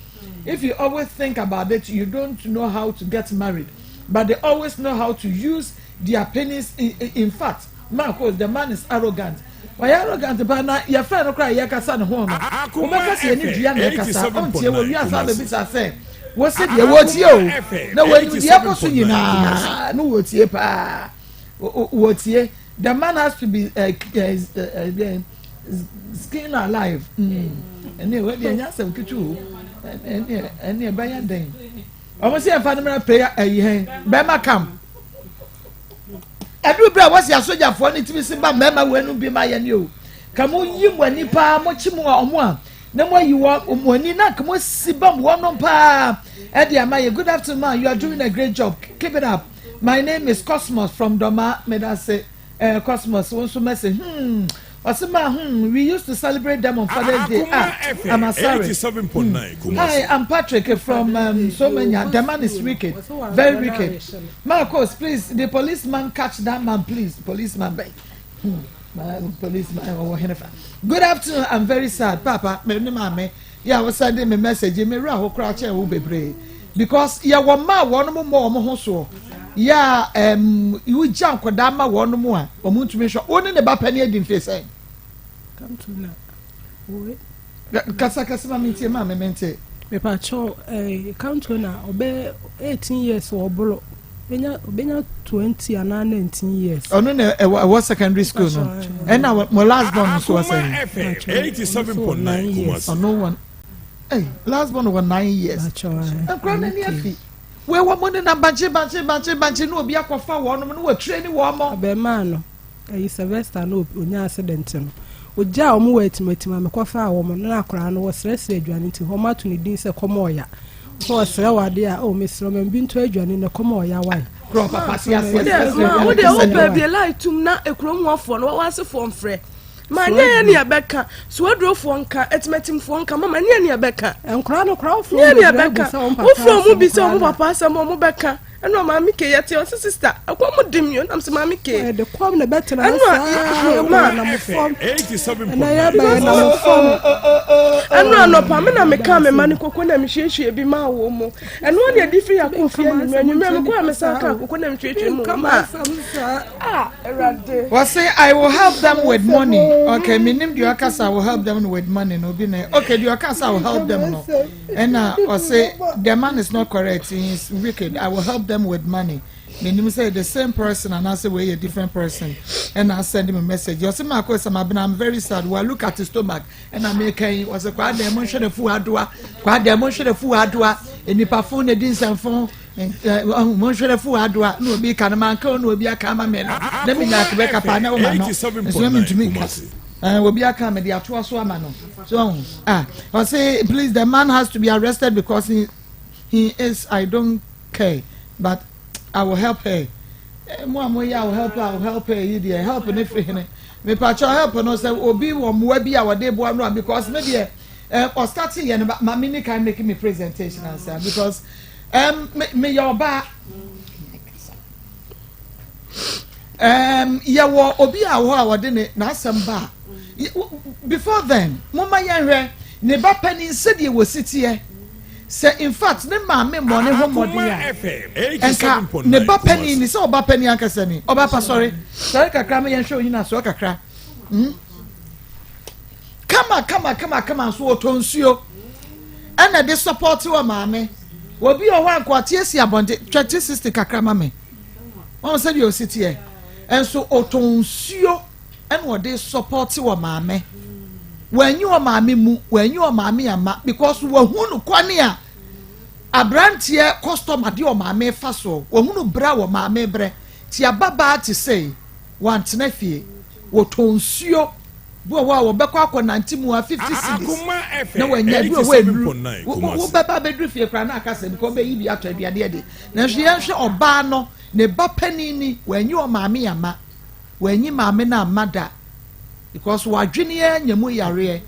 if you always think about it you don't know how to get married but they always know how to use their penis in, in fact Marcos the man is arrogant Ɔyɛ arrogant paa na yɛfrɛ no koraa a yɛkasa ne ho no wobɛka sɛ yɛne dua na ɛkasa ɔntie wɔ wiase abɛbisa sɛ wose deɛ wɔtie o na wɔnim deɛ ɛkɔ so nyinaa no wɔtie paa wɔtie the man has to be uh, uh, uh, uh, skin alive ɛne mm. wɔde ɛnyɛ asɛm ketewa o ɛne ɛne ɛbɛyɛ den wɔn sɛ yɛmfa no mmerɛ prayer ɛyi hɛn bɛrima camp Ɛduru bere a wɔsi asogyafoɔ no tumi si ba mmarima wei nom bi ma yɛn o. Ka mo yi mo ani paa, mo kye mo a ɔmo a na mo ayi wɔ mo ani na nka mo si bam wɔnom paa ɛde ama yɛ. Good afternoon ma, you are doing a great job. Keep it up. My name is Cosmos from Doma. Medase eh, Cosmos, wo nso mɛse hmm. Ɔse ma hmm, we used to celebrate them on Father's Day. Ah, I'm sorry. Hmm. Hi, I'm Patrick from um, Somanya. The man is wicked, very wicked. Marcos, please, the policeman catch that man, please. Policeman, bɛn. Hmm. Policeman, ɔwɔ hene fa. Good afternoon, I'm very sad. Papa, me ne maame, yɛ a wɔsɛnde me message, me wura hɔ koraa kyɛn wo bebree. Because yɛ wɔ mma a wɔn mo mmɔ wɔn ho soɔ. Yɛ a ɛm wogya nkwadaa ma wɔn mo a wɔn ntumi nhwɛ. Wo ne ne ba pɛ ne adi mfe sɛn? Come to now. Kasa kasa ma mentie ma me mente. Mepakyɛw eh kanto na ɔbɛ 18 years ɔbolo benya obenya 20 anaa 19 years. Ɔno na ɛwɔ ɛwɔ secondary school no ɛna mo last born nso wɔ sɛn. 87.9 Kumasi. Ɔno wɔ ɛy last born wɔ 9 years. Nkura n'ani afi wei wɔ mo nenam bankye bankye bankye bankye na obi akɔfa wɔn nom na wɔtire ne wɔn mo. Abɛɛmaa no. Ɛyi Sylvester no onyaa accident no ogyaa wɔn wɔ atimatim a mekɔfaa wɔn no na akwaraa no wɔsrɛsrɛ aduane nti wɔn ato ne din sɛ kɔm ɔya sɛ ɔsrɛ wɔ adeɛ a oh mesrɛ ma bi ntɔ aduane na kɔm ɔya wae. Korɔ papa se aseɛ srɛsrɛ aduane wode wopɛ bie lai tum na ekurom hɔfoɔ no wɔwɔ asefoɔ mfrɛ ma nyɛ yɛ ne ɛbɛka soadurofoɔ nka atimatimfoɔ nka mama nyɛ ne ɛbɛka nkora no kora wofrɛ nyɛ ne ɛbɛka wofrɛ wɔn bi sɛ wɔn papa asɛm wɔn bɛka Ɛna maame ke yɛte ɔse sister ɛkɔm de mi o nam sɛ maame ke. Ɛde kɔm na ɛbɛtena hɔ saa ɛna nam fam ɛna yɛba yɛ nam fam. Ɛna anɔpa me na meka me ma ne koko na mehwiehwie bi maa wɔ mu ɛno ne ɛde firi akɔ fie anwummerɛ anwummerɛ mekɔ a mesan ka koko na mehwiehwie mu ma ah awurade. Wɔse I will help them with money okay menim deɛ ɔka sɛ I will help them with money no obi na okay deɛ ɔka sɛ I will help them no. Ɛna ɔse the man is not correct he is wicked I will help them with money menim sɛ the same person anaasɛ wei yɛ different person ɛna asɛnde me message ɔse maako sɛ mabena I'm very sad wa look at his stomach ɛna meka yi ɔse kwaa dɛn mo nhwɛ ne fu adoa kwaa dɛn mo nhwɛ ne fu adoa nipa fon na di nsɛmfo mo nhwɛ ne fu adoa na obi ka no manka na obi aka ama me no na menya akebɛ kapa na woma no nso na mentumi nka Eh, obi aka me de atoa so ama no. So, ah, ɔse please the man has to be arrested because he he is I don't care but I will help her. Eh, mo a mo yɛ I will help her, I will help her yi deɛ help ne firi hene. Mepakyɛw help no sɛ obi wɔ mmoa bi a wɔde boa no a because me deɛ um, ɔstarte yɛ no ma me ni kan make me presentation ansa because um, me meyɛ ɔbaa um, yɛwɔ obi a wɔ hɔ a wɔde ne n'asɛm ba a before then momma yɛnhwɛ ne ba panin sɛdeɛ wɔsi teɛ sɛ in fact ne maame mmɔ ne ho mmɔden a nka ne ba panin ni sɛ ɔba panin ankasa ni ɔba pa sɔre sɔre kakra ma yɛnhwɛ onyina soɔ kakra hmm? Kama kama kama kama nso wɔtɔ nsuo ɛna de support wɔ maame obi wɔ hɔ a nka ɔte asi abɔnten twɛ te 60 kakra ma me wɔn sɛ deɛ ɔsi teɛ nso ɔtɔ nsuo ɛna ɔde support wɔ maame wɔanyi wɔ maame mu wɔanyi wɔ maame ama because wɔhu no kwane a aberanteɛ customer de wɔ maame fa so wɔhu no brɛ wɔ maame brɛ ti ababaa te sɛ wɔantena fie wɔtɔ nsuo. Bi wɔ hɔ a wɔbɛkɔ akɔnante mu a 50 cedis na wɔanya bi wɔ hɔ nnuru. Wobɛba abɛduru fie koraa na aka sɛ because wobɛyi bi atɔ aduane adi. Nanso yɛnhwɛ ɔbaa no, ne ba panin ni, wanyi ɔmaame amma. Wanyi maame no amma da because wadwene anya mu yareɛ.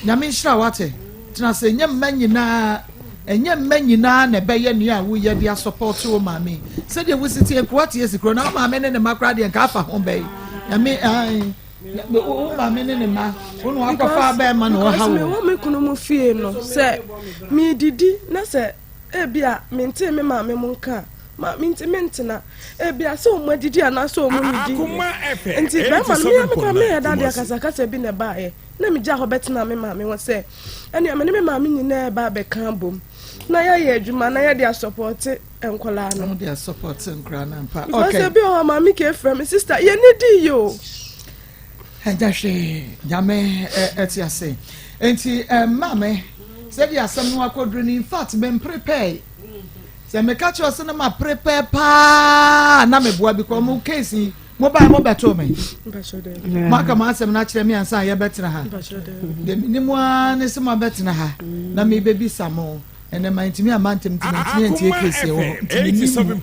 Nyame nhyira wo ate. Tena ase ɛnyɛ mma nyinaa ɛnyɛ mma nyinaa na ɛbɛyɛ nea woyɛ de asɔpɔte wo maame yi. Sɛdeɛ wosi teɛ nkoa te asi kuro na wo maame ne ne mma koraa deɛ nka afa ho bɛyi. Nyame ae wo maame ne ne mma wo na wakɔfa abɛɛma na ɔha Because wo. mewɔ me kunu mu fie no sɛ meredidi na sɛ ebia mentee me maame mo nka a ma mentumi ntena ebia sɛ wɔn adidi anaasɛ wɔn nnidi nti bɛrima no mea mekora meyɛ dade akasakasa bi na ɛbaeɛ na megyaa hɔ bɛtenaa me maame hɔ sɛ ɛnea me ne me maame nyinaa ɛba abɛka abom na yɛayɛ adwuma na yɛde asɔpɔte nkwadaa no. Wɔde asɔpɔte nkwadaa no ampa. Because ebi wɔ hɔ maame ke frɛ me sister yɛn ni di yi o. Ɛnyɛ hwee nyame ɛte ase nti maame sɛdeɛ asɛm no akɔduru no in fact memprepare sɛ meka kyerɛ sɛ na ma prepare paa na meboa because mo case yi Mo bae mo bɛtoo me. Mo aka mo asɛm no akyerɛ me ansa a yɛbɛtena ha. Deɛ menim ara ne sɛ moabɛtena ha na mebɛbisa mo. Ɛnɛ mantumi amma ntɛm nti mantumi antie case ɛwɔ hɔ nti menim mu.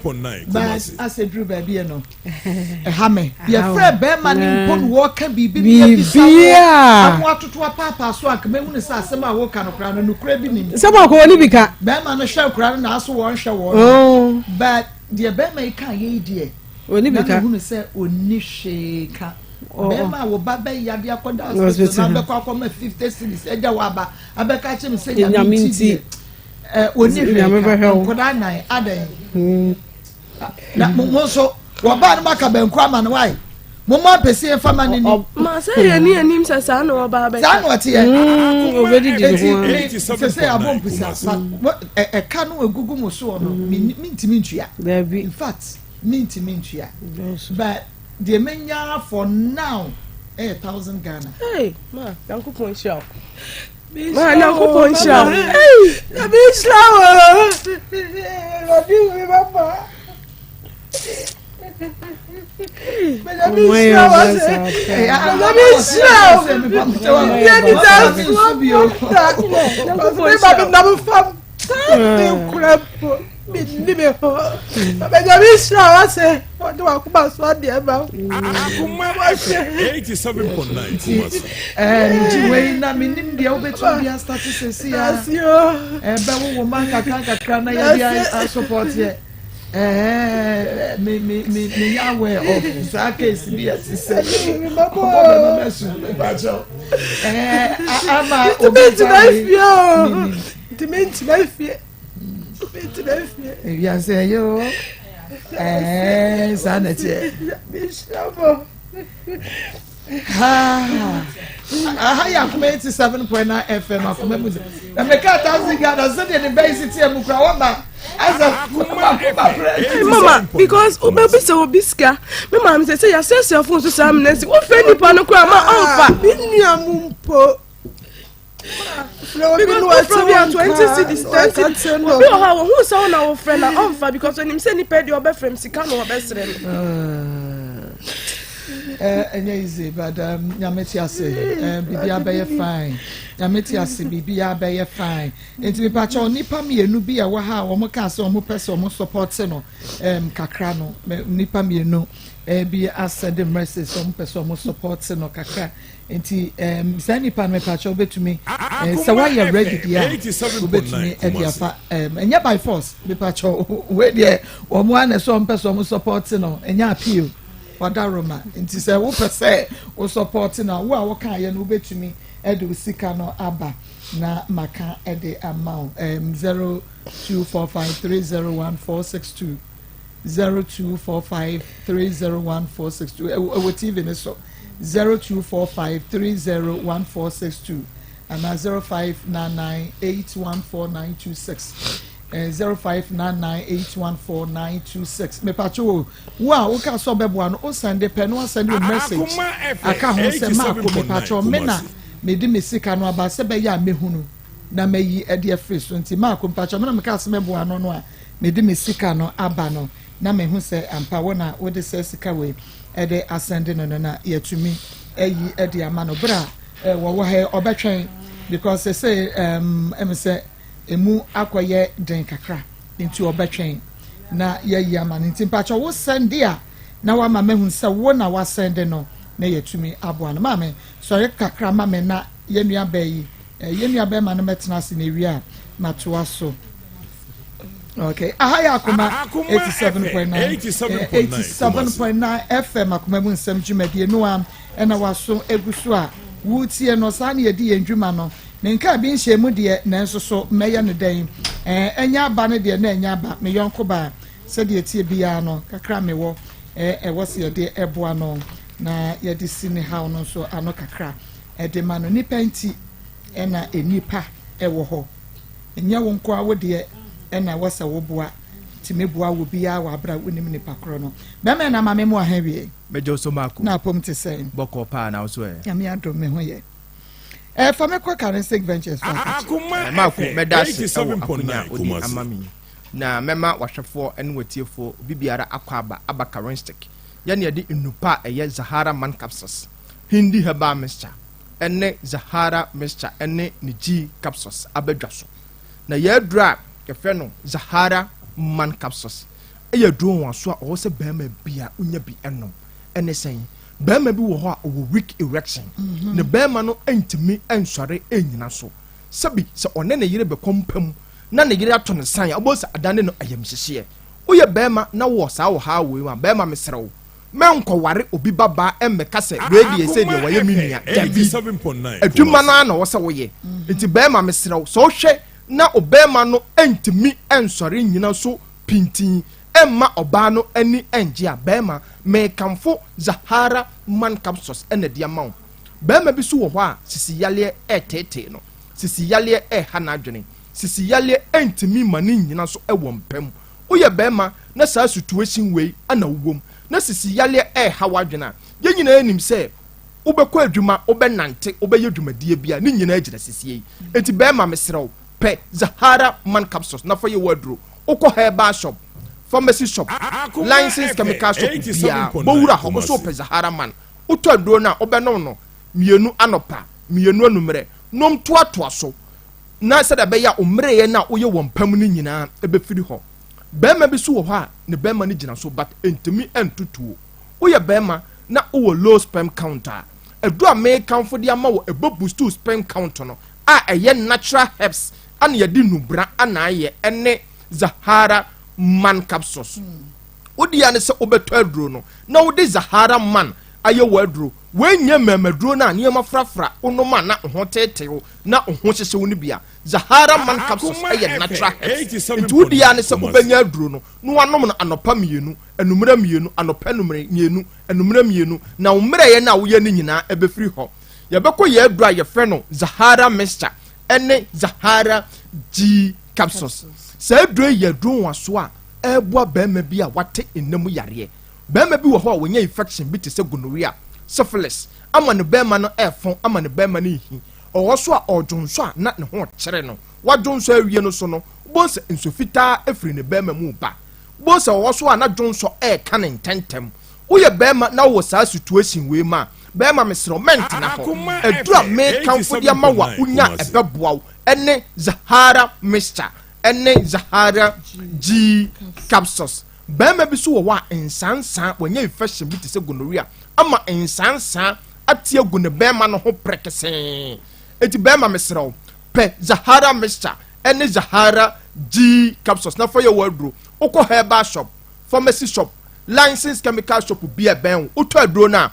But asɛ duru baabi ɛ no ɛha me. Yɛfrɛ bɛrima no mpo no wɔka biribi ne yɛbisa wo ama watoto apaapaa so anka mɛhunu sɛ asɛm a woka no koraa no nokorɛ bi nim. Sɛ baako wɔ ne bi ka. Bɛrima no hwɛ koraa no naaso wɔnhwɛ wɔn. But deɛ bɛrima yi ka yɛ yi deɛ. Ɔnni bi Na ka. mehunu sɛ ɔnni hwee ka. Ɔ- Bɛrima a wo ba bɛya de akɔda Hospital. hospital na abɛkɔ akɔma 50 cedis agya wɔ aba abɛka akyerɛ me sɛ Nyame Nyame nti nti. deɛ ɛ, ɔnni hwee Nyame ka. bɛhwɛ wo. Nkwadaa nan adɛn? Na mo mo nso wɔbaa no maka banku ama no wae. Mo mo apɛsie mfa ma no ni. Ma sɛ yɛn ni anim sɛ saa na ɔba abɛka. Saa na ɔteɛ. Ɔbɛdidi ne Eti ho ara. me sɛ sɛ abɔ mpusa but ɛka no egugu mo soɔ no me mentumi ntua. Dabi. In fact mentumi ntua but deɛ menya for now ɛyɛ thousand Ghana. Hey, ma, Nyankopɔn nhyira wo. Ma, Nyankopɔn nhyira wo. Hey! Nyame nhyira wo. Awurade hu me mmɔbɔ. Nyame nhyira wo ase. Nyame nhyira wo. Yɛ ni da so da. Me ba me nam fam. Me kura mpo. Me ni me ho. Baba Nyame nhyira wo ase. Ɔde wakoma so adeɛ ma wo. Akoma FM 87.9 Kumasi. Nti wei na menim deɛ wobɛtumi de astate sɛsi a ɛbɛwo wo ma nkakra nkakra na yɛde asopɔteɛ Ɛɛ me me me me yɛ aware of saa case bi ɛte sɛ ɔbɔ bɛ ma mɛ su mepa kyɛw ɛɛ ama obi ntina fie o ntumi ntina fie ntumi ntina fie. Ewiase ɛyɛ o ɛɛ saa na ɛteɛ. Mi nhyira mo. Aha yɛ akoma 87.9 FM akoma mu na meka thousand Ghana sɛdeɛ ne bɛyi si teɛ mu kora wɔma asɛ Hey, mama because wobɛbisa obi sika me maame sɛ sɛ yɛasɛsɛ fon so saa mena si wofrɛ nipa no koraa ma ɔmfa me nua mu mpo because wofrɛ obi a 20 cedis 10 cedis obi wɔ hɔ a wɔhu sɛ wo na wofrɛ na ɔmfa because onim sɛ nipa deɛ ɔbɛfrɛ m sika na ɔbɛsrɛ no. Ɛnyɛ easy but um, nyame te ase biribi abɛyɛ fine. Nyame te ase biribi abɛyɛ fine. Nti mepakyɛw nnipa mmienu bi a ɛwɔ ha a wɔn kaa sɛ wɔn pɛ sɛ wɔn support no um, kakra no nnipa mmienu eh, bi asɛde message sɛ wɔn pɛ sɛ wɔn support no kakra. Nti um, saa nipa no mepakyɛw wobɛtumi eh, sɛ woayɛ ready deɛ a wobɛtumi de afa um, ɛnyɛ by force mepakyɛw wei deɛ wɔn a na ɛsɛ wɔn pɛ sɛ wɔn support no ɛnyɛ appeal wadaroma nti sɛ wopɛ sɛ wo support no a wo a wokaeɛ no wobɛtumi de wo sika no aba na maka de ama wo um, 0245301462 0245301462 ɛwɔ TV ne so 0245301462 anaa 0599814926 0599814926 mepatwo wo wo a woka sɛ ɔbɛboa no wo sɛnde pɛ na wasɛnde wo message aka ho sɛ maako mepatwo me na mede me sika no aba sɛ bɛyɛ a mɛhunu na mayi ɛde afiri so nti maako mepatwo me na meka sɛ mɛboa no no a mede me sika no aba no na mehu sɛ ampa wo na wode sɛ sika wei ɛde asɛnde no no na yɛatumi ayi ɛde ama no berɛ a wɔwɔ ha ɔbɛtwɛn because sɛ ɛm sɛ emu akɔyɛ den kakra nti ɔbɛtwɛn na yɛayi ama no nti mpakyɛ wo sɛnde a na wama mahu sɛ wo na wasɛnde no na yɛatumi aboa no. Maame sɔre kakra ma me na yɛn nua bɛɛ yi yɛn nua bɛrima no mɛtena ase na ewie a matoa so. Okay, aha yɛ Akoma 87.9 87.9 FM Akoma mu nsɛm dwumadie no a ɛna waso egu so a wotie no saa na yɛdi yɛn dwuma no. Menkaa bi nhyɛɛ mu deɛ nanso so mɛyɛ no dɛn? Ɛɛ ɛnyɛ aba no deɛ na ɛnyɛ aba me yɔnko baa sɛdeɛ ɛteɛ biara no kakra mewɔ ɛɛ ɛwɔ sɛ yɛde ɛboa no na yɛde si ne haw no nso ano kakra ɛde ma no nipa nti ɛna nnipa ɛwɔ hɔ ɛnyɛ wo nkoa wo deɛ ɛna ɛwɔ sɛ woboa tumi boa wo biara wɔ abere a wonim nipa korɔ no bɛmɛ na maame mu aha wie. Mɛgye wo so mako. Na apom te sɛn? Bɔkɔɔ paa na wo so ɛ? Nyame adom me ho yɛ. Eh, fa me kɔ Karensic Ventures fo akakye. Eh, Marko, mɛda ase wɔ akonya a wode ama me yi, na mɛma w'ahwɛfoɔ ne w'atiefoɔ obi biara akwaaba aba Karensic. Yɛn na yɛde nnupa a ɛyɛ Zahara Man Capsules, Hindi Herbal Mixture, ne Zahara Mixture ne ne G Capsules aba dwa so. Na yɛn aduro a yɛfrɛ no Zahara Man Capsules yɛ aduro nwanwaso a ɔwɔ sɛ barima biara wonya bi nom. Ɛne sɛn? Barima bi wɔ hɔ a ɔwɔ weak erection. Mhm. Ne barima no ntumi nsɔre nnyina so. Sɛbi sɛ ɔne ne yere bɛkɔ mpa mu na ne yere ato ne san a, wobɛhu sɛ adane no ayamhyehyeɛ. Woyɛ barima na wowɔ saa ɔhaw wei mu a, barima mesrɛ wo, mɛnkɔware obi babaa mmɛka sɛ wei deɛ sei deɛ wayɛ me nua. Dabi. Adwuma no ara na ɔwɔ sɛ woyɛ. Nti barima mesrɛ wo, sɛ wohwɛ na ɔbarima no ntumi nsɔre nnyina so pintinn mma ɔbaa no ani nngye a, barima, merekamfo Zahara Man Capsules na de ama wo. Barima bi nso wɔ hɔ a, sisi yareɛ reteetee no, sisi yareɛ reha n'adwene, sisi yareɛ ntumi mma ne nnyina so wɔ mpa mu. Woyɛ barima na saa situation wei na wowɔ mu, na sisi yareɛ reha w'adwene a, yɛn nyinaa nim sɛ wobɛkɔ adwuma, wobɛnante, wobɛyɛ dwumadie biara, ne nyinaa gyina sisie yi. Enti barima, mesrɛ wo, pɛ Zahara Man Capsules na fa yɛ w'aduro. Wokɔ herbal shop, pharmacy shop, licensed chemical shop biara, bɔ wura hɔ, wo so wopɛ Zahara Man. Wotɔ aduro no a, wobɛnom no mmienu anɔpa, mmienu anummerɛ. Nom toatoa so na sɛdeɛ ɛbɛyɛ a wo mmerɛyɛ no a woyɛ wɔ mpa mu no nyinaa bɛfiri hɔ. Barima bi nso wɔ hɔ a, ne barima no gyina so but ɛntumi nto tuo. Woyɛ barima na wowɔ low sperm count a, aduro a merekamfo de ama wo ɛbɛ boost wo sperm count no a ɛyɛ natural herbs ana yɛde nnubra ana ayɛ ɛne Zahara man capsules. Wo deɛ ne sɛ wobɛtɔ aduro no na wode Zahara man ayɛ w'aduro. Wei nyɛ mmɛmaduro no a nneɛma frafra wonom a na wo ho teetee wo na wo ho hyehye wo no bi a. Zahara man capsules yɛ natural herbs. Nti wo deɛ ne sɛ wobɛnya aduro no na wanom no anɔpa mmienu, anummerɛ mmienu, anɔpa anummerɛ mmienu, anummerɛ mmienu na wo mmerɛyɛ no a woyɛ no nyinaa ɛbɛfiri hɔ. Yɛbɛkɔ yɛn aduro a yɛfrɛ no Zahara mixture ne Zahara G capsules. Saa aduro yi yɛ aduro nwaso a ɛreboa barima bi a wate nna mu yareɛ. Barima bi wɔ hɔ a wanya infection bi te sɛ gonorrhea, syphilis, ama ne barima no ɛrefɔn, ama ne barima no rehi. Ɔwɔ so a ɔredwonsɔ a na ne ho rekyere no. Wadwonsɔ awie no so no, wobɛhu sɛ nsuo fitaa firi ne barima mu reba. Wobɛhu sɛ ɔwɔ so a na dwonsɔ reka no ntɛntɛm. Woyɛ bɛrima na wowɔ saa situation wei mu a, bɛrima mesrɛ wo mɛntena hɔ. Aduru a mekamfo de ama wo a wonya a ɛbɛboa wo ne Zahara mixture ne Zahara G capsules. Bɛrima bi so wɔ hɔ a nsansaa, wanya infection bi te sɛ gonorrhea ama nsansaa ate agu ne bɛrima no ho prɛkesee. Enti bɛrima mesrɛ wo, pɛ Zahara mixture ne Zahara G capsules na fa yɛ w'aduro. Wokɔ herbal shop, pharmacy shop, licensed chemical shop bi a ɛbɛn wo, wotɔ aduro no a,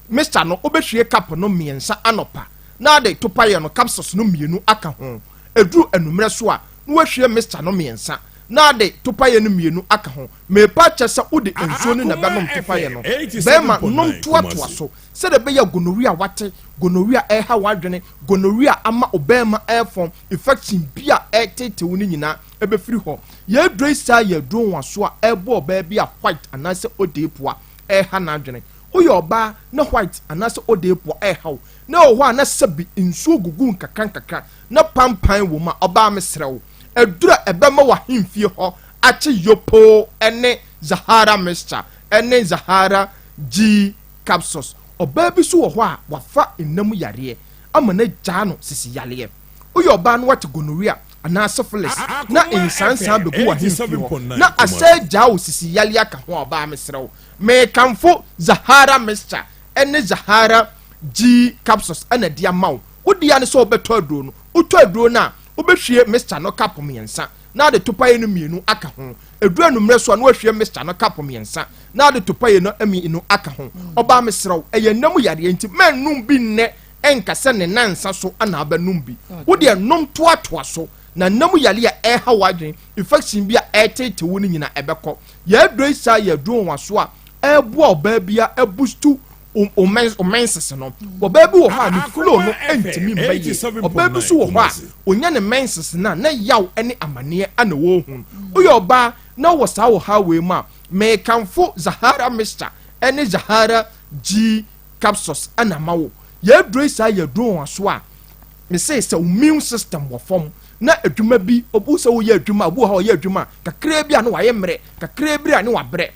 mixture no wobɛhwie cup no mmiɛnsa anɔpa na ade topaeɛ no capsules no mmienu aka ho. Ɛduru anwummerɛ so a, na woahwie mixture no mmiɛnsa na ade topaeɛ no mmienu aka ho. Merepa akyɛ sɛ wode nsuo no na ɛbɛnom topaeɛ no. Bɛrima, nom toatoa so sɛdeɛ ɛbɛyɛ a gonorrhea a woate, gonorrhea a ɛreha w'adwene, gonorrhea a ama wo bɛrima refɔn, infection bi a ɛreteetee wo no nyinaa ɛbɛfiri hɔ. Yɛn aduro yi saa yɛ aduro nwaso a ɛrebɔ ɔbaa bi a white anaasɛ odeepoa ɛreha n'adwene. Woyɛ ɔbaa na white anaasɛ odeepoa ɛreha wo na ɛwɔ hɔ a na sɛbi nsuo gugu nkakra nkakra na pampan wɔ mu a, ɔbaa mesrɛ wo, aduro a ɛbɛma w'ahemfie hɔ akye yopoo ne Zahara mixture ne Zahara G capsules. Ɔbaa bi nso wɔ hɔ a wafa nna mu yareɛ ama no agyaa no sisi yareɛ. Woyɛ ɔbaa na woate gonorrhea anaa syphilis na nsansan bɛgu w'ahemfie hɔ na asɛ agyaa wo sisi yareɛ aka ho a, ɔbaa mesrɛ wo, mekamfo Zahara mixture ne Zahara G capsules na de ama wo. Wo dea ne sɛ wobɛtɔ aduro no. Wotɔ aduro no a, wobɛhwie mixture no cup mmiɛnsa na ade topaeɛ no mmienu aka ho. Ɛduru anwummerɛ so a, na wahwie mixture no cup mmiɛnsa na ade topaeɛ no mmienu aka ho. Ɔbaa mesrɛ wo, ɛyɛ nna mu yareɛ nti mɛnnom bi nnɛ nka sɛ ne nnansa so na abɛnom bi. Wo deɛ nom toatoa so na nna mu yareɛ a ɛreha w'adwene, infection bi a ɛreteetee wo no nyinaa ɛbɛkɔ. Yɛn aduro yi saa yɛ aduro nwanwasoɔ a ɛreboa ɔbaa biara abustu wo menses no. Ɔbaa bi wɔ hɔ a ne flow no ntumi mma yie. Ɔbaa bi nso wɔ hɔ a ɔnya ne menses no a na yaw ne amaneɛ na ɔrehu. Woyɛ ɔbaa na wowɔ saa ɔhaw wei mu a, mekamfo Zahara mixture ne Zahara G capsules na ama wo. Yɛn aduro yi saa yɛ aduro nwanwasoɔ a mese sɛ wo immune system wɔ fam na adwuma bi, obu sɛ woyɛ adwuma, obi wɔ hɔ a ɔyɛ adwuma a kakraa bi a na wayɛ mmerɛ, kakraa bi a ne wabrɛ.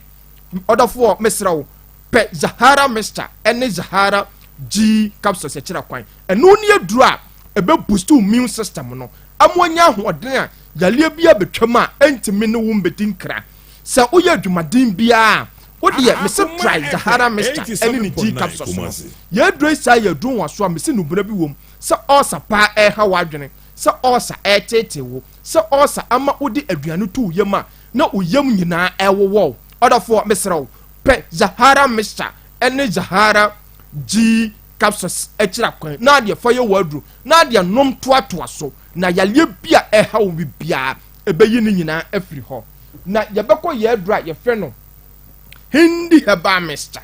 Ɔdɔfoɔ, mesrɛ wo, pɛ Zahara mixture ne Zahara G capsules akyira kwan. Ɛno ne aduro a ɛbɛ boost wo immune system no ama wanya ahoɔden a yareɛ bi abɛtwam a ɛntumi ne wo mbɛdi nkra. Sɛ woyɛ adwumaden biara a, wo deɛ mese try Zahara mixture ne ne G capsules no. Yɛn aduro yi saa yɛ aduro nwaso a mese nubena bi wom sɛ ulcer paa ɛreha w'adwene, sɛ ulcer ɛreteetee wo, sɛ ulcer ama wode aduane to wo yam a na wo yam nyinaa ɛrewowɔ wo. Ɔdɔfoɔ mesrɛ wo, pɛ Zahara mixture ne Zahara G capsules akyira kwan na adeɛ fa yɛ w'aduro na adeɛ nom toatoa so na yareɛ bi a ɛha wo bi biara ɛbɛyi ne nyinaa afiri hɔ. Na yɛbɛkɔ yɛ aduro a yɛfrɛ no Hindi herbal mixture.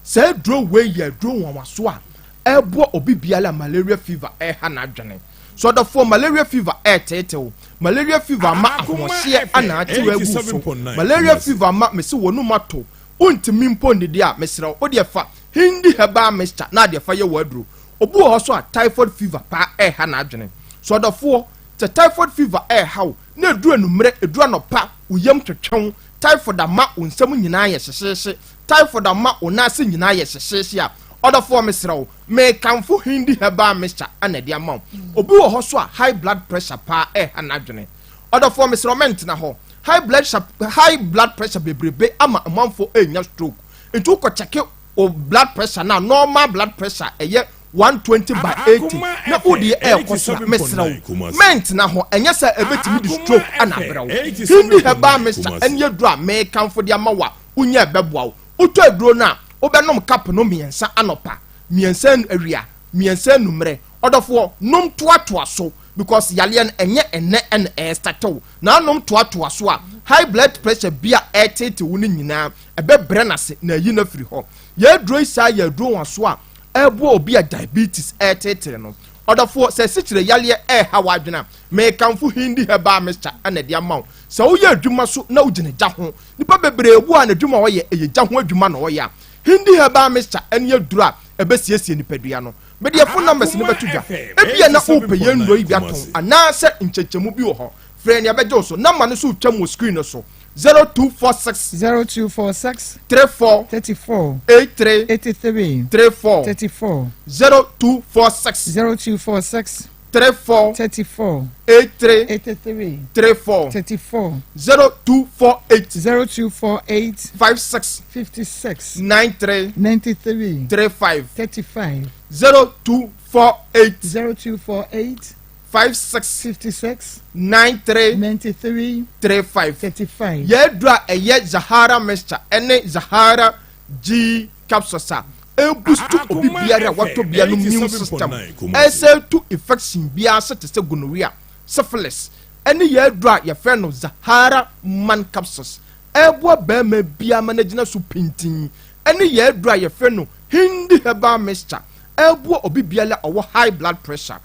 Saa aduro wei yɛ aduro nwanwaso a ɛboa obi biara a malaria fever ɛha n'adwene. So ɔdɔfoɔ malaria fever ɛreteete wo? Malaria fever ama ahoɔhyeɛ ana atew agu so? Malaria fever ama mese w'anum ato, wontumi mpo nnidi a, mesrɛ wo, wodeɛ fa Hindi herbal mixture na adeɛ fa yɛ w'aduro. Obi wɔ hɔ so a typhoid fever paa ɛreha n'adwene. So ɔdɔfoɔ, sɛ typhoid fever ɛreha wo na ɛduru anummerɛ, ɛduru anɔpa, wo yam twetwe wo, typhoid ama wo nsam nyinaa ayɛ hyehyeehye, typhoid ama wo nan ase nyinaa ayɛ hyehyeehye a, ɔdɔfoɔ mesrɛ wo, Mekamfo Hindi herbal mixture na ɛde ama wo. Obi wɔ hɔ so a high blood pressure paa ɛreha n'adwene. Ɔdɔfoɔ mesrɛ wo mɛntena hɔ. High blood high blood pressure bebrebe ama amanfoɔ ɛrenya stroke. Nti wokɔ kyɛke wo blood pressure no a normal blood pressure ɛyɛ 120 by 80 na wo deɛ ɛrekɔ so a mesrɛ wo mɛntena hɔ ɛnyɛ sɛ ɛbɛtumi de stroke na abrɛ wo. Hindi herbal mixture ɛne aduro a mekamfo de ama wo a wonya ɛbɛboa wo. Wotɔ aduro no a, wobɛnom cup no mmiɛnsa anɔpa, mmiɛnsa awia, mmiɛnsa anummerɛ. Ɔdɔfoɔ, nom toatoa so because yareɛ no ɛnyɛ ɛnnɛ na ɛrestate wo. Na anom toatoa so a, high blood pressure bi a ɛreteete wo no nyinaa, ɛbɛbrɛ no ase na ayi no afiri hɔ. Yɛn aduro yi saa yɛ aduro nwaso a ɛreboa obi a diabetes ɛreteetee no. Ɔdɔfoɔ, sɛ asikyire yareɛ ɛreha w'adwene a, mekamfo Hindi herbal mixture na ɛde ama wo. Sɛ woyɛ adwuma so na wogyina gya ho Nnipa bebree bu a n'adwuma a ɔyɛ ɛyɛ gya ho adwuma na ɔyɛ a, Hindi herbal mixture ne aduro a ɛbɛsiesie nipadua no. Mede yɛn phone numbers no bɛto dwa. Ebia na worepɛ yɛn nnuro yi bi atɔn anaasɛ nkyɛnkyɛmu bi wɔ hɔ. Frɛ yɛn na yɛbɛgye wo so. Number no nso retwam wɔ screen no so. 0246. 0246. 34. 34. 83. 83. 34. 34. 0246. 0246. 34. 34. 83. 83. 34. 34. 0248. 0248. 56. 56. 93. 93. 35. 35. 0248. 0248. 56. 56. 93. 93. 35. 35. Yɛn aduru a ɛyɛ Zahara mixture ɛne Zahara G capsules a ɛbustu obi biara a watɔ bia no immune system ɛsɛ tu infection biara sɛ te sɛ gonorrhea, syphilis ɛne yɛn aduru a yɛfrɛ no Zahara man capsules ɛboa bɛrima biara ma no gyina so pintin ɛne yɛn aduru a yɛfrɛ no Hindi herbal mixture ɛboa obi biara a ɔwɔ high blood pressure,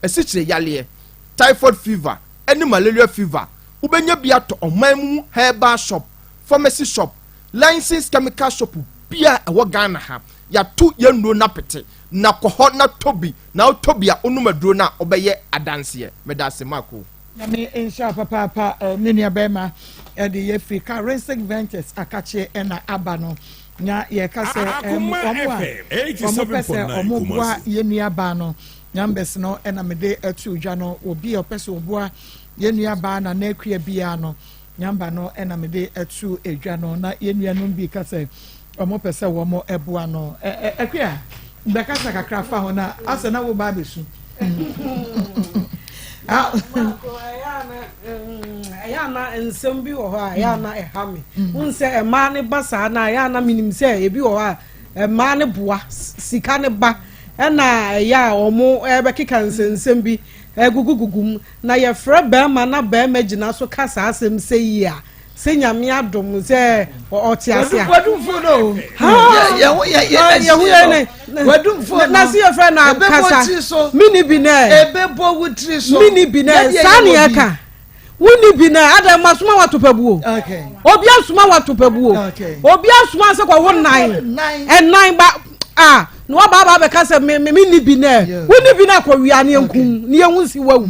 asikyire yareɛ, typhoid fever ɛne malaria fever. Wobɛnya bi atɔ ɔman mu herbal shop, pharmacy shop, licensed chemical shop bia ɛwɔ Ghana ha. Yɛato yɛn nnuro no apete na kɔ hɔ na tɔ bi, na wotɔ bi a wonom aduro no a wobɛyɛ adanseɛ. Meda ase, Marco. Nyame nhyira papaapa. Me nua bɛrima ɛde yɛ firi Karensic Ventures akakye ɛna aba no na yɛka sɛ Akoma wɔn a FM wɔn pɛ sɛ 87.9 wɔn boa Kumasi. yɛn nua baa no numbers no ɛna mede ɛto dwa no. Obi a ɔpɛ sɛ ɔboa yɛn nua baa na n'akua biara no, number no ɛna mede ɛto dwa no. Na yɛn nuanom bi ka sɛ wɔn pɛ sɛ wɔn ɛboa no. ɛ ɛ akua bɛkasa kakra fa ho na asɛ na wo ba abɛsu. Ah. Ɛyɛ ana nsɛm bi wɔ hɔ a ɛyɛ ana ɛha me n sɛ mmaa ne ba saa na ɛyɛ ana menim sɛ ebi wɔ hɔ a mmaa ne boa sika ne ba ɛna ɛyɛ a wɔn ɛbɛkeka nsɛnsɛm bi ɛgugugugu mu na yɛfrɛ bɛrima na bɛrima gyina so ka saa asɛm sɛ yi a sɛ Nyame adom sɛ ɔte ase a. Wadumfo no yɛho yɛ yɛho yɛ ne wadumfo no. Na se yɛfrɛ no ankasa mini bi nɛ. Ebɛbɔ wo tiri so. Mini bi nɛ saa ne yɛka wonni bi nɛ adam asoma wato pabuo, obi asoma wato pabuo, obi asoma sɛ kɔwo nan ɛnan ba a na waba aba abɛka sɛ me me ni bi nɛ wonni bi nɛ akɔwia ne yɛnkum ne yɛhu si wawu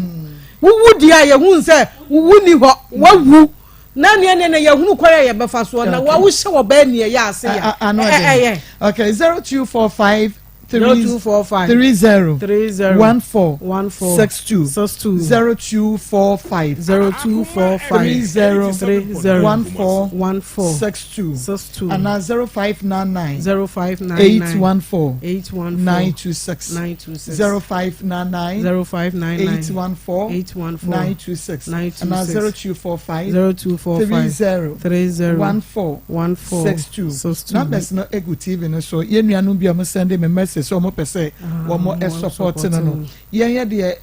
wowu deɛ a yɛhu sɛ wowu ni hɔ wawu na neɛ neɛ neɛ yɛhunu kwan a yɛbɛfa soɔ na wawohyɛ wɔ bɛɛ neɛ yɛ ase yɛ ɛyɛ. Okay, 0245 0245 30 30 14 14 62 62 0245 0245 30 30 14 14 62 62 and 0599 0599 814 814 926 926 0599 0599 814 814 926 926 and 0245 0245 30 30 14 14 62 62. Numbers no egu TV no so. Yɛn nuanom bi a wɔn send me message sɛ wɔn pɛ sɛ wɔn support no, yɛn yɛ deɛ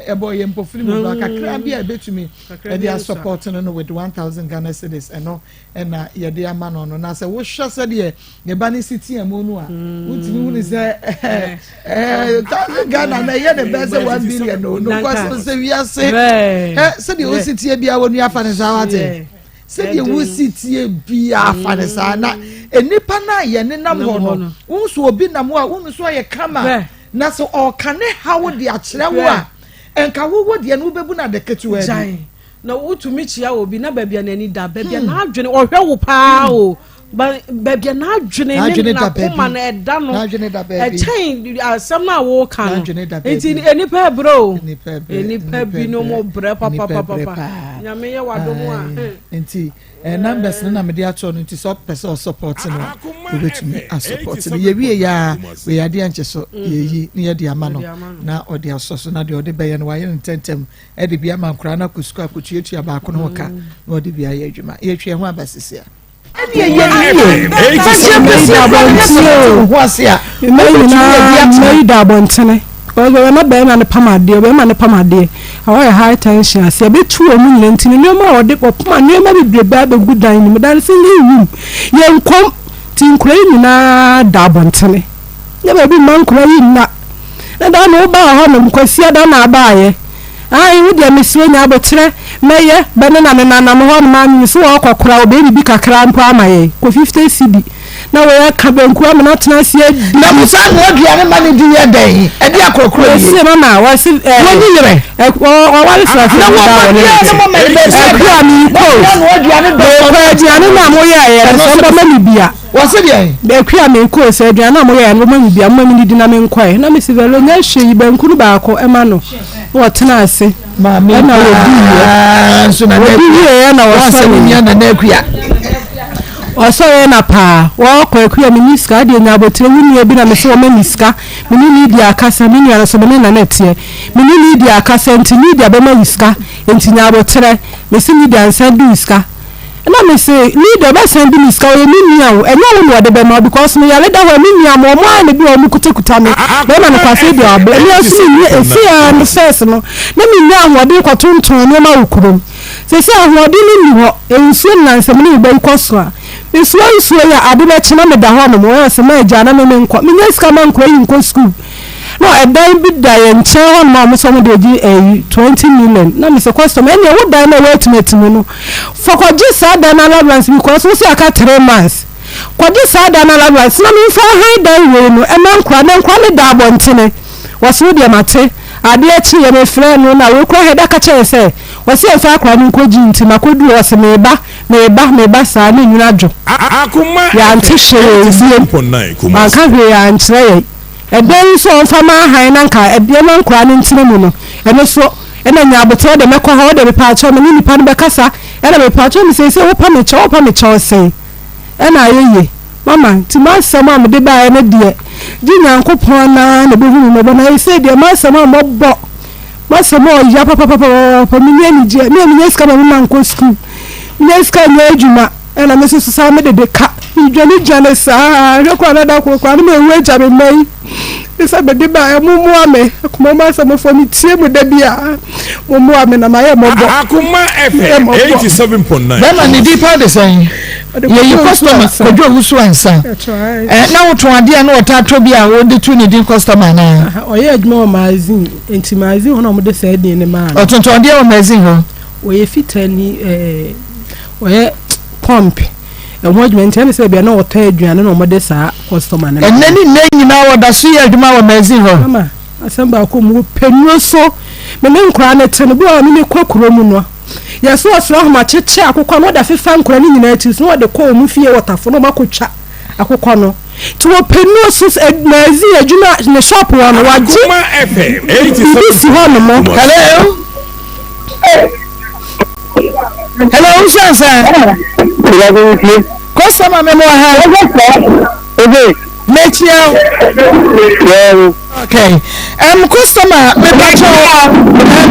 ɛbɔ yɛn mpofiri mu ba kakra bi a ebetumi Kakra ɛde bi nso a. asupport no with 1,000 Ghana cedis. Ɛno ɛna yɛde ama no. Na sɛ wohwɛ sɛdeɛ ne ba ne si tia mu no a, wotumi hu ne sɛ ɛɛ ɛɛ 1,000 Ghana na ɛyɛ ne bɛɛ sɛ 1 billion o no kɔ sɛ wiase ɛ sɛdeɛ wosi tie bia wɔn nua fa ne saa wate sɛdeɛ wosi tie bia afa ne saa na nipa na yɛ nenam hɔ no, wɔn nso obi nam hɔ a wɔn nso ayɛ kama na sɛ ɔka ne haw de akyerɛ wo a, nka wowɔ deɛ no wobɛbu no ade ketewa bi. Gyae na wotumi kyia obi na baabi a n'ani da, baabi a n'adwene ɔhwɛ wo paa o, baabi a n'adwene ne N'adwene da n'akoma baabi. no ɛda no N'adwene da baabi. ɛkyɛn asɛm no a wɔreka no. N'adwene da baabi. Nti nipa ɛbrɛ o. Nipa ɛbrɛ, nipa binom brɛ Nipa ɛbrɛ papapapa. paa. Nyame yɛ wadom a. Aye. Nti numbers no na mede ato no. Nti sɛ ɔpɛ sɛ ɔsupport no a, wobɛtumi asupport no. Yɛwie yɛ a, wei adeɛ nkyɛ so yɛyi na yɛde ama no Yɛde ama no. na ɔde asɔ so na deɛ ɔde bɛyɛ no wayɛ no ntɛntɛm ɛde bi ama nkoraa no akɔ sukuu akɔtuatua baako no ho ka na ɔde bi ayɛ adwuma. Yɛtwe ɛho aba sisi a ɛne ɛyɛ yie fahyɛ pɛsi akora no nyɛ sɛ wote wo ho ase a mma wobɛtumi nyinaa adi mma atena yi da abɔntene ɔbɛma bɛrima no pam adeɛ, ɔbɛrima no pam adeɛ ɛhɔ yɛ high tension ase ɛbɛtu wɔn nyinaa. Nti no nneɛma a ɔde ɔpoma nneɛma bebrebe abɛgu dan no mu, dan no single room yɛ nkɔm nti nkura yi nyinaa da abɔntene nyɛ baabi mma nkura yi nna. Na da na wobaa hɔ nom Kwasi ada na abaayɛ ayi wo deɛ mesrɛ nya abokyerɛ mɛyɛ bɛne na nenanam hɔ nom anwene sɛ wɔkɔ kora wɔbɛyɛ biribi kakra mpo ama yɛn kɔ 50 cedi. Na wei aka banku ama no atena ase adi. Na mo saa noa aduane ma no di yɛ dɛn? Ɛde akorɔkorɔ nie. Wɔsi mama wɔsi ɛɛ. Wɔnyi yerɛ. Wɔware fɛfɛ Na bi wɔn da ba wɔ ne biara ne mo ma ne bɛsi Ɛkura ɛda. mi Na kɔ. wɔn noa aduane dɔ sɔ. Mekɔ aduane na mo yɛ yɛ no sɛ mbɔma mi bia. Wɔsi deɛ. Ɛkura mi kɔ sɛ aduane a mo yɛ yɛ no mbɔma mi bia mo ma mi didi na mi nkɔɛ. Na mi si vɛlo nyɛ hwee yi banku no baako ɛma no. Na wɔtena ase. Maame Ɛna wɔdi yɛ. paa nso na Wɔdi wie yɛ na wɔn asɛm wɔsɔre. nua Nana Akua. Ɔsɔre na paa wɔkɔ akua me ni sika adeɛ nya abotire wo nua bi na mese wɔma me sika me ne Lydia akasa me nua no so me ne Nana teɛ me ne Lydia akasa nti Lydia bɛma wo sika nti nya aboterɛ mese Lydia nsan di wo sika na mese Lydia ɔbɛsan di me sika ɔyɛ me nua o ɛnyɛ wo na ɔde bɛma wo because me yare da hɔ a me nua mo ɔmo ara na bi wɔ ɔmo kutakuta me bɛrima no kwasɛ bi a ɔbrɛ me nso me nua ɛsi ara no first no na me nya ahoɔden kɔtontɔn nneɛma wɔ kurom. Seesei ahoɔden no nni hɔ, nsuo nnansa mu ne me ba yi kɔ so a, mesoa nsuo yi a, ade bɛkye na meda hɔnom, wɔyɛ sɛ m'agya na me menkɔ, mennya sika ma nkwadaa yi nkɔ sukuu. Na ɛdan bi da yɛn nkyɛn hɔnom a wɔn sɛ wɔn de gye ɛyi 20 million, na mesɛ customer ɛnneɛ wo dan no a wɔatimatimi no, fa kɔgye saa dan no allowance because wo sɛ aka 3 months, kɔgye saa dan no allowance na memfa han dan wei no ɛma nkwadaa, na nkwadaa no da abɔntene. Wɔse wo deɛ mate. Adeɛ kyeeɛ mefrɛɛ no na wei koraa Heda ka kyerɛɛ sɛ wɔse yɛmfa akwadaa no nkɔ gyi nti makɔduru hɔ ɔse meba, meba, meba saa na nwunu adwo. Yɛante hwee biom. Wanka hwee ankyerɛ yɛn. Ɛdan yi nso a ɔmfa ma ahan na nka yɛma nkwadaa no ntena mu no, ɛno nso ɛna nya aboterɛ wode mɛkɔ hɔ wode mepaakyɛw me ne nipa no bɛkasa ɛna mepaakyɛw me seesei wopa me kyɛw wopa me kyɛw sɛn ɛna ayɛ yie. Mama, nti m'asɛm a mede baeɛ no deɛ, gye Nyankopɔn no ara na ɔbɛhu me mmɔbɔ, na seesei deɛ m'asɛm a mɔbɔ, m'asɛm a ɔya papapapapapa, menni anigyeɛ, me a menya sika ma me mma nkɔ sukuu, menya sika nyɛ adwuma, ɛna me nso so saa mede de ka, medwane dwane saa, hwɛ koraa na da koro koraa na mawu agya me mma yi, ne sɛ mede baeɛ, mommoa me, akoma mu asɛmfoɔ, metie mo da bi a, mommoa me na mayɛ mmɔbɔ. Akoma Mayɛ FM mmɔbɔ. 87.9 Bɛrima ne din paa de sɛn? Yɛyi customer Kwadwo Owusu Ansa. Eh, na wotɔn adeɛ a na wɔtaa tɔ bi a wode to ne din customer anaa? Ɔyɛ adwuma wɔ magazine, nti magazine hɔ na wɔde saa din no maa no. Ɔtontɔn adeɛ wɔ magazine hɔ? Ɔyɛ fitani, eh, ɔyɛ pump ɛho adwuma nti ɛne sɛ bia na ɔtɔ aduane na wɔde saa customer no. Ɛnɛ ne nnɛ nyinaa wɔda so yɛ adwuma wɔ magazine hɔ? Mama, asɛm baako mu wɔpɛ nnuro so, me ne nkwadaa no te no, bi wɔ hɔ a me mekɔ kuro mu no, Yɛso ɔsoro ahoma kyekyɛ akokɔ no, wɔde afefa nkwadaa no nyinaa tiri so na wɔde kɔ wɔn fie wɔ tafo na wɔakɔtwa akokɔ no. Nti wɔpɛ nnuro so magazine adwuma ne shop hɔ no wagye biribi si hɔ nom. Hello. Hello, Usansa. Customer me mo ha. Mekyia. Okay. Um, customer, me pacho, um,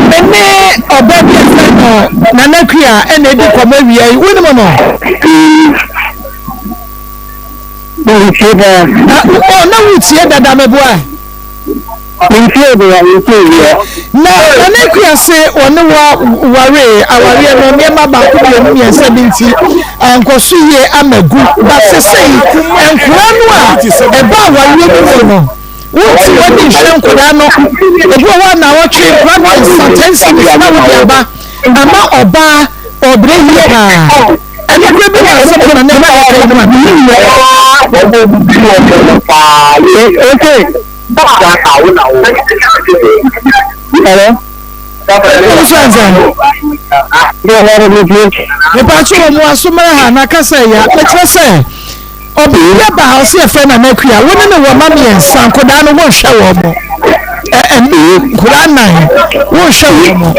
me ne ọba bi ɛfɛ no Nana Kua ɛna edi kɔmɔ awia yi, wonim no? Mentie paa. Na, oh, na wotie dada meboa. Mentie deɛ, mentie deɛ. Na Nana Akua se ɔne wo waree, awareɛ no nneɛma baako mmienu mmiɛnsa bi nti ankɔ so yie ama agu. But sesei nkoraa no a ɛba awareɛ no mu no, wonte w'ani nhwɛ nkoraa no. Ebi wɔ hɔ a naawɔtwe nkora mmiɛnsa, ten cedis na wode aba ama ɔbaa ɔbrɛ yie paa. Ɛnokorɛ bi wɔ asɛm a Nana Akua ka yi mu anaa? Hello. Mepatwo wɔ mo aso mmerɛ ha na kasa ya mekyerɛ sɛ ɔbea bi aba ha ɔsɛ yɛfrɛ Nana Akua wo ne ne wɔ ma mmiɛnsa nkɔdaa no wonhwɛ wɔn mo ɛ nkɔdaa nan wonhwɛ wɔn mo.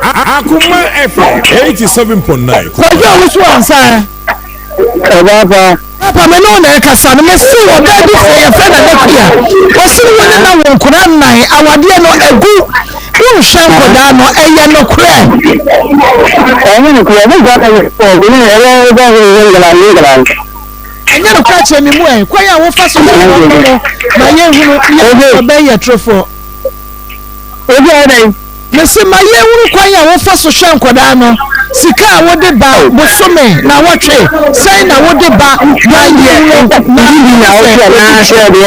Akoma FM 87.9. Kwadwo a woso ansa. Ɛbaapa. Papa me ne wo na ɛkasa no mese ɔbaa bi sɛ yɛfrɛ no Adakuya ɔse wo ne na wɔ nkwadaa nnan awadeɛ no agu wonhwɛ nkwadaa no ɛyɛ nokorɛ. Ɛnyɛ nokorɛ ɛbɛ gya ɛyɛ ɛbɛ ɛbɛ ɛyɛ nkwadaa ne nkwadaa no. Ɛnyɛ nokorɛ kyerɛ me mu ɛ kwan a wofa so hwɛ wɔn no ma yɛnhunu yɛ ɔbɛn yɛ torofoɔ. Obi a ɔdɛn. Mese ma yɛnhunu kwan a wofa so hwɛ nkwadaa no, sika a wode ba bosome, nawɔtwe, sɛn na wode ba ma yɛnhunu na sɛ obi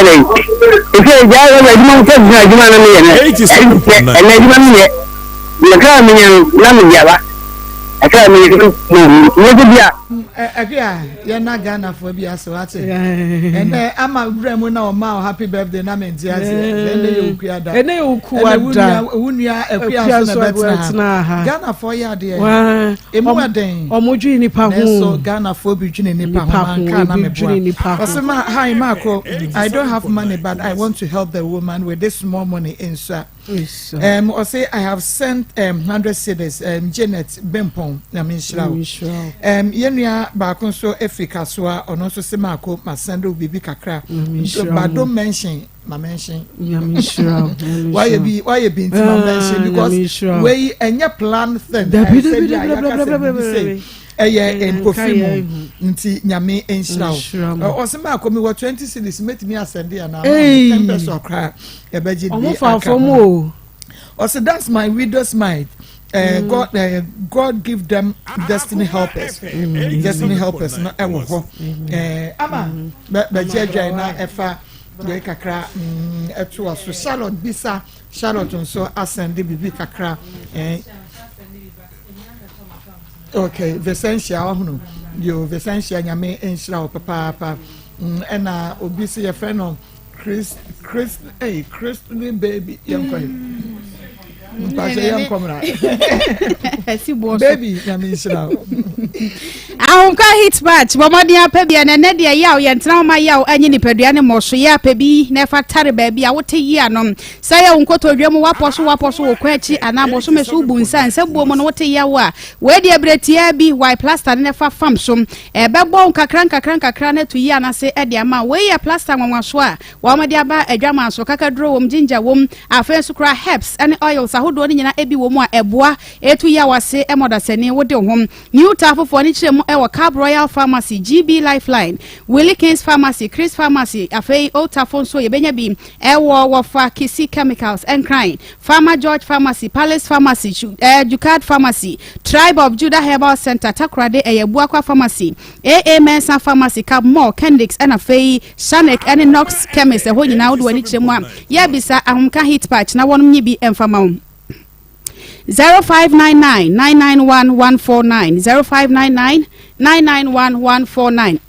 twa. Akua yɛn na Ghanafoɔ bi ase wate ɛnɛ ama wura mu na ɔma o happy birthday na mente ase ɛnɛ yɛ okua da ɛnɛ yɛ okua da ɛwɔ nua akua nso na bɛtena ha Ghanafoɔ yɛ adeɛ emu ɛden ɔmo dwi nipa ho nanso Ghanafoɔ bi dwene nipa ho manka na meboa ɔsɛ ma hi Marco I don't have money but I want to help the woman with this small money nsa. Um, ɔse I have sent um, 100 cedis um, Janet Bempɔn nyame nhyira wo. Um, yɛn nua baako nso efiri Kasoa ɔno nso se maako ma send wo biribi kakra but don't mention ma mention. Wayɛ bi wayɛ bi nti ma mention because wei ɛnyɛ plan thing. Dabi dabi dabi dabi dabi dabi. Ɛyɛ mpofi mu nti nyame nhyira wo. Ɔse maako mi wɔ 20 cedis metumi asɛnde anaa 10 peso koraa. Ɛbɛgye bi aka ho. Ɔsɛ that's my widow's mite. God, God give them destiny helpers. Destiny helpers no ɛwɔ hɔ. Ama bɛgye adwan na ɛfa wei kakra ɛto aso. Charlotte bisa Charlotte nso asɛnde biribi kakra. Okay, Vicentia ɔhono. Yo Vicentia nyame nhyira wo papaapa. Ɛna obi sɛ yɛfrɛ no Chris Chris hey Chris ni baby yɛn kɔ yi mpakyɛ yɛn kɔ mra baby nyame nhyira wo. Ahomka hit match bɔ mmɔden apɛ bi ɛnɛ nɛ deɛ yaw yɛn tena hɔ ma yaw anyi nipadua ne mmɔso yɛ apɛ bi na ɛfa tare baabi a wote yi ano sɛ yɛ wo nkotodwe mu wapɔ so wapɔ so wɔ kwan akyi anaa bosome so wobu nsa nsa buo mu no wote yaw a wei deɛ berɛ tiaa bi wae plaster ne na ɛfa fam so Ɛbɛbɔ wo nkakrankakra nkakra na atu yea no ase de ama wo. Wei yɛ plaster nwanwasoɔ a wɔde aba adwaman so. Kakaduro wom, ginger wom, afei nso koraa herbs ne oils ahodoɔ no nyinaa bi wɔ mu a ɛboa ɛtu yaw ase ma ɔdasani. Wode wo ho New Tar foforɔ no kyerɛ mu wɔ Cab Royal Pharmacy, GB Lifeline, Willie Kings Pharmacy, Chris Pharmacy, afei Old Tafo nso yɛbɛnya bi wɔ Wɔfa Kisi Chemicals, Nkran. Farmer George Pharmacy, Palace Pharmacy, Jukad Pharmacy, Tribe of Judah Herbal Center, Takoradi, ɛyɛ Abuakwa Pharmacy, AA Mensah Pharmacy, Cab Mall, Kendricks, ɛna afei Shanek ɛne Knox Chemist, ɛhɔ nyinaa wode w'ani kyerɛ mu a, yɛrebisa Ahomka Heat Patch na wɔnom nye bi mfa ma wo. 0599 991 149 0599 991 149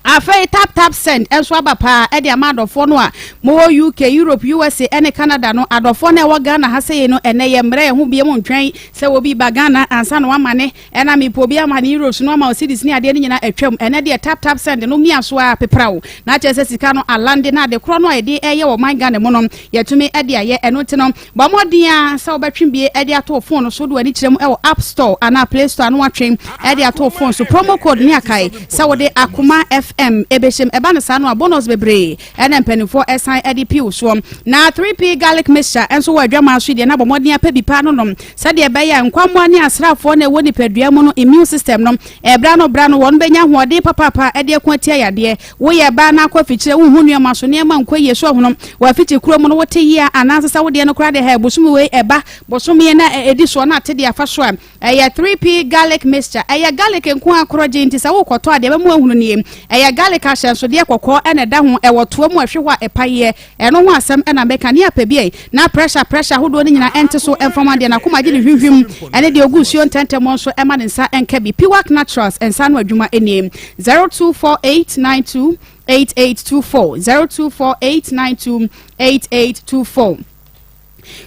Afei Tap Tap Send nso aba paa de ama adɔfoɔ no a mowɔ UK, Europe, USA ne Canada no. Adɔfoɔ no a ɛwɔ Ghana ha sei no, ɛnnɛ yɛmmrɛ yɛn ho biom ntwɛn sɛ obi ba Ghana ansa na wamane. Ɛna mepɛ obi ama ne Euros no ama wo cedis ne adeɛ no nyinaa atwam. Ɛnnɛ deɛ Tap Tap Send no mia so ara pepra wo na kyerɛ sɛ sika no alande na ade korɔ no a yɛde reyɛ wɔ ɔman Ghana mu no yɛatumi de ayɛ. Ɛno nti no Bɔ mmɔden ara sɛ wobɛtwe bie de ato wo fon so de w'ani kyerɛ mu wɔ App Store anaa Play Store na woatwe de ato wo fon so. Promo code ne akae sɛ wode Akoma FM bɛhyɛ mu. Ɛba no saa no a, bonus bebree na mpanimfoɔ san de pii wo soɔ. Na 3P Garlic Mixture nso wɔ adwamaa so yi deɛ na bɔ mmɔden apɛ bi paa no nom sɛdeɛ ɛbɛyɛ a nkwammoa ne asraafoɔ na ɛwɔ nipadua mu no, immune system no, ɛberɛ ano berɛ ano wɔn bɛnya ahoɔden papaapa de ako atia yadeɛ. Woyɛ baa na akɔ afikyire wonhu nnoɔma so, nneɛma nkɔ yie so ahono wɔ afikyi kuro mu no wote yea anaa nsesa wodeɛ no koraa deɛ hɛɛ bosome wei ɛba bosome na ɛdi soɔ na ate deɛ afa so a ɛyɛ 3P garlic mixture ɛyɛ garlic nko ara korɔgye nti sɛ wokɔtɔ a deɛ ɛbɛma woahunu nie ɛyɛ garlic ahyɛnsodeɛ kɔkɔɔ ɛna ɛda ho ɛwɔ toa mu ɛhwe hɔ a ɛpayeɛ ɛno ho asɛm ɛna mɛka ne apɛ bi na pressure pressure ahodoɔ no nyinaa ɛnte so ɛmfa ma deɛ n'akoma gye ne hwimhwim ɛne deɛ ɔgu nsuo ntɛntɛm nso ɛma ne nsa ɛnka bi Piwak Naturals nsa ano adwuma nie 024892 8824 024892 8824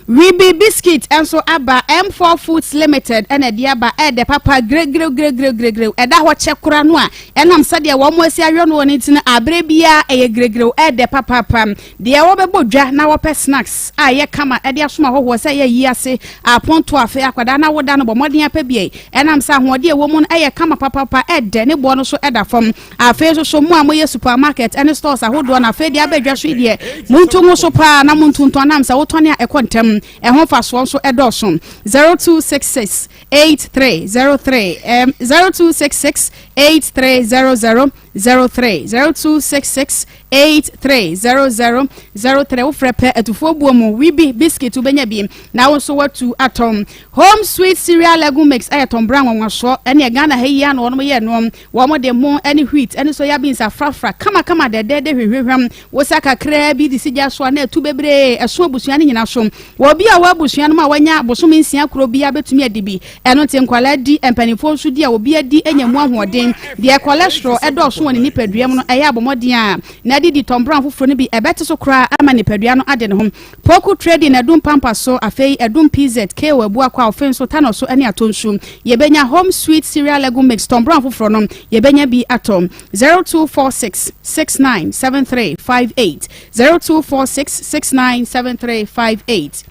Wibi biscuit nso aba M4 Foods Limited ɛna ɛde aba ɛdɛ papa gregrew ɛda hɔ kyɛ kora no a ɛnam sɛdeɛ wɔn asi ayɔ no wɔ ne ti no abere biara ɛyɛ gregrew ɛdɛ papaapa Deɛ wɔbɛbɔ dwa na wɔpɛ snacks a ɛyɛ kama de asom ahɔhoɔ sɛ ɛyɛ ayi ase, apontoɔ, afe, akwadaa na woda no bɔ mmɔden apɛ bi ɛnam sɛ ahoɔden a ɛwɔ mu no yɛ kama papapa, ɛdɛ, ne boɔ no nso da fam. Afei nso so mo a moyɛ supermarket ne stores ahodoɔ no afei deɛ aba dwa so yi deɛ montu ngo so paa na montontɔn nam sɛ wotɔne a ɛkɔ ntɛm, ɛho mfasoɔ nso dɔɔso. 0266 8303 0266 8300. 03 0266 83 00 03 Wofrɛ pɛ atufoɔ buo mu wibi biscuit wobɛnya bi na wo nso woatu atɔ. Home Sweet Cereal Legume Mix ɛyɛ tɔnbra nwanwasoɔ ɛne Ghana ha yi ara na wɔnom yɛ noɔ. Wɔn de mo ne wheat ne soya beans afrafra kamakama dɛdɛɛdɛ hwehwehwam. Wosa kakraa bi de si gya so a na atu bebree. Ɛso abusua no nyina so. Wɔ obi a ɔwɔ abusua no mu a wanya bosome nsia koro biara bɛtumi adi bi. Ɛno nti nkwadaa di, mpanimfoɔ nso di a obiara di nya mu ahoɔden. Deɛ cholesterol dɔɔso wɔ ne nipadua mu no ɛyɛ a bɔ mmɔden a na didi Tom Brown foforɔ no bi ɛbɛte so koraa ama nipadua no ade ne ho. Poku Trading Adum Pampa so, afei Adum PZ, KO Abuakwa, Ofenso, Tano so ne Atonsu. Yɛbɛnya Home Sweet Cereal Legume Mix, Tom Brown foforɔ no, yɛbɛnya bi atɔ. 0246 69 73 58, 0246 69 73 58.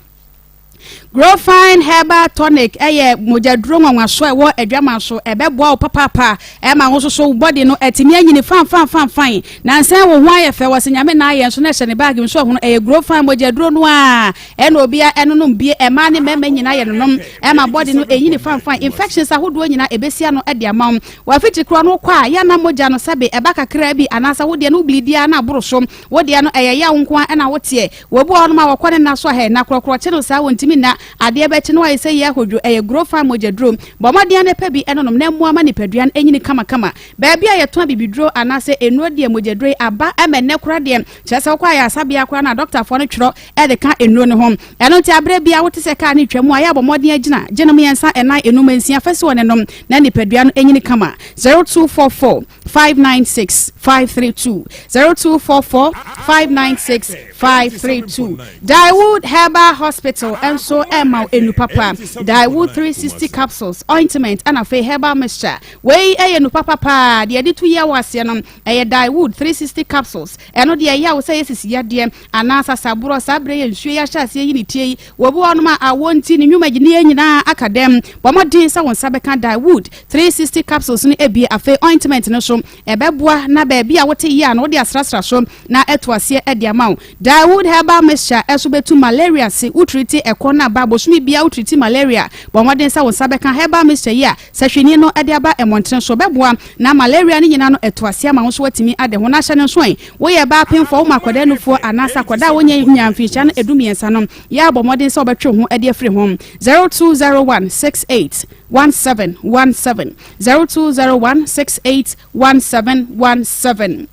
Growfine Herbal Tonic yɛ mogyaduro nwanwaso a ɛwɔ adwaman so. Ɛbɛboa wo papaapa ɛma wo nso so wo body no atumi anyini fanfanfanfan. Nansa wo ho ayɛ fɛ, wɔse Nyame na ayɛ nso na ɛhyɛ ne bag mu so ɔhono. Ɛyɛ Growfine mogyaduro no a ɛna obia ɛnonom bie, ɛmaa ne mmarima nyinaa yɛ nonom ɛma body no ɛnyini fanfan. Infections ahodoɔ nyinaa ɛbɛsi ano de ama wo. W'afikyi korɔ no wokɔ a yɛ na mogya no sɛbe ɛba kakraa bi anaasɛ wo deɛ no wo bleedi ara na aboro so. Wo deɛ no ɛyɛ yaw nko ara na woteɛ. Obi wɔ hɔnom a wɔkɔ ne nna so a, hɛ, na korɔkorɔ kye no saa, wɔntumi nna. Adeɛ bɛkye na wayɛ sɛ yei ahodwo. Ɛyɛ Grofan mogyaduro. Bɔ mmɔden ara na pɛ bi nom na mmoa ma nipadua no nyini kamakama. Baabi a yɛtɔn abibiduro anaasɛ nnuro deɛ mogyaduro yi aba ma ɛnnɛ koraa deɛ, kyerɛ sɛ wokɔ ayaresabea koraa no a, dɔktafoɔ no twerɛ de ka nnuro no ho. Ɛno nti aberɛ biara wote sɛ kaa no retwa mu a, yɛ a bɔ mmɔden ara gyina. Gye nom mmiɛnsa, nnan, nnum, nsia fa si hɔ na nom na nipadua no nyini kama. 0244. 596 532 0244 596 532 Daewood Herbal Hospital nso ɛma wo enu papa Daewood 360 capsules ointment ɛna afei herbal mixture wei ɛyɛ nu papa paa deɛ ɛde to yɛ wɔ aseɛ no ɛyɛ Daewood 360 capsules ɛno deɛ ɛyɛ a wo sɛ yɛ sisi yadeɛ anaa sasaborɔ saa berɛ yɛ nsuo yi ahyɛ aseɛ yi ne tie yi wɔ bi wɔnom a awɔ nti ne nnwuma gyiniɛ nyinaa aka dɛm bɔ mmɔden sɛ wo nsa bɛka Daewood 360 capsules no abue afei ointment no so ɛbɛboa na baabi a wote yie a no wode asrasra so na ɛto aseɛ de ama wo. Daewood herbal mixture ɛso bɛtu malaria se wo treati ɛkɔ no aba bosome biara wo treati malaria bɔ mmɔden sɛ wo nsa bɛka herbal mixture yi a sahwini no de aba mmɔntene so bɛboa na malaria no nyinaa no ɛto aseɛ ama wo nso woatumi ade ho na ahyɛ no nso ɛ woyɛ baa pemfoɔ woma akwadaa nufoɔ anaasɛ akwadaa a wɔnyɛ nyaa mfirihyia no ɛdu mmiɛnsa no yɛ abɔ mmɔden sɛ wobɛtwe wo ho de afiri ho 0201 68 1717 0201 68 1717.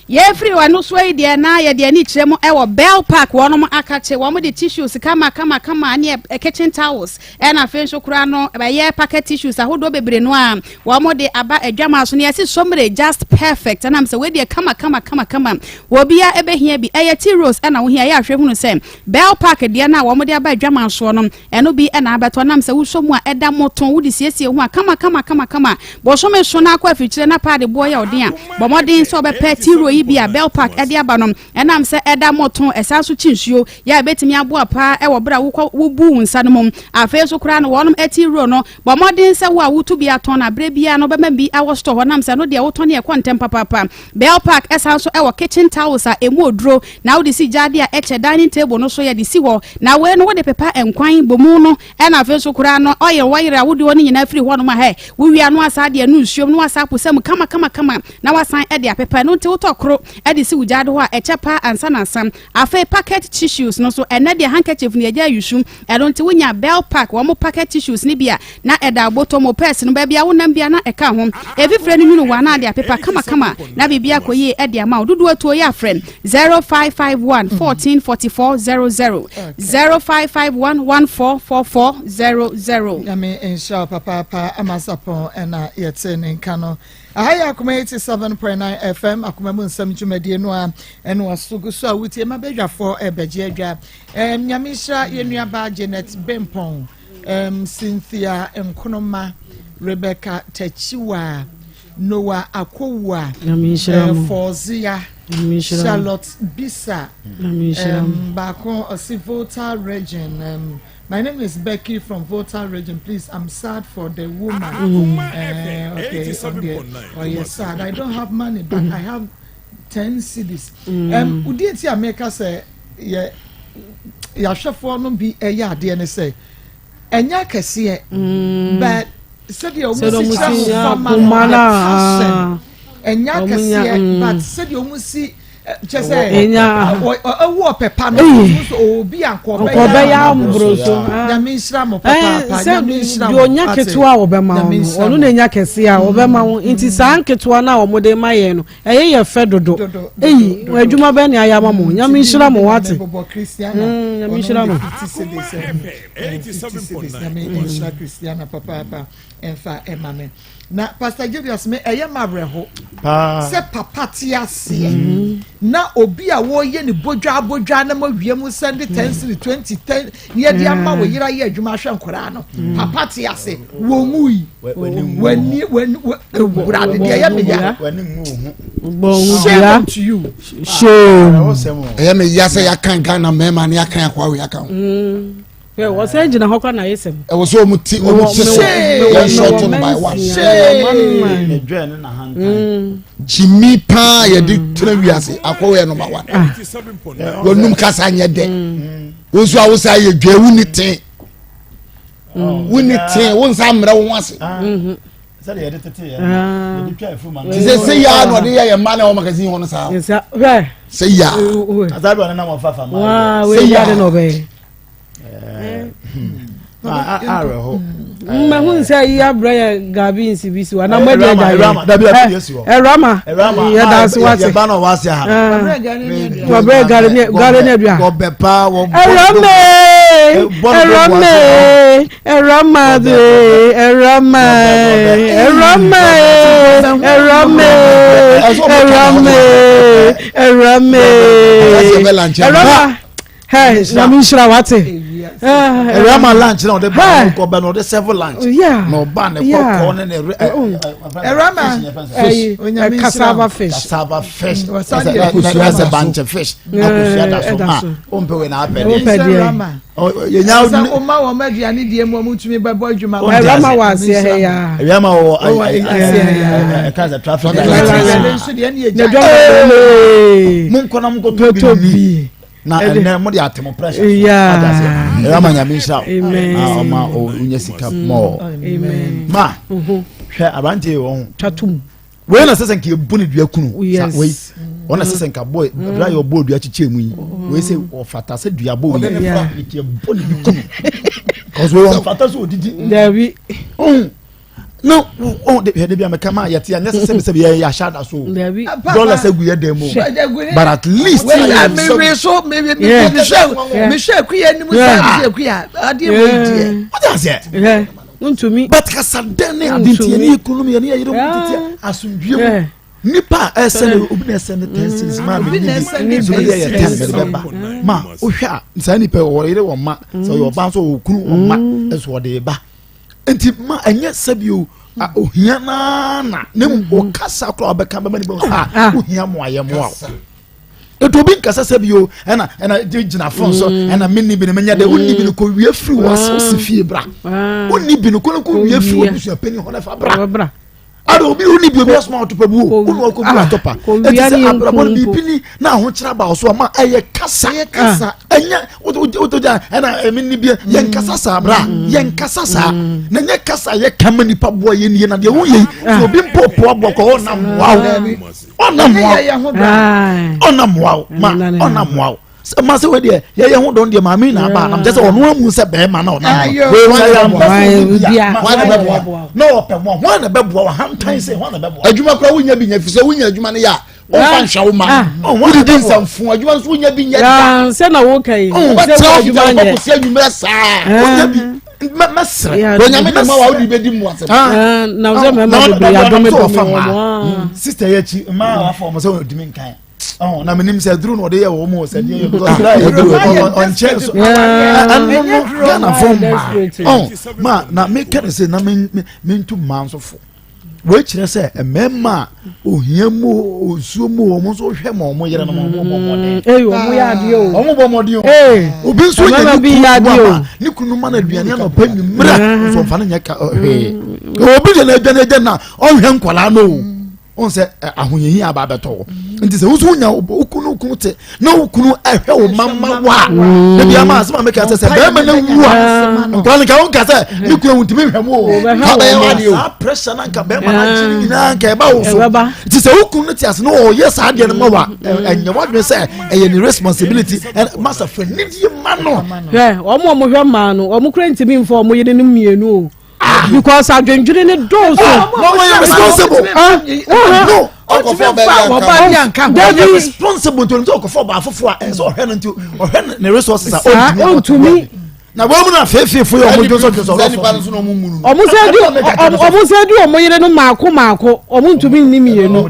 Yɛfiri ɛno so yi deɛ na yɛde ani kyerɛ mu ɛwɔ Bell Park wɔnom akakye wɔn de tissues kama kama kama ne kitchen towels ɛna afei nso koraa no ɛyɛ packet tissues ahodoɔ bebree no a wɔn de aba adwama so no yɛsi somere just perfect ɛnam sɛ wei deɛ kama kama kama kama wɔbia ɛbɛhia bi ɛyɛ tea rose ɛna wohia ɛyɛ ahwɛ hunu sɛ Bell Park deɛ no a wɔn de aba adwama soɔ no Ɛno bi na abɛtɔ nam sɛ wosɔ mu a ɛda moto, wode siesie ho a kama kama kama kama. Bosome so na akɔ afikyire na paade boɔ yɛ ɔden a, bɔ mmɔden sɛ wobɛpɛ T-roll yi bi a Bell Park de aba no. Ɛnam sɛ ɛda moto, ɛsan nso kye nsuo, yɛ a ɛbɛtumi aboa paa wɔ berɛ a wokɔ wobu wo nsa no mu. Afei nso koraa no wɔnom T-roll no, bɔ mmɔden sɛ wo a wotu bi atɔn no a berɛ biara no wobɛma bi awɔ store hɔ nam sɛ ɛno deɛ wotɔn a ɛkɔ ntɛm papaapa. Bell Park san nso wɔ kitchen towels a ɛmu oduro na wode si gyaade a ɛkyɛ dining table no so yɛde si hɔ na wei no wode pepa nkwan bomu no ɛna afei nso koraa no oil wɔyere a wode hɔ no nyinaa firi hɔ nom a hɛ wowie a no asa de anu nsuom no wasa aposa mu kama kama kama na wasan de apepa ɛno nti wotɔ koro de si wo gyaade hɔ a ɛkyɛ paa ansa na asa. Afei packet tissues no nso ɛnɛ deɛ handkerchief no yɛgya ayusu ɛno nti wonya Bell Pack wɔn packet tissues no bi a na ɛda bɔtɔ mu purse no baabi a wonam bia na ɛka ho efifire no nwunu wɔn de apepa kamakama na biribi akɔ yie ɛde ama wo dodoɔ tuo yɛ afrɛ 0551 14 44 00 0551 14 44 00. Nyame nhyira wo papaapa Amasapɔn ɛna yɛte ne nka no. Aha yɛ Akoma 87.9 FM Akoma mu nsɛm dwumadie no a ɛna waso gu so a wotie ma badwafoɔ ɛbɛgye adwa. Um, Nyame nhyira yɛn nuabaa Janet Bempɔn, um, Cynthia Nkonoma, Rebecca Tachiwa, Noah Akowua, uh, Fozia, Charlotte Bisa, um, baako ɔsi Volta Region, um, My name is Becky from Volta region please I'm sad for the woman mm. uh, okay on the oh yes sad I don't have money but mm. I have ten cedis mm. um udi eti America sɛ yɛ yɛahwɛfoɔ no bi ɛyɛ adeɛ ne sɛ ɛnyɛ akɛseɛ mm. but sɛdeɛ wɔn si kyerɛ ho fama no the passion. Ɛnyɛ akɛseɛ but sɛdeɛ wɔn si kyɛ sɛ ɛwɔ ɔpɛ pa no nso obi a nkɔbɛyɛ amboro so. Nyame nhyira mo papaapa nyame nhyira mo. Deɛ ɔnya ketewa a ɔbɛma wo no ɔno na nya kɛseɛ a ɔbɛma wo nti saa nketewa no a wɔde ma yɛn no ɛyɛ yɛ fɛ dodo eyi adwuma bɛn ne ayɛ ama mo nyame nhyira mo wate nyame nhyira mo. Nyame nhyira Christiana papaapa ɛnfa ɛma me. Na Pastor Julius me ɛyɛ ma awerɛho sɛ papa te aseɛ mm. na obi a wɔreyɛ ne bodwa bodwa na mo awia mu sɛnde mm. ten siri 20 ten ne yɛde ama wɔ yera yɛ adwuma ahwɛ nkoraa no mm. papa te ase wɔn mu yi w'ani w'ani ewurade deɛ ɛyɛ me ya shame unto you shame ɛyɛ me ya sɛ yɛakan Ghana mmarima ne yɛakan akoa wei aka ho. Hwɛ, wɔsan gyina hɔ kora na ayɛ sɛm. Ɛwɔ sɛ wɔn ti wɔn ti so yɛn sɔɔto no by one. Gyimi paa yɛde tena wiase akɔwɔ yɛ number one. Ah. Wɔnum kasa nyɛ dɛ. Mm. Wɔn nso awosa yɛ dwa ewu ni ten. Mm. Wo ni ten wo nsa mmerɛ wo ho ase. Ah. Mm-hmm. Sɛdeɛ yɛde tete yɛn ah. yɛde twa afu ma no. Te sɛ sɛ yaa na ɔde yɛ yɛn mma na wɔn magazine hɔ no saa. Sɛ yaa. Asabi ɔne nam ɔfa fa maa. Sɛ yaa. awerɛho mmahu sɛ yi abrɛ yɛ gabi nsi bi si wa na mo adi agya yɛ ɛrama yɛ da ase wate wɔbrɛ gari ne gari ne adua ɛrama ɛrama ɛrama de ɛrama ɛrama ɛrama ɛrama ɛrama ɛrama. Hey, nyame nhyira wate. Ɛwia ma lunch na ɔde ba ɔkɔ bɛ na ɔde serve lunch. Na ɔba ne kɔkɔɔ ne ne. Ɛwia ma fish. Cassava fish. Cassava fish. Ɛsɛ bankyɛ fish. Akosua da so ma o mpɛ wei na apɛ deɛ. Yɛnya sɛ o ma wɔn aduane die mu wɔn tumi bɛ bɔ adwuma. Ɛwia ma wɔ aseɛ hɛ ya. Ɛwia ma wɔ ɛka sɛ traffic light. Mo nkɔ na mo nkɔ to bi. na ɛnɛ mo de ate mo pressure so ate ase ɛyɛ ama nyame nhyira wo na ɔma ɔnya sika mm. mɔɔ ma mm-hmm. hwɛ aberanteɛ wɔ ho twatom wei na sɛ sɛ nka yɛbu ne dua kunu wei ɔna sɛ sɛ nka bɔ ɛberɛ a yɛbɔ dua kyekyɛ mu yi mm. wei sɛ ɔfata sɛ dua bɔ wei yɛbɔ ne bi kunu cause wei ɔmfata sɛ ɔdidi dabi na ɔn de hwɛ de bi a mɛka maa yɛte a nyɛ sɛ sɛbi sɛbi yɛ yɛ ahyɛ ada so dollars egu yɛ dan mu but at least. wei mi wi so mi mi mi hwɛ mi hwɛ ekuya anim sɛ mi hwɛ ekuya adeɛ wei deɛ. o ti aseɛ. ntumi. but kasa dɛn ne adi nti yɛ ne yɛ kunu yɛ ne yɛ yere mu tete asomdue mu nipa a ɛsɛ ne obi na ɛsɛ ne ten cedis maa mi ni bi so mi deɛ yɛ ten mɛ de bɛ ba ma o hwɛ a saa nipa wɔ yere wɔ ma sɛ ɔyɛ ɔba nso ɔwɔ kunu wɔ ma ɛso ɔde ba. nti ma ɛnyɛ sɛbi o ohia naa na ne mu mhm. ɔkasa koraa ɔbɛka bɛma ne bɛ ha ah, ohia mo ayɛ mo a etu obi nkasa sɛbi o ɛna ɛna gyina fon so mm. ɛna mi ni bi ni mi nya dɛ wonni bi ni ko wie firi wɔ ase fie bra ah. wonni bi ni ko ko wie firi wɔ busua panyin hɔ n'afa bra. Ada obi woni bi obi asoma ɔtopa bu o wonu ɔkɔ bu atɔpa eti sɛ abrabɔ no biribi ni na ahokyerɛ aba ɔso ama ɛyɛ kasa kasa ɛnyɛ woto gya ɛna ɛmi ni bi yɛn kasa saa bra yɛn kasa saa na nyɛ kasa yɛ kama nipa boa yɛ nie na deɛ woyɛ yi sɛ obi mpo poa boa kɔ ɔna mmoa wo ɔna mmoa wo ɔna mmoa wo ma ɔna mmoa wo sɛ ma sɛ wei deɛ yɛyɛ ho dɔn deɛ maame na aba anam kyɛ sɛ ɔno amu sɛ bɛrima na ɔnam na ɔpɛ mu a hwan na bɛboa wɔ hantan sɛ hwan na bɛboa. adwuma kora wonya bi nya fi sɛ wonya adwuma no yɛ a ɔfa nhwɛ wo ma ah. wodidi nsɛmfo adwuma nso wonya bi nyɛ da sɛ na woka yi wobɛtena ɔfita wokɔkɔsi anwummerɛ saa wonya bi mɛsrɛ onyame de ma wa wode bɛdi mu asɛm ah, na sɛ mɛma bebree adɔme dɔme wɔ sister yɛ akyi mmaa wafa ɔmo sɛ ɔdimi nkan ɔhun na menim sɛ aduru na ɔde yɛ wɔn mu sɛ deɛ yɛ because ɔnkyɛn so ɛno no Ghana fo mmaa ɔhun ma na meka ne sɛ na me me ntu mmaa nso fo wei kyerɛ sɛ mmarima a ohia mu osuo mu wɔn nso hwɛ ma wɔn yere no ma wɔn bɔ mmɔden. Ee wɔn yɛ adeɛ o. Wɔn bɔ mmɔden o. Obi nso yɛ ne kunu mu ama ne kunu ma na aduane anɔpa nwummerɛ nso nfa ne nyɛ ka hwee. Obi deɛ na aduane agya na ɔnhwɛ nkwadaa no o. Ɔn sɛ ahohiahia aba abɛtɔ hɔ. Nti sɛ woso wonya okunu kunu te na wo kunu ɛhwɛ wo mama wa ebi ama asɛm a meka sɛ sɛ bɛrima no wu a nkwa no nka wo nka sɛ me kunu ntumi nhwɛ mu o ka bɛyɛ wa deɛ o saa pressure na nka bɛrima no agye ne nyinaa nka ɛba wo so nti sɛ wo kunu no te ase na ɔyɛ saa deɛ no ma wa ɛnyɛ wadwene sɛ ɛyɛ ne responsibility masa fɛ nidie ma no. Hwɛ wɔn a wɔhwɛ mmaa no wɔn kura ntumi nfa wɔn yere no mmienu o. Ah. because adwendwene ne dɔɔso. Ah, no wɔyɛ responsible. Ah, no ɔkɔfɔ bɛɛ bi anka ho. Dabi responsible nti ɔnim sɛ ɔkɔfɔ ɔbaa foforɔ a ɛsɛ ɔhwɛ no nti ɔhwɛ ne resources a ɔntumi. Na wɔn mu na feefeefo yɛ ɔmo dwonsɔ dwonsɔ ɔlɔfɔ. Ɔmo sɛ di ɔmo sɛ di ɔmo yere no maako maako ɔmo ntumi nni mmienu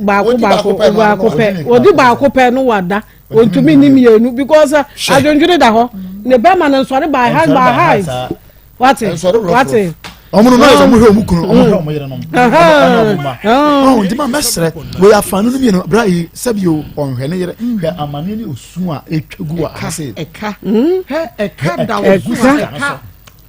baako baako baako pɛ ɔdi baako pɛ no wada ɔntumi nni mmienu because adwendwene da hɔ ne bɛrima no nsɔre by hand by hand. Wate wate. Ɔmo no n'ayɛ sɛ ɔmo hwɛ ɔmo kunu ɔmo hwɛ ɔmo yere nom ɛne ɔmo mma. Ɔn nti ma mɛsrɛ wei afa no no mmienu bra yi sɛbi o ɔnhwɛ ne yere hwɛ amaneɛ ne osu a etwa gu wɔ ha se. Ɛka hwɛ ɛka da wɔ so a ɛka.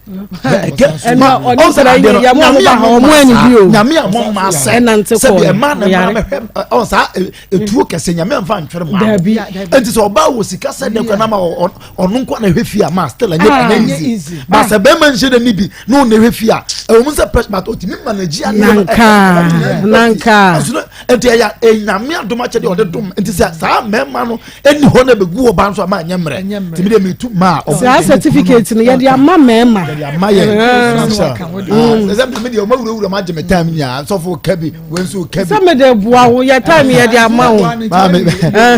Ɛna ɔne nkura yi yɛ mo ɔmo ba ha ɔmo ɛni bi o. Nyame a mo mma sɛ sɛbi ɛma na ɛma mɛhwɛ ɔn saa etuo kɛse nyame anfa ntwere maa. Dabi. Eti sɛ ɔbaa wɔ sika sɛ dɛ kɔ na ma ɔno nko na ɛhwɛ fie a ma still ɛnyɛ ah. ɛnyɛ easy ba sɛ bɛrima nhyɛ dɛ ni bi na ɔna ɛhwɛ fie a ɛwɔ mu sɛ pressure but ɔtumi manage adeɛ no nanka nanka nti ɛyɛ ɛnyame adom akyɛ deɛ ɔde dom nti sɛ saa mmarima no ɛni hɔ na ɛbɛgu wɔ ba nso ama ɛnyɛ mmerɛ nti mi deɛ mi tu maa ɔmo saa certificate no yɛde ama mmarima yɛde ama yɛ sɛ sɛ mi deɛ ɔmo awurawura mo agye mi time nyinaa sɔfo kabi wei nso kabi sɛ mi de boa wo yɛ time yɛde ama wo maame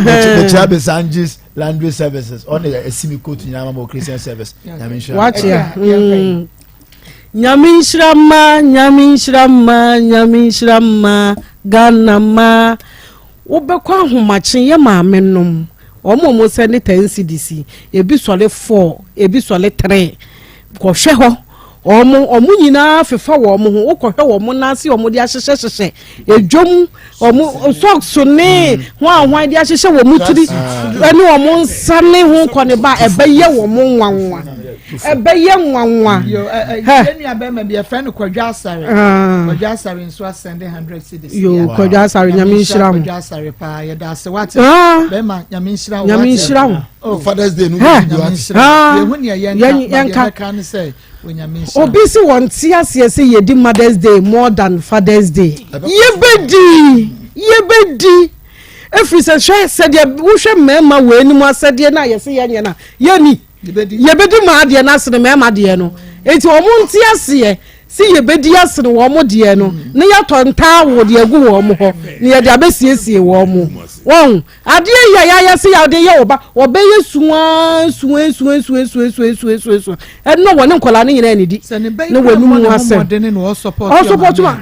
mekyia besanjis Laundry services ɔne yɛ esi mi coat nyinaa ma mo Christian service nyame nhyira. Wakyea. Mm. Nyame nhyira mma, nyame nhyira mma, nyame nhyira mma, Ghana mma. Wobɛkɔ ahomakye yɛ maame nom. Wɔn a wɔn sɛ ne 10 cedis, ebi sɔre 4, ebi sɔre 3. Kɔhwɛ hɔ. Wɔn wɔn nyinaa fefa wɔn ho. Wokɔhwɛ wɔn nan ase wɔn de ahyehyɛhyehyɛ edwom wɔn socks ne ho ahoan de ahyehyɛ wɔn tiri ne wɔn nsa ne ho kɔ ne ba ɛbɛyɛ wɔn nwanwa ɛbɛyɛ nwanwa. Yɛn nua bɛrima bi yɛfrɛ no Kwadwo Asare. Ah. Kwadwo Asare nso asɛnde hundred cedis. Yoo Kwadwo Asare nyame nhyira mo. Kwadwo Asare paa yɛda ase wate. Ah. Bɛrima nyame nhyira wo. Nyame nhyira wo. Oh. Father's Day no bi nyame nhyira. Yɛhu nea yɛnka ma deɛ mɛka ne sɛ onyame nhyira. Obi si wɔn ti aseɛ sɛ yɛdi Mother's Day more than Father's Day. Yɛbɛdi yɛbɛdi efiri sɛ hwɛ sɛdeɛ wohwɛ mmarima wɔ anim asɛdeɛ no a yɛsɛ yɛnyɛ no a yɛni yɛbɛdi mmaa deɛ no asene mmarima deɛ no eti wɔn nte aseɛ sɛ yɛbɛdi asene wɔn deɛ no na yɛatɔ ntaawo deɛ agu wɔn hɔ na yɛde abɛsiesie wɔn wɔn Adeɛ yi a yɛayɛ sɛ yɛde yɛ wo ba, wɔbɛyɛ sua sua sua sua sua sua sua sua sua ɛnna wɔne nkwadaa no nyinaa nidi na wɔn anum asɛm. Ɔsopɔto ma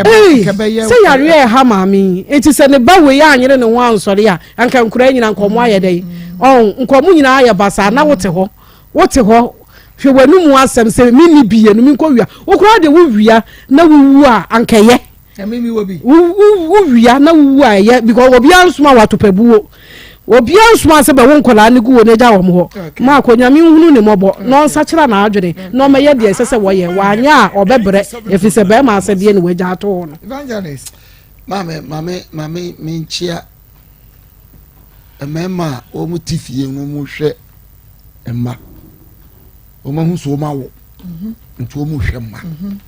ee sɛ yareɛ ɛha maame yi nti sɛ ne ba wei anyere ne ho ansɔre a anka nkwadaa nyinaa nka wɔn ayɛ dɛ ɔn nka wɔn nyinaa ayɛ basaa na wote hɔ wote hɔ hwɛ wɔn anum asɛm sɛ menni bie no menkɔ wia wokora de wo wia na wowu a anka ɛyɛ. Wo wia na wowu a ɛyɛ because obiara nsoma wɔ atopabuo obiara nsoma sɛ bɛwo nkwadaa no gu wɔn agya wɔn hɔ maako nyame nhunu ne mmɔbɔ na ɔnsakyera n'adwene na ɔmɛyɛ deɛ ɛsɛ sɛ wɔyɛ wanyɛ a ɔbɛbrɛ ɛfiri sɛ bɛrima asɛdeɛ ne wagya ato hɔ no. Evangelist. Maame maame maame menkyia mmarima a wɔn te fie no wɔn hwɛ mma wɔn ahu so wɔn awo mhm. nti wɔn hwɛ mma. Mhm.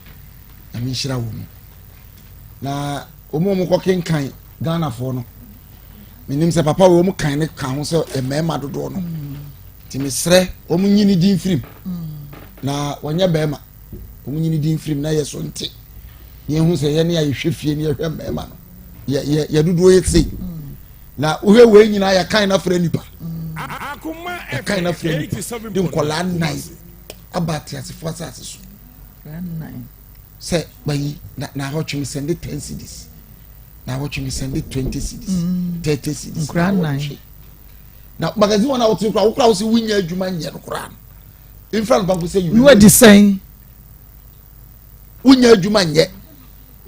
Nyame nhyira wɔn. Na wɔn a wɔkɔ kenkan Ghanafoɔ no, menim sɛ papa wɔn kan ne ka ho sɛ mmarima dodoɔ no. Nti mesrɛ wɔn nyi ne din firim na wɔnyɛ bɛrima. Wɔn nyi ne din firim na yɛ so nte. Na yɛhu sɛ yɛne a yɛhwɛ fie ne yɛhwɛ mmarima no, yɛ yɛ yɛ dodoɔ yɛ sei. Na wohwɛ wei nyinaa yɛkan na frɛ nipa. Yɛkan na frɛ nipa de nkɔlaa nnan aba ateasefoɔ asase so. sɛ mayi na naawɔtwe mi sɛnde ten cedis naawɔtwe mi sɛnde 20 cedis mm. 30 cedis naawɔtwe na magazine wɔn a wɔte kora wokora wo sɛ wonya adwuma nyɛ no koraa no mfra no banko sɛ yi wadi sɛn wonya adwuma nyɛ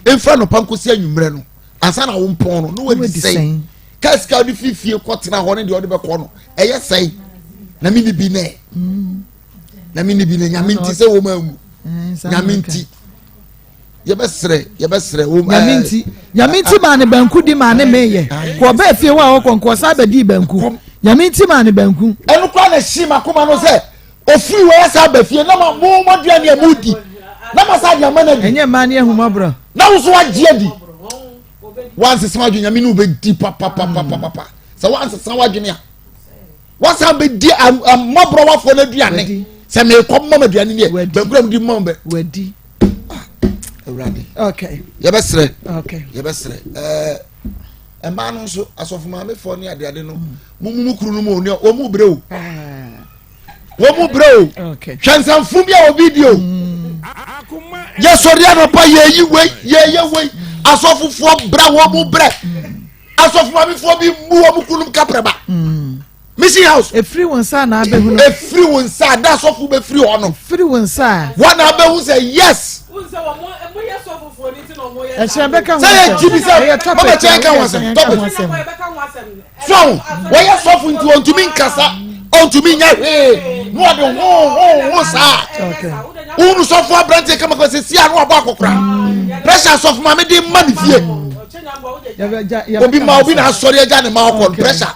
mfra no panko sɛ anwummerɛ no ansa na wo mpɔn no na wadi sɛn kaa sika wode firi fie kɔtena hɔ ne deɛ wode bɛkɔ no ɛyɛ sɛn na mene bi nɛ mm. na me ni bi na nyame nti sɛ wɔn awu nyame nti. Yɛbɛsrɛ yɛbɛsrɛ wo. Nyame nti nyame nti maa ne banku di maa ne meyɛ kɔ ɔbɛɛ fie hɔ a ɔkɔ nkɔ ɔsan bɛdii banku nyame nti maa ne banku. Ɛno koraa na ɛhye m'akoma no sɛ ofiri hɔ asa aba fie na ma mo mo aduane a modi na ma sa de ama no adi. Ɛnyɛ mmaa ne ahummɔborɔ. Na wo so wagye adi. Wansesa w'adwene nyame ne wobɛdi papapapapapa sɛ wansesa w'adwene a wasan bɛdi mmɔborɔwafoɔ no aduane sɛ meekɔ mmɔ m aduane neɛ bankura mdi mmɔ bɛ wadi ah, awurade okay. yɛbɛserɛ yɛbɛserɛ ɛɛ eh, mmaa no nso asɔfo maamefoɔ ne adeade no mo mu kuru no mu wɔn mu brɛ o ah. wɔn mu brɛ o hwɛ nsanfo bi a obi di o mm. yɛsɔre anɔpa yɛyi wei yɛyɛ wei asɔfofoɔ brɛ wɔn mu brɛ asɔfo maamefoɔ bi mu wɔn mu kunu kaprɛba mm. mission house. Efiri wo nsa na abɛhunu. Efiri wo nsa da asɔfo bɛfiri hɔ no. Efiri wo nsa. Wɔn na abɛhu sɛ yes. Ɛhyɛn bɛka ho asɛm. Sɛ yɛ gyi bi sɛ mama kyɛn ka ho asɛm topic. So wɔyɛ sɔfo nti wɔntumi nkasa ɔntumi nyɛ hwee na wɔde ho ho ho saa. Wunu sɔfo aberanteɛ kama kama sɛ si ano abɔ akɔkora. Pressure sɔfo maame de ma ne fie. Obi ma obi na asɔre agya ne ma ɔkɔ no pressure.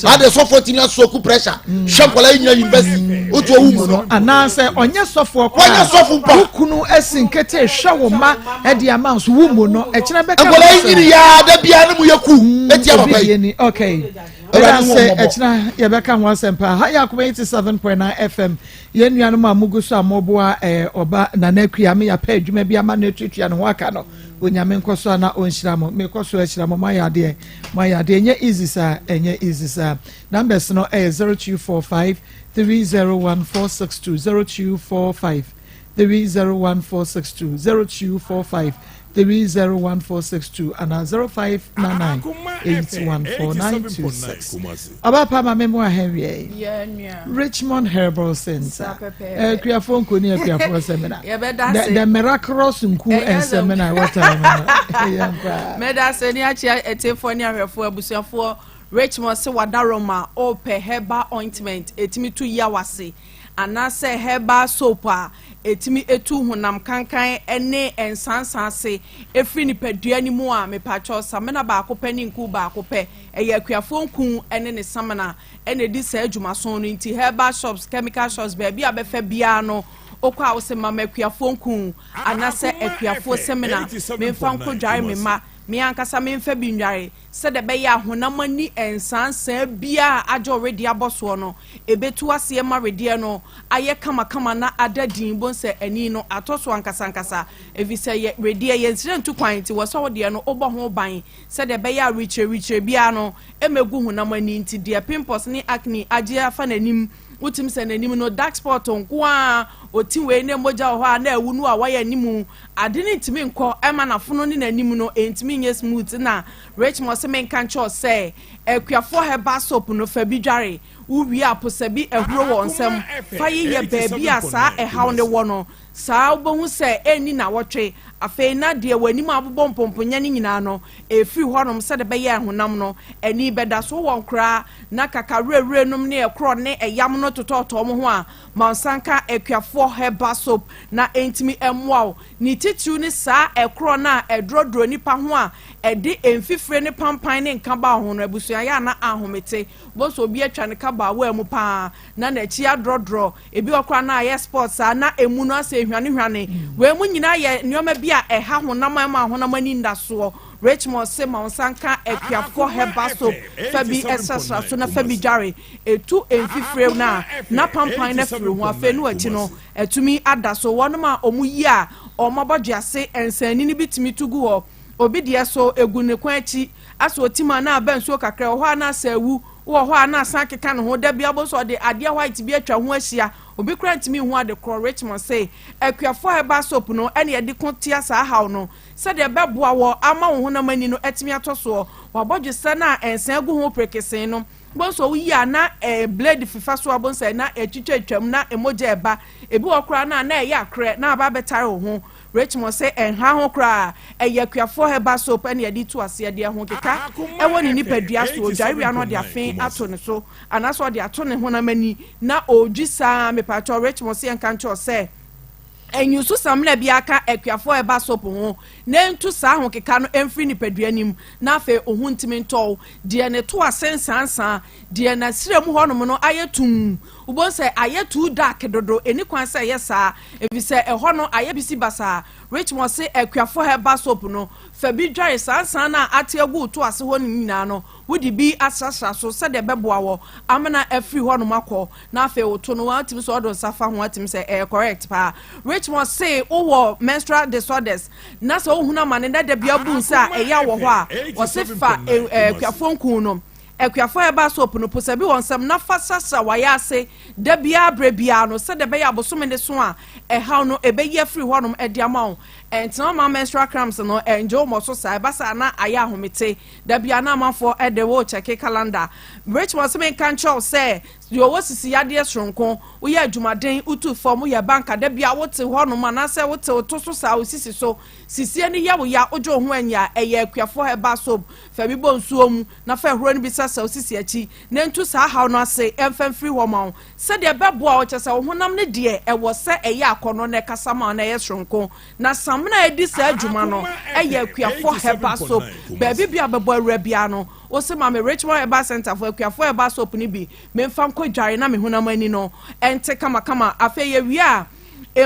Ade sɔfo tumi asɔku pressure. Mm. Hwɛ nkɔla yi nyina university. Otu owu mu no. Anaasɛ ɔnyɛ sɔfo koraa. Ɔnyɛ sɔfo mpa. Wo kunu asi nkete hwɛ wo ma ɛde ama nso wo mu no. Ɛkyerɛ bɛka. Nkɔla yi nyini yaa da biara ne mu yɛ ku. Mm, Etia papa yi. Okay. Ɛda sɛ ɛkyena yɛbɛka ho asɛm paa. Ha yɛ akoma 87.9 FM. Yɛn nuanom a mugu so a moboa ɛɛ ɔba Nana Akua me yɛapɛ adwuma bi ama no atuatua ne ho aka no. Onyame nkɔ so a na ɔnhyira mo. Mekɔ so ahyira mo. Moayɛ adeɛ. Moayɛ adeɛ. Ɛnyɛ easy saa. Ɛnyɛ easy saa. Numbers no ɛyɛ 0245 301 462 0245 301 462 0245 301462 anaa 0599 814926. Ɔbaa pa ma me mu ahɛ wiɛ. Richmond Herbal Center. Akuafoɔ nku ne akuafoɔ sɛmina. The, the miraculous nku and sɛmina ɛwɔ time no. Ɛyɛ nkwa. Mɛda ase ne akyia atiefoɔ ne ahwɛfoɔ abusuafoɔ Richmond se wadaroma ɔpɛ herbal ointment ɛtumi tu yaw ase anaasɛ herbal soap a ɛtumi tu honam kankan ne nsansa ase firi nipadua no mu a, mepakyɛw, samena baako pɛ ne nku baako pɛ. Ɛyɛ akuafoɔ nku ne ne samena na ɛdi saa adwumason no nti herbal shops, chemical shops, baabi a bɛfa biara no, wokɔ a wose mama akuafoɔ nku anaasɛ akuafoɔ samina memfa nkɔdware me mma, me ankasa memfa bi nnware. Sɛdeɛ ɛbɛyɛ a honam ani nsaansaa biara a agye wo wedeɛ abɔ soɔ no, ɛbɛtu aseɛ ma wedeɛ no ayɛ kamakama na ada din. Wobɛhu sɛ ani no atɔ so ankasankasa, ɛfiri sɛ yɛ wedeɛ, yɛnsrɛ ntu kwan, nti wɔ sɛ wo deɛ no wobɔ ho ban sɛdeɛ ɛbɛyɛ a wekyerɛwekyerɛ biara no mmɛgu honam ani. Nti deɛ pimples ne acne agye afa n'anim, wotumi sɛ n'anim no dark spot nko ara, ɔti wei na mogya wɔ hɔ a na awu no a wayɛ anim Ade no ntumi nkɔ ɛma n'afono ne n'anim no ntumi nyɛ smooth na Richmond se menka nkyerɛ wo sɛ Akuafoɔ herbal soap no fa bi dware, wo wie a posa bi ahuro wɔ nsam fa yeyɛ baabi a saa ɛhaw no wɔ no saa wobɛhu sɛ ɛnni nawɔtwe afei na deɛ w'anim abobɔ mpomponya no nyinaa no ɛfiri hɔnom sɛde bɛyɛ a honam no ani bɛda so wɔ nkoraa na kakawerɛwerɛ nom ne ɛkorɔ ne ɛyam no totɔɔtɔɔ mo ho a Ma wo nsa nka Akuafoɔ Herbal Soap na ɛntumi mmoa wo. Ne titiriw ne saa ɛkorɔ no a ɛdorɔdorɔ nnipa ho a ɛde mfifire ne pampan ne nka ba wo ho no. Abusua yɛ a na ahomete. Wobɛhu sɛ obi atwa ne kabaawa mu pa ara na n'akyi adorɔdorɔ. Ebi wɔ koraa na ayɛ sports saa na emu no asɛ hwanehwane. Wei mu nyinaa yɛ nneɛma bi a ɛha honam a ɛma honam ani nna soɔ. Richmond se ma wo nsa nka Akuafoɔ Herbal Soap fa bi srasra so na fa bi dware. Etu mfifire no a, na pampan no afiri ho. Afei no akyi no, atumi ada so. Wɔnom a wɔyi a wɔn abɔdwease nsɛnnennen bi tumi tu gu hɔ. Obi deɛ so egu ne kɔn akyi. Asɛ otim a na aba nsuo kakra. Ɛwɔ hɔ a na asɛ awu. Wɔ hɔ a na asan akeka ne ho. Da biara wobɛhu sɛ ɔde adeɛ white bi atwa ho ahyia. Obi koraa ntumi nhu ade korɔ. Richmond se, Akuafoɔ herbal soap no na yɛde ko tia saa haw no. Sɛdeɛ ɛbɛboa wɔ ama wo honam ani no atumi atɔ soɔ. W'abɔdwesɛ no a nsa gu ho perekesee no, Wobɛhu sɛ woyi a na eh, blade fefa so a wobɛhu sɛ na ɛtwitwatwam na mogya ɛba. Ebi wɔ koraa no a na ɛyɛ akorɛ na aba abɛtare wo ho. Richmond sɛ ɛnha ho koraa, ɛyɛ akuafoɔ herbal soap ɛna yɛde tu aseɛ deɛ ho keka ɛwɔ ne nipadua so. Ɔdware wie a na ɔde afe ato ne so anaasɛ ɔde ato ne honam ani na ɔredwi saa. Mepaakyɛw Richmond sɛ yɛnka nkyerɛ wo sɛ. Nnyuso samina biara ka akuafoɔ herbal soap ho na ɛntu saa ahokeka no mfiri nipadua no mu na afei wo ho ntumi ntɔ wo. Deɛ ne to ase nsansa, deɛ n'asrɛ mu hɔnom no ayɛ tumm, wobɛhu sɛ ayɛ too dark dodo, ɛnni kwan sɛ ɛyɛ saa ɛfiri sɛ ɛhɔ no ayɛ bisi basaa. Richmond se akuafoɔ herbal soap no, fa bi dware saa nsa no a ate agu wo to ase hɔ no nyinaa no, wode bi asrasra so sɛdeɛ ɛbɛboa wɔ amena afiri hɔnom akɔ na afei woto no watumi sɛ ɔde nsa fa ho atumi sɛ ɛyɛ correct paa. Richmond se wowɔ menstrual disorders na sɛ wohunu amane na da bia bu nsa a ɛya wɔ hɔ a, wɔse fa akuafoɔ nku no, akuafoɔ herbal soap no, posa bi wɔ nsam na fa srasra wayɛ ase da biara berɛ biara no sɛdeɛ ɛbɛyɛ abosome ne so a ɛhaw no ɛbɛyi afiri hɔnom de ama wo. Ɛntena ma menstrual cramps no ɛngye wo mmɔ so saa, ɛba saa na ayɛ ahomete. Da bi a na amanfoɔ de wo rekyɛke calendar. Richmond se menka nkyerɛ wo sɛ deɛ ɔwɔ sisi yadeɛ soronko, woyɛ adwumaden, wotu fam, woyɛ banka, da bi a wote hɔnom anaasɛ wote wo to so saa wo sisi so, sisie no yɛ wo ya, wogye wo ho anyi a, ɛyɛ Akuafoɔ Herbal Soap. Fa bi bɔ nsuo mu na fa ahuro no bi srasra wo sisi akyi na ɛntu saa haw no ase mfa mfiri hɔ ma wo sɛdeɛ ɛbɛboa wo, kyerɛ sɛ wo honam no deɛ ɛwɔ sɛ ɛyɛ akɔnnɔ na ɛkasa ma wo na ɛyɛ soronko. Na samina a edi saa dwuma no yɛ Akuafo Herbal Soap. Baabi biara a wobɛbɔ awura biara no, wose ma me Richmond Herbal Centre fo Akuafo Herbal Soap no bi memfa nkɔdware na me honam ani no nte kamakama. Afei yɛwie a,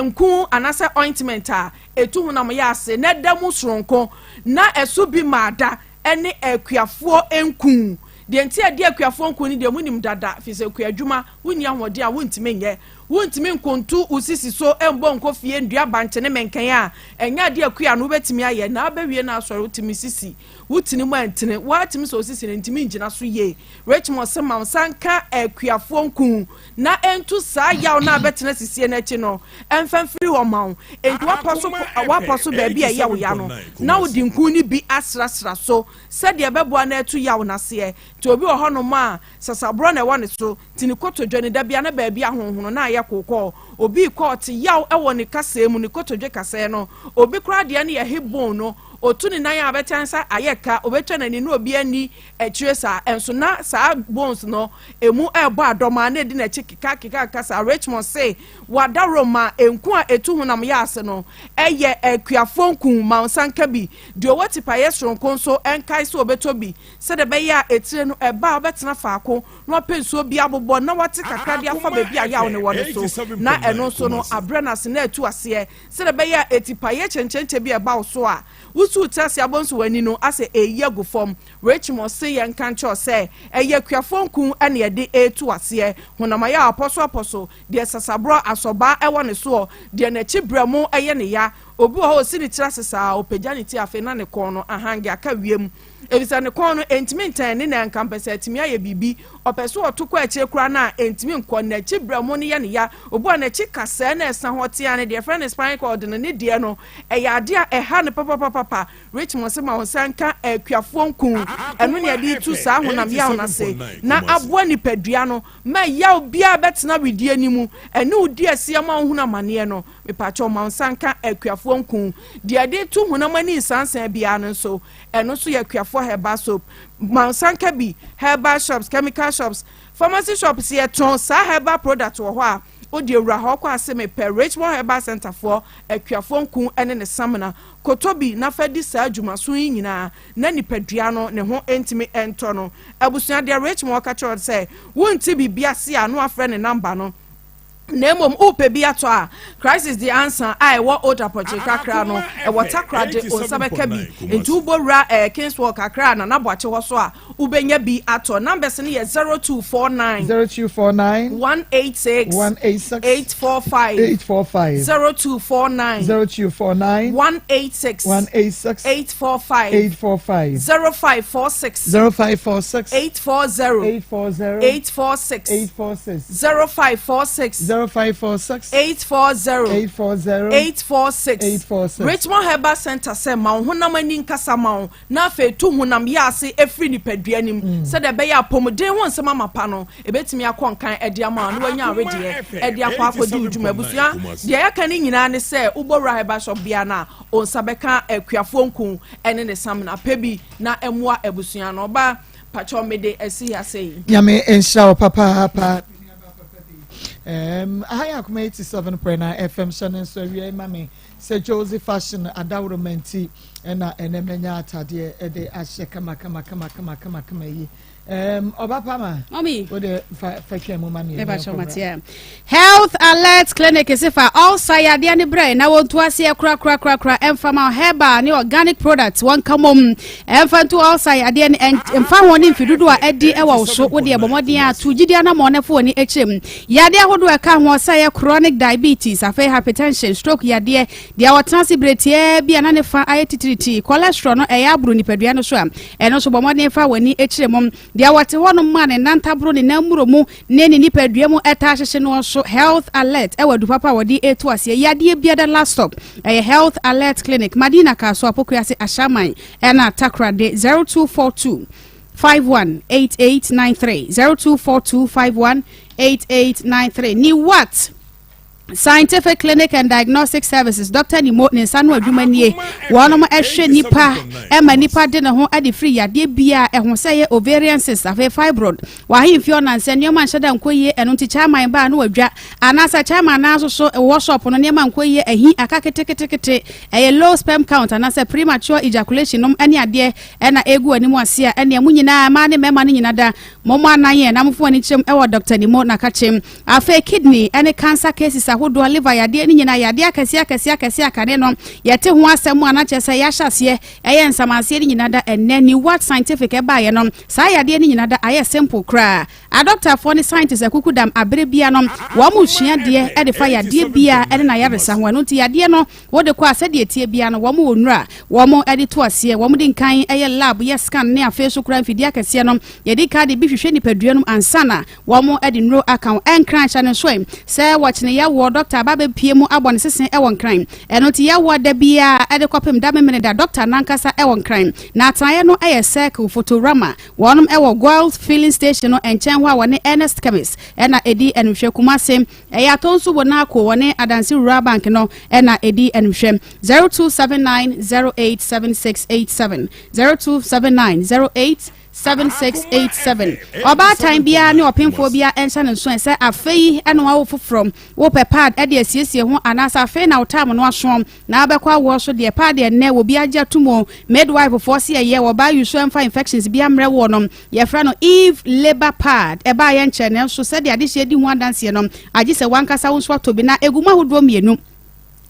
nku anaasɛ ointment a etu honam yɛ ase na ɛda mu soronko na ɛso bi ma ada ne akuafoɔ nku. Deɛ nti a ɛde akuafoɔ nku no deɛ monim dada, firi sɛ kuadwuma wonni ahoɔden a wontumi nyɛ. Wontumi nkonto wo sisi so mbɔ nkɔ fie ndua bankye ne mɛnkɛn a, ɛnyɛ adeɛ a kua no wobɛtumi ayɛ. Na abɛwie no asɔre wotumi sisi wo tiri mu antene, woatumi sɛ wo sisi no ntumi ngyina so yie. Richmond se ma wo nsa nka akuafoɔ nku na ɛntu saa yaw no a bɛtena sisie no akyi no mfa mfiri hɔ ma wo. Enti woapɔ so woapɔ so baabi a ɛyɛ wo ya no na wode nku no bi asrasra so sɛdeɛ ɛbɛboa no atu yaw no aseɛ. Nti obi wɔ hɔnom a sasaborɔ na ɛwɔ ne so, Nti ne kotodwe no, da biara na baabi ahonhono na ayɛ kookɔɔ. Obi rekɔ a, ɔte yaw wɔ ne kasɛɛ mu, ne kotodwe kasɛɛ no. Obi koraa deɛ no yɛ hip bone no, ɔtu ne nan a bɛkyɛ nsa ayɛ ka, ɔbɛtwa n'ani na obi anni akyire saa. Nso na saa bones no, ɛmu rebɔ adɔm ara na ɛdi n'akyi keka keka keka saa. Richmond se, Wadaworo ma nku a ɛtu honam yɛ ase no yɛ akuafoɔ nku, ma wo nsa nka bi. Deɛ ɔwɔ tipaeɛ soronko nso nkae sɛ ɔbɛtɔ bi sɛdeɛ ɛbɛyɛ a etire no ɛba a wobɛtena faako na wapɛ nsuo bi abobɔ na wate kakra de afa baabi a yaw no wɔ no so, na ɛno nso no abrɛ no ase na atu aseɛ, sɛdeɛ ɛbɛyɛ a atipaeɛ kyɛnkyɛnkyɛn bi a ɛba wo so a, wosi wo tiri ase abɔ nso w'ani no asɛ ɛreyi agu fam. Richmond se yɛnka nkyerɛ wo sɛ ɛyɛ akuafoɔ nku na yɛde retu aseɛ. Honam ayaw apɔso apɔso, deɛ sasaborɔ asɔbaa wɔ ne soɔ, deɛ n'akyi berɛmo yɛ ne ya, obi wɔ hɔ a ɔsi ne tiri ase saa, ɔpagya ne ti afei na ne kɔn no ahange aka wiem. Efisɛ ne kɔn no, entumi ntɛn ne nan nka, mpɛ sɛ atumi ayɛ biribi. Ɔpɛ sɛ ɔto kɔ akyire koraa no a, entumi nkɔ. N'akyi berɛmo no yɛ no ya. Obi a n'akyi kasɛɛ na ɛsa hɔ tea no, deɛ yɛfrɛ no spine cord no, ne deɛ no, ɛyɛ adeɛ a ɛha no papapapapa. Richmond se ma wo nsa nka akuafoɔ nku. Ɛno na yɛde retu saa honam yaw no ase na aboa nipadua no ma yaw biara bɛtena wedeɛ no mu. Ɛne wo di asie ma wohunu amaneɛ no. Mepakyɛw ma wo nsa nka akuafoɔ nku. Deɛ yɛde reto honam ani nsansan biara no nso, Ɛno nso yɛ akuafoɔ herbal soap. Mansanka bi, herbal shops, chemical shops, pharmacy shops yɛtɔn saa herbal product wɔ hɔ a, wode awura hɔ kɔ ase mepɛ Richmond Herbal Center foɔ akuafoɔ nku ne ne samina. Kɔtɔ bi na fa di saa dwumaso yi nyinaa na nipadua no ne ho ntumi ntɔ no. Abusua deɛ Richmond ka kyerɛ wo sɛ wonte biribi ase a na wafrɛ ne number no. Na mmom wopɛ bi atɔ a, Crisis de ansa a ɛwɔ Old Apɔkyere kakra no, ɛwɔ Takoradi, wo nsa bɛka bi. Nti wobɔ wura eh, Kings Walk kakra a Nana Boakye hɔ so a, wobɛnya bi atɔ. Numbers no yɛ 0249 0249 186 186 845 845 0249 0249 186 186 845 845 0546 0546 840 840 846 846 0546 0546 840 840 846 846 Richmond Herbal Center sɛ ma wo honam ani nkasa ma wo na afei tu honam yɛ ase ɛfiri nipadua no mu mm. sɛdeɛ ɛbɛyɛ apɔmuden ho nsɛm amapa no ɛbɛtumi akɔ nkan ɛde ama wo na wanya awedeɛ ɛde akɔ akɔdi wo dwuma. Abusua, deɛ yɛka ne nyinaa ne sɛ wobɔ wura herbal shop biara no a wo nsa bɛka akuafoɔ nku ɛne ne samina pɛ bi na ɛmmoa abusua no. Ɔba pakyɛw mede asi ha sei. Nyame nhyira wo papaapa. Um, aha yɛ Akoma 87.9 FM hyɛ no nso awia yi ma me sɛ Josie Fashion adaworoma nti ɛna ɛnɛ manya atadeɛ ɛde ahyɛ kama kama kama kama kama kama yi. Um, ɔba pama. Mommy. Wo de fa fa twɛn mu ma me. Eba kyɛ matia. Health Alert Clinic se fa ulcer yadeɛ ne brɛ na wɔntu aseɛ kora kora kora kora ɛmfa ma herbal ne organic products wɔn ka mom ɛmfa ntu ulcer yadeɛ ne ɛmfa ho ne mfe dodoɔ a adi ɛwɔ wo so wo deɛ bɔ mmɔden a to gyidi anamɔ ne fo wɔ ne akyire mu yadeɛ ahodoɔ ɛka ho sɛ yɛ chronic diabetes afei hypertension stroke yadeɛ deɛ wɔtena ase berɛ tiaa bi a na ne fa ayɛ titiritii cholesterol no ɛyɛ aboro nipadua no so a ɛno nso bɔ mmɔden fa w'ani akyire mu deɛ wɔte hɔ no ma ne nantaboro ne nammuro mu ne ne nipadua mu ɛtaa hyehye no nso health alert ɛwɔ adu papa a wɔde etu aseɛ yadeɛ biara last stop ɛyɛ health alert clinic Madina Kasoa Pokuase Ashaman ɛna Takoradi 0242 518893 0242 518893 ni what Scientific Clinic and Diagnostic Services, Dɔkta Nimo ne nsa ano adwuma nie. Wɔnom hwɛ nipa ɛma nipa de ne ho de firi yadeɛ biara ɛho sɛ ɛyɛ ovarian cyst, afei fibroid, w'ahemfie ɔnansɛ, nneɛma nhyɛ da nkɔ yie, ɛno nti chairman baa no wadwa, anaasɛ chairman naa nso so wɔ shop no nneɛma nkɔ yie, ahi aka ketekete, ɛyɛ low sperm count anaasɛ premature ejaculation nom ɛne adeɛ ɛna ɛgu anim ase a ɛneɛ mo nyinaa mmaa ne mmarima no nyina da mommɔ anan yɛn na momfa mo ani nkyerɛm ɛwɔ Dɔkta Nimo Nakakyem. Afei kidney ne cancer cases ahodoɔ, liver yadeɛ ne nyinaa, yadeɛ akɛseɛ akɛseɛ akɛseɛ a kane no yɛte ho asɛm a na kyerɛ sɛ yɛahyɛ aseɛ ɛyɛ nsamanseɛ no nyinaa da ɛnnɛ New World Scientific ɛbaeɛ no saa yadeɛ no nyinaa da ayɛ simple koraa. Adɔktafoɔ ne scientists akukudam aberɛ biara no wɔn sua adeɛ de fa yadeɛ biara ne n'ayaresa ho ɛno nti yadeɛ no wode kɔ a sɛdeɛ ɛteɛ biara no wɔn wɔ nnuro a wɔn de to aseɛ wɔn di nkan yɛ lab yɛ scan ne afei so koraa mfidie akɛseɛ no yɛdi kan de bi hwehwɛ nipadua no mu ansa na Wɔde nnuro aka wo. Nkran hyɛ no nso ɛ sɛ wɔkyene yawoɔ dɔkta aba abɛpue mu abɔ ne sese wɔ Nkran. Ɛno nti yawoɔ da biara de kɔpem da Memeneda dɔkta no ankasa wɔ Nkran. Na atenaeɛ no yɛ Circle Photorama. Wɔnom wɔ Goil Filling Station no nkyɛn hɔ a wɔne Ernest Chemist na ɛdi animhwɛ. Kumase, ɛyɛ Atonsu Bonaako wɔne Adansi Rural Bank no na ɛdi animhwɛ. 0279 087687 0279 08 7687. Ɔbaatan biara ne ɔpemfoɔ biara nhyɛ no nsoɛ sɛ afe yi na wawo foforɔ, wopɛ pad de asiesie ho anaasɛ afei na wo taam no aso na wobɛkɔ awoɔ so deɛ, pad ɛnnɛ wɔ bi agye atom o, midwife foɔ se ɛyɛ, wɔbaa use ɛmfa infections biara mmerɛ woɔ no, yɛfrɛ no Eve labour pad, ɛbaeɛ nkyɛ nanso sɛdeɛ adehyeɛ di ho adanseɛ no, agye sɛ w'ankasa wo nso atɔ bi na ɛgu mu ahodoɔ mmienu.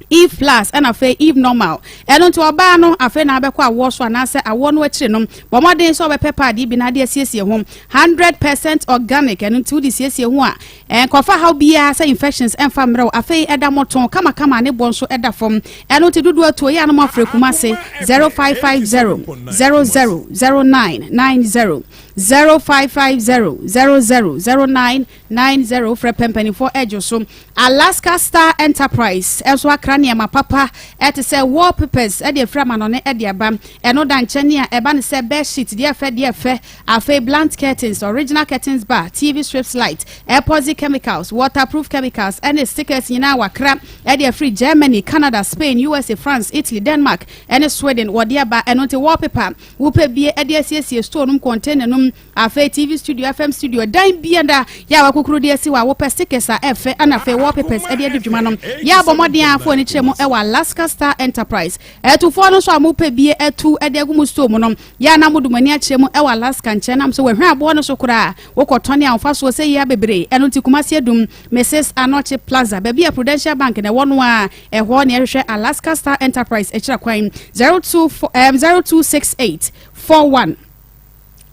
Eve plus ɛna afei Eve normal. Ɛno nti ɔbaa no afei na abɛkɔ awoɔ so anaasɛ awoɔ no akyiri no, bɔ mmɔden sɛ ɔbɛpɛ paadi bi na ade asiesie ho. 100% organic, ɛno nti wode siesie ho a, ɛnkɔfa haw biara sɛ infections ɛmfa mmerɛ wo. Afei ɛda mmɔtɔn kamakama a ne boɔ nso ɛda fam. Ɛno nti dodoɔ atuo yɛ a na moafrɛ Kumase 0550 00 09 90 0550 00 09 90 frɛ pɛ mpanimfoɔ ɛgye so. Alaska Star Enterprise nso akra nneɛma papa te sɛ wallpapers de afiri amanɔne de aba. Ɛno da nkyɛn a, ɛba no sɛ bed sheet, deɛ ɛfɛ deɛ ɛfɛ, afei blunt curtains, original curtains bar, TV strips light, epoxy chemicals, waterproof chemicals ne stickers nyinaa wɔakra de afiri Germany, Canada, Spain, USA, France, Italy, Denmark ne Sweden wɔde aba. Ɛno nti wallpaper wopɛ bie de asiesie store nom, container nom, Afei TV studio, FM studio, dan biara yɛ a wakukuru de asi hɔ a wopɛ stickers a ɛfɛ ɛna afei wallpapers de adi dwuma no, yɛ a bɔ mmɔden a fo ani kyerɛ mu ɛwɔ Alaska Star Enterprise. Atufoɔ no nso a mopɛ bie atu de agu mo store mu no, yɛ a na mode mo ani akyerɛ mu ɛwɔ Alaska nkyɛn nam so wɔahwɛ aboɔ no so koraa wokɔtɔne a mfasoɔ sɛ yia bebree. Ɛno nti Kumasi Adum, Mrs. Anokye Plaza, baabi a Prudential Bank na ɛwɔ no a ɛhɔ na yɛhwehwɛ Alaska Star Enterprise akyira kwan 02 0268 41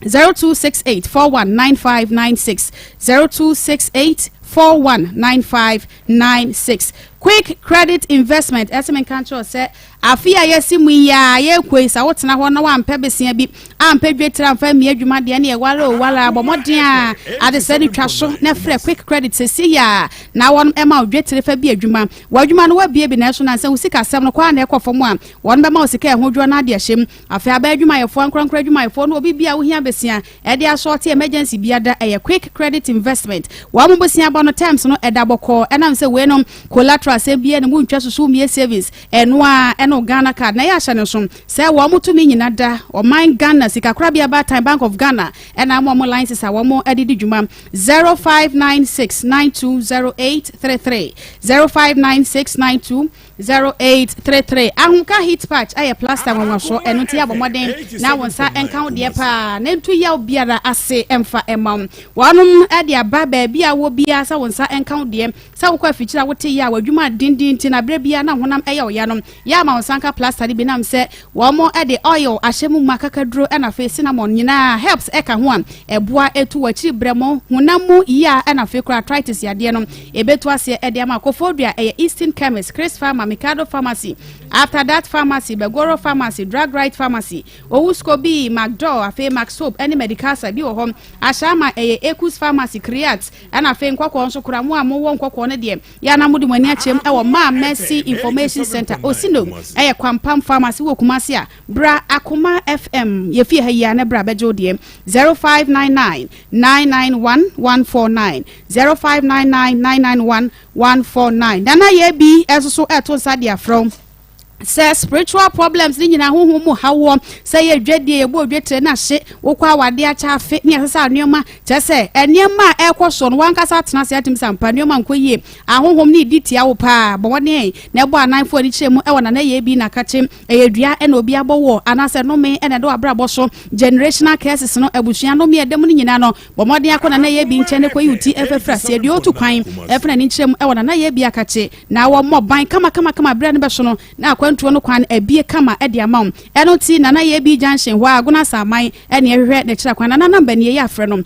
0268 419596 0268 419596 Quick Credit Investment ɛsɛ menka nkyerɛ sɛ afe a yɛasi mu yi a yɛrekɔ yi sɛ wotena hɔ na wampɛ besea bi ampɛ dwetire amfa mmea adwuma deɛ ne ɛware o ware a bɔ mmɔden a adesɛ no twa so na frɛ Quick Credit sɛsi yi a na wɔn ɛma wo dwetire fa bi adwuma w'adwuma no wabie bi nanso nansa wo sikasɛm no kɔ a na ɛkɔ fam a wɔn bɛma wo sika ɛho dwoɔ na ade ahyɛ mu Afei aban adwumayɛfoɔ, ankorankoro adwumayɛfoɔ ne obi biara a wohia besia de asɔɔte emergency bia da ɛyɛ quick credit investment. Wɔn mo bosea bɔ no terms no ɛda bɔkɔɔ ɛnam sɛ wei nom collateral sɛm biara nni mu ntwa susu mmie savings ɛno ara ɛne ɛne wo Ghana card na ɛyɛ ahyɛ no nso sɛ wɔn tumi nyina da ɔman Ghana sikakorabea baatan Bank of Ghana ɛna ama wɔn license a wɔn de di dwuma 0596 920833 0596 92 0833 Ahomka heat patch ɛyɛ plaster nwanwasoɔ ɛno nti abɔ mmɔden na wo nsa nka wo deɛ paa na ntu yaw biara ase ɛmfa ɛma wo wɔnom ɛde aba baabi a wɔ biara sɛ wo nsa nka wo deɛ sɛ wokɔ afikyiri a wote yɛ a w'adwuma denden nti na berɛ biara na honam ɛyɛ wo ya no yɛ ama wo nsa nka plaster no bi nam sɛ wɔn ɛde oil ahyɛ mu ma kakaduro ɛna afei cinnamon nyinaa herbs ɛka ho a ɛboa ɛtu w'akyiri brɛ mo honam mu yia ɛna afei koraa arthritis yadeɛ no Ebetu aseɛ de ama Koforidua ɛyɛ Eastern Chemist, Chris Pharma, Mikado Pharmacy, After That Pharmacy, Begoro Pharmacy, Drug Right Pharmacy, Owusko Bii, Macdor, afei Mac Soap ɛne Medicasa bi wɔ hɔ. Ashama ɛyɛ Ekus Pharmacy, Creat, ɛna afei Nkɔkɔɔ nso kora mo a mowɔ Nkɔkɔɔ no deɛ yɛ a na mode mo ani akyerɛm ɛwɔ Maa Mercy Information Center, Osino ɛyɛ Kwampam Pharmacy wɔ Kumasi a bra Akoma FM yɛfie ha yi a na bra bɛgye wo deɛ 0599 991 149. 0599 991 149 Nana yɛ bi nso so ɛto nsa de afrɛ wo sɛ spiritual problems ne nyinaa honhom mu hawoɔ sɛ yɛ dwadie yɛbɔ odwetire no ahye wokɔ awadeɛ akyɛ afe ne ɛsɛ sɛ nneɛma kyerɛ sɛ nneɛma a ɛrekɔ soɔ no wankasa atena ase atim sɛ ampa nneɛma nkɔ yie ahonhom ne di tia wo paa bɔ mmɔden na ɛbɔ ananfoɔ ani kyerɛ mu ɛwɔ nana yɛ bi na kakye ɛyɛ dua ɛna obi abɔ wɔ anaasɛ nnome ɛna ɛdɔ abrabɔ so generational curses no abusua nnome ɛda mu no nyinaa no Bɔ mmɔden akɔ Nana Yebi nkyɛn na kɔyi wo ti fafiri aseɛ. Deɛ ɔretu kwan fa n'ani nkyerɛ mu wɔ Nana Yebi akakye na wɔmmɔ ban kamakamakama berɛ no bɛso no na akwantuo no kwan abue kama de ama wo. Ɛno nti Nana Yebi junction hɔ a Agona Asaman ne ɛhwehwɛ n'akyira kwan. Nana number nie yɛ afrɛ no wɔ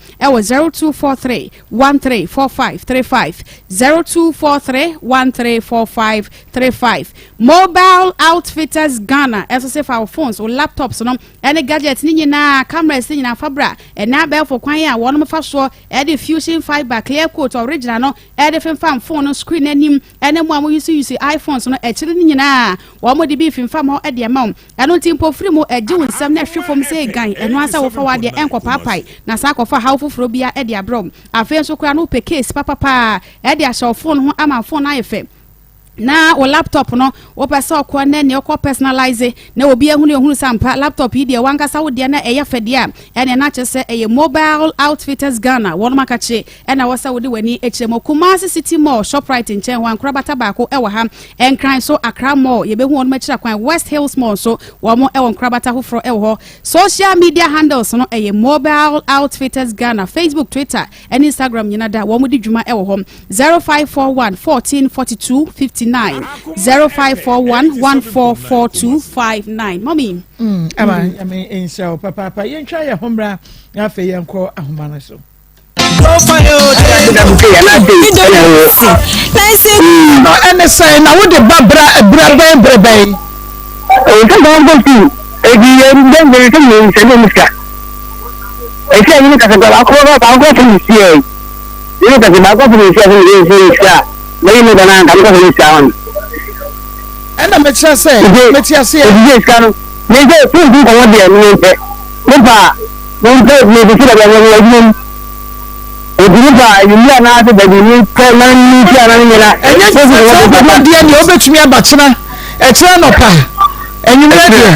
0243 134535, 0243 134535. Mobile Outfitters Ghana ɛnso se fa wo phones, wo laptops no ɛne gadgets ne nyinaa, cameras ne nyinaa fa bra ɛnɛ abɛɛfo kwan a wɔnom fa soɔ ɛde fusion fiber clear coat original no ɛde femfam phone no screen anim ɛne mo a mo use use iPhones no akyiri no nyinaa wɔn de bi femfam hɔ ɛde ɛma wo ɛno nti mpofiri mu ɛgye wo nsam na ɛhwe fam sɛ egan ɛno ara sɛ wofa w'adeɛ ɛnkɔ paapae na saa akɔfa haw foforɔ bia ɛde abrɛ wo afei nso koraa no wopɛ case papapaa ɛde ahyɛ wo phone ho ama phone no ayɛ fɛ na wo laptop no wopɛ sɛ ɔkɔ na nea ɔkɔ personalize na obi ahunu ehunu sɛ ampa laptop yi deɛ wankasa wo deɛ na ɛyɛ fɛ deɛ a ɛne na kyerɛ sɛ ɛyɛ mobile outfitters Ghana wɔnom akakye ɛna wɔ sɛ wode w'ani akyerɛ mu Kumasi City Mall Shoprite nkyɛn hɔ ankorabata baako ɛwɔ ha Nkran so Accra Mall yɛbɛhu wɔnom akyira kwan West Hills Mall nso wɔn ɛwɔ nkorabata foforɔ ɛwɔ hɔ social media handles no ɛyɛ mobile outfitters Ghana Facebook Twitter ɛne Instagram nyina da wɔn di dwuma ɛwɔ hɔ 0541 14 42 59 0541 1442 59 mɔmi. Mm, ama nyame nhyira wo papaapa yɛntwa yɛ ho mmra na afei yɛnkɔ ahoma no so. No ɛne sɛn na wode ba bra bra bɛn berɛ bɛn? Nsa bɛn bɔ sukuu edi yɛ dɛ mbere sɛ mi nsɛ ne mu sika. Esi a nyini kasa gba baako baako baako afɔ mi si yɛ. Nyini kasa baako afɔ mi si yɛ sɛ mi nsɛ mi sika. Mɛyi mi dana nka mi kasa mi sika hɔn. Ɛna mekyerɛ sɛ mete aseɛ. Eti sɛ sika no mi nsɛ fon fi nkɔmɔ deɛ mi mpɛ. Mi pa mi mpɛ mi bi si baabi a mi wɔ adwuma mu. Eti mi pa enyimire anaasɛ baabi mi pɛ na mi nti ana mi nyina. Ɛnyɛ sɛ sɛ wobɛba deɛ deɛ wobɛtumi aba kyena ɛkyerɛ anɔpa anwummerɛ deɛ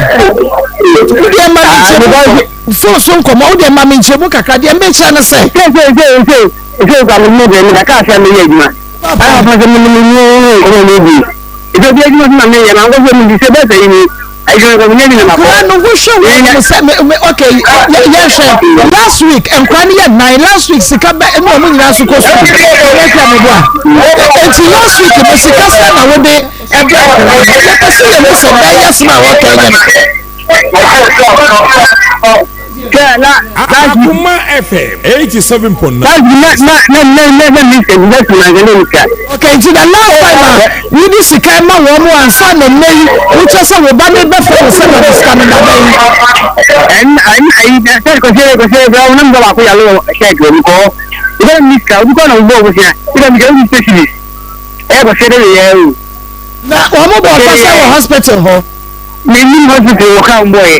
wodeɛ ma me nkyɛmu fon so nkɔmmɔ wodeɛ ma me nkyɛmu kakra deɛ mekyerɛ no sɛ nkora no wohwɛ wɔn mo sɛ me me okay yɛhwɛ last week nkora no yɛ nnan last week sika bɛ ɛna wɔn nyinaa so kɔ sukuu ɛyɛ kura mo bo a nti last week no sika sɛ na wode ɛbrɛ nkora no yɛpɛ sɛ yɛhu sɛ bɛyɛ sɛ na wɔka nyɛ no. Akuma FM 87.9. Okay, nti the last time a wodi sika ma wɔn mo ansa na nnɛ yi wokyɛ sɛ wo ba no bɛfrɛ wo sɛ ma ne sika no dada yi. Ɛn ɛn ayi sɛ kɔsɛ kɔsɛ bɛ wɔn nam bɛ baako yalo hyɛ ɛdwom kɔ ɛbɛ mi sika obi kɔ na ɔbɔ ɔbɔ sia ɛbɛ mi sika obi specialist ɛyɛ kɔsɛ de yɛ o. Na wɔn bɔ ɔka sɛ wɔ hospital hɔ. Menim hospital wɔ ka wɔn bɔɔyɛ.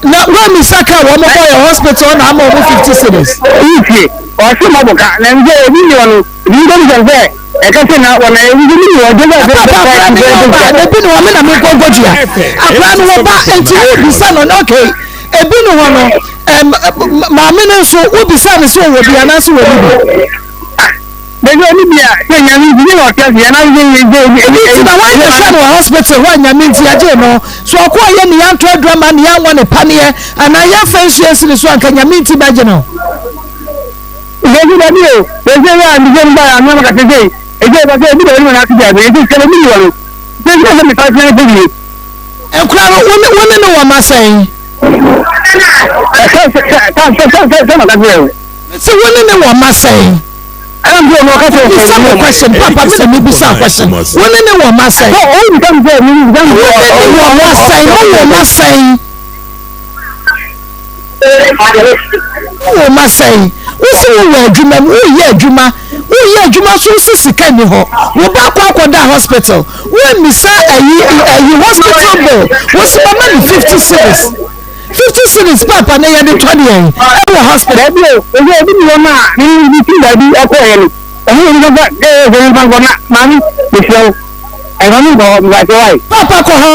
Na wɔn misa ka wɔn bɔɔyɛ hospital na ama wɔn 50 cedis. Wotie. Ɔse mɔbɔ ka na nse ebi ni hɔ no ebi nso bisa sɛ ɛka sɛ na wɔn ebi nso ni hɔ gyesɛ sɛ Papa akora ne wɔ ba ebi ni hɔ me na me nkɔ nkɔtua akora no wɔ ba nti wo bisa no na okay ebi ni hɔ no ɛm maame no nso wo bisa no sɛ ɔwɔ bi anaasɛ wɔ ni bi. Bɛsɛ ɔni bi a sɛ nyame nti ne na ɔte ase yɛn ase sɛ sɛ ebi ebi Nti na wɔn yɛ hwɛ no wɔ hospital hɔ a nyame nti yɛgye no so ɔkɔ ɔyɛ ne yɛntɔ adura ma ne yɛnwɔ ne paneɛ anaa yɛmfa nsuo nsi ne so anka nyame nti bɛgye no. Bɛsɛ dabi o bɛsɛ yɛ a mbisɛ mba a mema kasa sɛ ɛsɛ ɛba sɛ ebi da wɔn ase gya bɛ ɛsɛ sɛ ebi ni wɔ no sɛ sɛ sɛ mefa sɛ sɛ bi. Nkura no wo ne wo ne ne wɔ ma sɛn. Sɛ sɛ sɛ sɛ sɛ sɛ maka sɛ o. Sɛ wo ne ne wɔ ma sɛn. Ɛna mi sɛ ɔno ɔka sɛ ɔfɛ Bisa me question papa mi na mi bisa question. Wo ne ne wɔ ma sɛn. Ɔ ɔwɔ bisa mi sɛ mi bisa mi Wo sɛ ne ne wɔ ma sɛn mo wɔ ma sɛn. Wo wɔ ma sɛn. Wo si wo wɔ adwuma mu wo yɛ adwuma wo yɛ adwuma so wo si sika ni hɔ wo ba akɔ akɔ da hospital wo mmisa ayi ayi hospital bill wo si ma ma ne 50 cedis. 50 cedis paapa na yɛde tɔ deɛ ɛwɔ hospital. Dabi o, ɛsɛ ebi ni wɔn a ne ne ti baabi ɛkɔ yɛ no, ɛho yɛ nipa ɛyɛ ɛsɛ nipa nkɔ na maame mesrɛ wo ɛnfa mi nkɔ hɔ mepakyɛ wae. Paapa kɔ hɔ,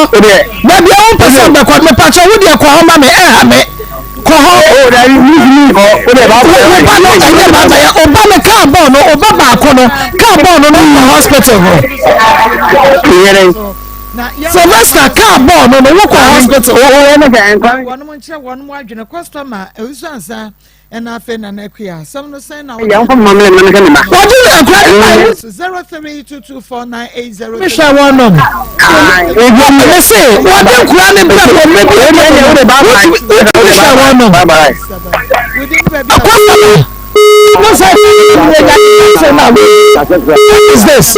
baabi a wompɛ sɛ ɔbɛkɔ mepakyɛ wo deɛ kɔ hɔ ma me ɛha me kɔ hɔ. O dabi mi si mi nkɔ o deɛ baako yɛ. Wo ba no ɛnyɛ baako yɛ o ba no kaa bɔɔl no o ba baako no kaa bɔɔl no no kɔ hospital hɔ. Yɛrɛ. Sylvester kaa bɔɔl no no wokɔ hospital. Wɔnom nkyerɛ wɔnom adwene customer ewusu ansa ɛna afei nana akua asɛm no sɛn na wɔde. Wɔde akura ne ba. 03224980. Mehwɛ wɔn nom. Me se wɔde nkura ne brɛ wɔn mɛ bi ɛna wotumi hwɛ wɔn nom. Akɔsama. What is this?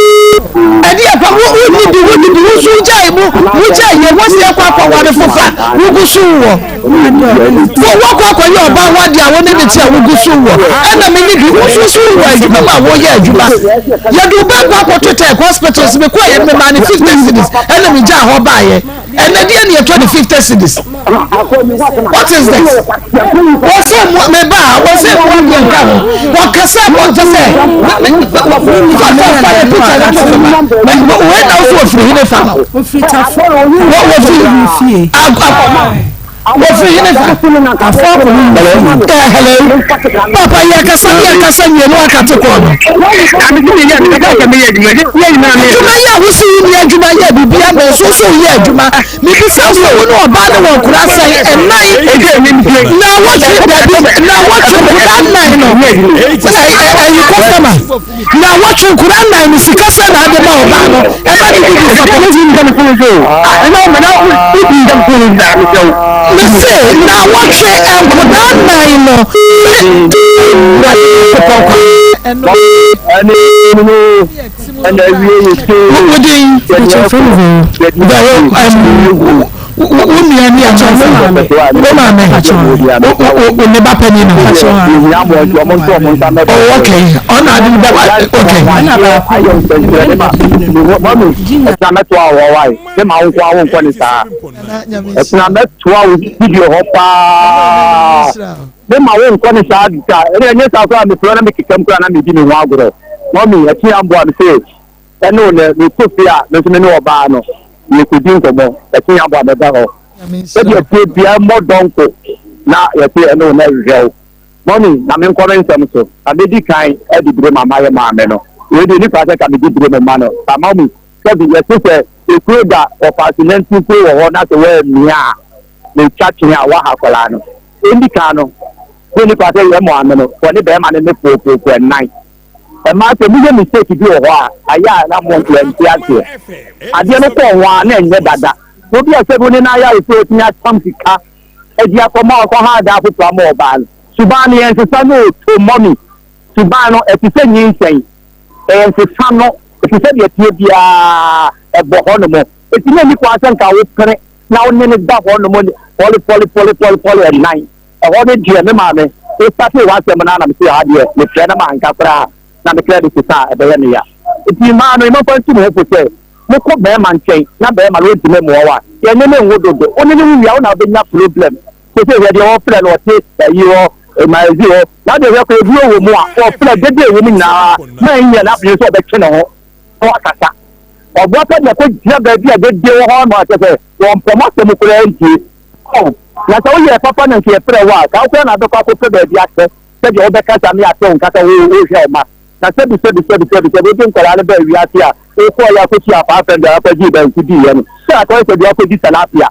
Ɛdi ɛkwa wo wo ni bi wo ni bi wo so gya emu wo gya yɛ wo si ɛkɔ akɔ ware fofa wo gu so wɔ wo wo kɔ akɔ yɛ ɔba ho adi a wo ne ne ti a wo gu so wɔ ɛna mi ni bi wo so so wɔ adwuma mu a wo yɛ adwuma yɛ de wo ba kɔ akɔ to tɛk hospital si mi kɔ yɛ mi maa ne 50 cedis ɛna mi gya hɔ baa yɛ. Ɛnɛ deɛ ne yɛtɔ ne 50 cedis. What is this? Wɔsɛ mo me ba wɔsɛ mo adeɛ nka ho. Wɔkasa mo nkyɛ sɛ fa fa fa ne picture ne to so ma. Wei na wosɛ wɔfiri hene fa no. Wɔfiri tafo. Wɔfiri Wɔfiri hene fa. Afɔ akɔ ne nyina fie. Eh, hello. Papa yɛ kasa yɛ kasa wie no akate kɔɔ no. Adwuma yɛ a wosi yi ni adwuma yɛ biribi ama nso so yɛ adwuma. Mibisa sɛ wo ne ɔbaa ne wɔ nkura sɛn ɛnan na wɔtwe dabi na wɔtwe nkura nan no ɛyi kɔstɔma. Na wɔtwe nkura nan no sika sɛ na ade ma ɔbaa no ɛma ne didi fɔtɔ. Mese na wɔtwe nkura nan no wodin wo nua ni akyɛ wo maame wo ne ba panyin no oh okay ɔna adi ne ba okay. ɛtena mɛtoa wɔ wae ne ma wo nko a wonkɔ ne saa ɛtena mɛtoa wo video hɔ paa ne ma wonkɔ ne saa bisa ɛne ɛnyɛ saa koraa mefrɛ na mekekam koraa na medi me ho agorɔ mɔmi ɛte amboa me sɛ Ɛne wo nɛ, mekɔ fie a, me nso me ne ɔbaa no, yɛkɔdi nkɔmmɔ, ɛte yɛn abɔ a mɛba hɔ. Sɛdeɛ ɛteɛ biara, mmɔ dɔnko na yɛte ɛne wo nɛ hwehwɛ wo. Mummy, na menkɔ me nsɛm so, na mɛdi kan adi bere ma mayɛ maame no. Wei deɛ, ɛnni kwan sɛ nka medi bere mo ma no. Sa mummy, sɛbi yɛte sɛ ekuro da ɔfaase nantin kuro wɔ hɔ na sɛ woammia a, metwa twene a, woaha akwadaa no. Ɛnni kan no, deɛ ɛnni kwan sɛ yɛ maame no, wɔne barima no ne poopoopo ɛnnan. Ɛmaa sɛ moyɛ mistake bi wɔ hɔ a, ayɛ a na mo yɛnte aseɛ. Adeɛ no kɔɔ ho a na ɛnyɛ dada. Na obi a sɛbi wo ne no ayɛ ayeforɔ atumi atam sika de akɔma ɔkɔha adan afoforɔ ama ɔbaa no. Suban no yɛnsesa no o, to mummy. Suban no ɛte sɛ nyinsɛn. Yɛnsesa no, ɛte sɛ deɛ ɛteɛ biara ɛbɔ hɔ nom. Ɛti na ɛni kwan sɛ nka wopene na wo ne no da hɔ nom pɔle pɔle pɔle pɔle pɔle ɛnan. Ɛhɔ no deɛ me maame, wo startee w'asɛm no ara na mese ha deɛ mefrɛ na manka koraa na me credit sesa a ɛbɛyɛ me ya. Nti mmaa no momfa ntu mo ho fo sɛ mokɔ barima nkyɛn na barima no ɔntumi mmoa wo a, yɛne no nwo dodo. Wo ne no wo wie a wo na wobɛnya problem. Seesei hwɛ deɛ wɔfrɛ no ɔte ayi hɔ. Mazi hɔ. Na deɛ hwɛ kɔ eburo wɔ mu a ɔfrɛ dede wɔ mu nyinaa na ɛnyɛ n'adwene sɛ ɔbɛtwe ne ho na wakasa. Ɔboa pɛ deɛ kɔ gyina baabi a dede wɔ hɔ ma kyɛ sɛ wɔmpɛ mo asɛm koraa ntie. Oh, na sɛ woyɛ papa na nka yɛfrɛ wo a, ka wo koraa na abɛkɔ akɔpɛ baabi ahyɛ sɛdeɛ wobɛkasa ne yɛate wo nka sɛ wohwɛ wo ma. Na sɛbi sɛbi sɛbi sɛbi sɛbi wode nkwadaa no baa wiase a wokɔɔ yɛ akɔtua 500 akɔgyee banku diiɛ no sɛ akɔyɛ sɛ deɛ akɔdi tilapia.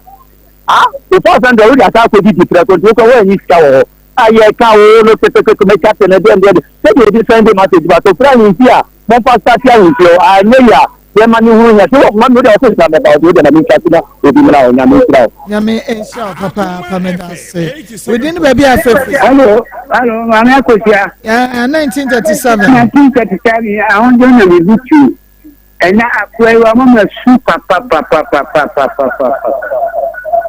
Ah, wo 500 wode asa akɔdi di prɛko nti wokɔ woanyi sika wɔ hɔ. A yɛka wo no ketekete meka te no deɛ deɛ sɛdeɛ ɛdi sɛnde message ba so frɛ ahemfie a momfa starte ahemfie hɔ anyɛ yi a yɛma ne hunu hia sɛ wɔ ma me wode ɔsɛ sika mɛba wode wode ma mentwa so na obi mmra hɔ. Nyame nhyira wo. Nyame nhyira wo papaapa meda ase. Within baabi a fɛfiri. Hello, hello, Maame Akosia. Yeah, 1937. 1937, ahonjo na me butu. Ɛna akoa yi wama ma su papapapapapapapa.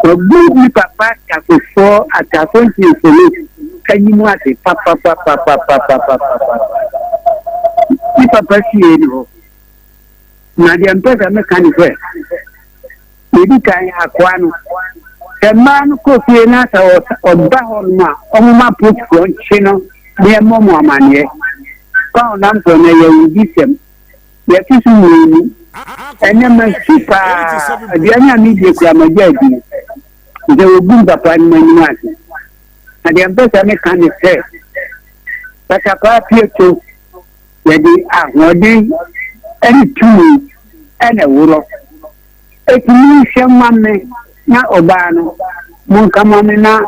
Wabu me papa Tafofoɔ Atafo Ntiefolo anim ase papapapapapapapa. Me papa fie ne hɔ. Na deɛ mpɛ sɛ meka ne sɛ, medi kan akoa no, sɛ mmaa no kɔ fie na sɛ ɔba hɔ nom a, ɔmoma apolisifoɔ nkye no na yɛmmɔ mo amanneɛ. Kwan a ɔnam soɔ no, ɛyɛ awudisɛm. Deɛ ɛto so mmienu, ɛnnɛ masu paa, aduane a medie koraa magya adi, sɛ wɔbu me papa no m'anim ase. Na deɛ mpɛ sɛ meka ne sɛ, patapaa pieto, yɛde ahoɔden ne tumi na ɛworɔ. Eti monhwɛ mma me na ɔbaa no, monka ma me na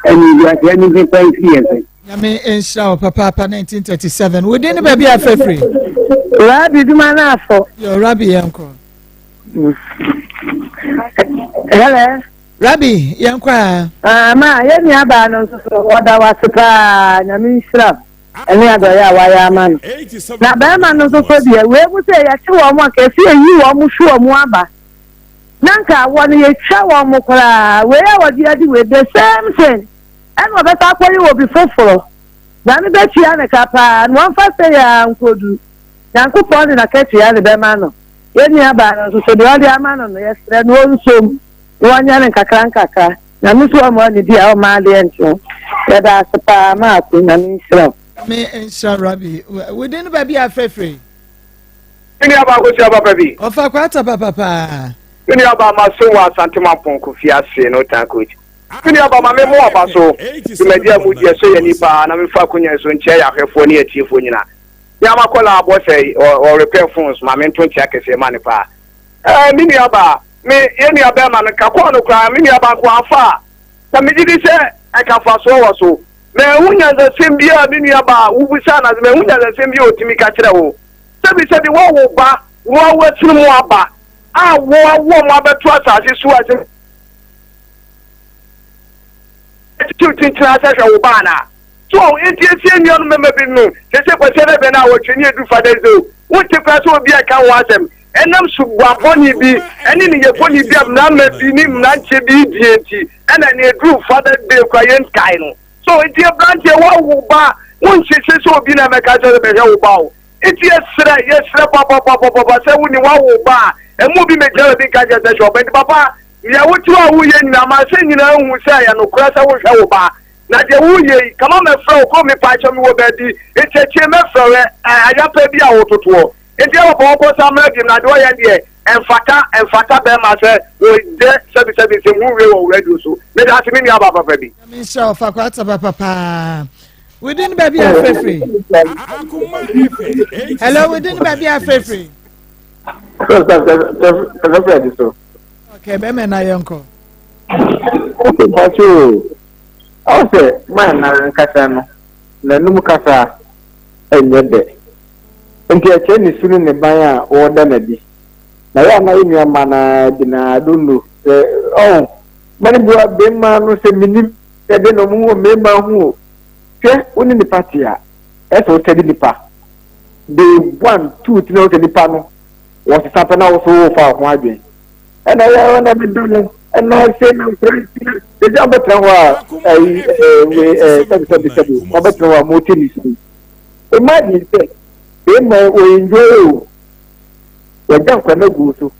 animguaseɛ no mpepa mfiri yɛn so. Nyame nhyira wo papaapa 1937 wo din ne baabi a fafiri. Rabi dwuma no afɔ. Yo Rabi yɛn kɔ. Hello. Rabi yɛn kɔ a. Ah, ma yɛn nua baa no nso so ɔda wase paa nyame nhyira ɛne adɔyɛ a wayɛ ama no. Na bɛrima no nso so deɛ wei mu sɛ yɛkye wɔn a kɛse yɛyi wɔn hwe wɔn aba. Na nka awɔ no yɛtwa wɔn koraa wei a wɔde adi wei the same thing. Ɛna ɔbɛsan akɔyɛ obi foforɔ. Nyame bɛtua no ka paa, na ɔmfa sei ara nkɔdu. Nyankopɔn de n'akatua no bɛma no. Yɛn nua baa no nso so, deɛ ɔde ama no no, yɛsrɛ no ɔnsom na ɔnyɛ no nkakra nkakra. Nyame nso ɔmma ɔne bi a ɔmma adeɛ nkye ho. Yɛda ase paa Maako, Nyame nhyira wo. Nyame nhyira Rabbi. Wo din ne baabi a frɛfrɛ? Me nua baa Akosua papa bi. Ɔfa kwata papa paa. Me nua baa maso wɔ Asante Mampong Kofi ase no tan coach. Me nua ba, ma me mmoa aba so. Dwumadi a mudi, ɛsɔ yɛn ani paa, na memfa akonya yi so nkyia yɛn ahwɛfoɔ ne yɛn atiefoɔ nyinaa. Me ara m'akwadaa abɔ sɛ ɔ repair phones, ma mento nkyea kɛseɛ ma no paa. Ɛɛ, me nua ba, me, yɛn nua bɛrima no, nka kɔɔ no koraa, me nua ba nko amfa a, na megye di sɛ ɛka mfasoɔ wɔ so. Manhu nyansasɛm biara a me nua ba a wobisaa no ase, manhu nyansasɛm biara a ɔtumi ka kyerɛ wo. Sɛbisɛbi, woawo ba, woawo asene mu aba a woawo wɔn abɛto asase so a, sɛ. Titiriw kyinkyin ara sɛ hwɛ wo ba anaa? So enti esie nuanom mmarima bi no seesei Kwasiada bɛn a wɔtwe ne edu Father's Day o, wonte koraa sɛ obi reka ho asɛm ɛnam suban bɔne bi ne nneyɛe bɔne bi a mmarima bi ne mmeranteɛ bi redie nti ɛna nea eduru Father's Day koraa yɛnkae no. So enti aberanteɛ woawo ba wonhyehye sɛ obi na ɛmɛka kyerɛ sɛ bɛhwɛ wo ba o. Enti yɛsrɛ yɛsrɛ papapapapa sɛ wo ni woawo ba a ɛmma obi mmɛgyina baabi nka nkyerɛ sɛ hwɛ ɔba nti papa Nea wote hɔ a woreyɛ nyinaa, ma sɛ nyinaa nhu sɛ ɛyɛ nokorɛ sɛ wohwɛ wo ba. Na deɛ woreyɛ yi, kama mɛfrɛ wo, kɔ mepakyɛw mewɔ baabi, enti akyire mɛfrɛ wo, ɛ, ayapa bi a wototoɔ. Enti yɛ papa wɔnkɔ san mmra biom, na deɛ ɔyɛ no deɛ, ɛmfata, ɛmfata bɛrima sɛ wɔyɛ sɛbisɛbi nsɛmhunu wei wɔ wo radio so. Meda ase me nuabaa papa bi. Nyame nhyira wo fa kwata papa paa. Within baabi a frɛfrɛ. Hello, within baabi a frɛfrɛ. Frɛfrɛ so. Okay, bɛmɛ na yɛn kɔ. Okay, mpakyɛ o. Awo sɛ man na nkasa no, n'anum kasa ɛnyɛ dɛ. Nti ɛkyerɛ ne su ne ne ban a wɔda no adi. Na yɛ a na yɛ nua mma no bi na I don't know. Sɛ ɔho, mma no bi wa bɛmma no sɛ menim sɛ de na ɔmo hu mmarima ho o. Hwɛ, wo ne nipa te a, ɛsɛ wo tɛde nipa. Day one, two, three, na wo sɛ nipa no. Wɔsesa pɛ na wo so wofa wo ho adwen. Ɛna yɛ ɛna medɔ no ɛna ɛsɛ na nkura nti na ɛgya bɛtena hɔ a ɛyi ɛɛ sɛbi sɛbi sɛbi wɔbɛtena hɔ a mo ti ne su. Imagine sɛ bɛrima wɔ enjoy o wɔgya nkwa no agu so.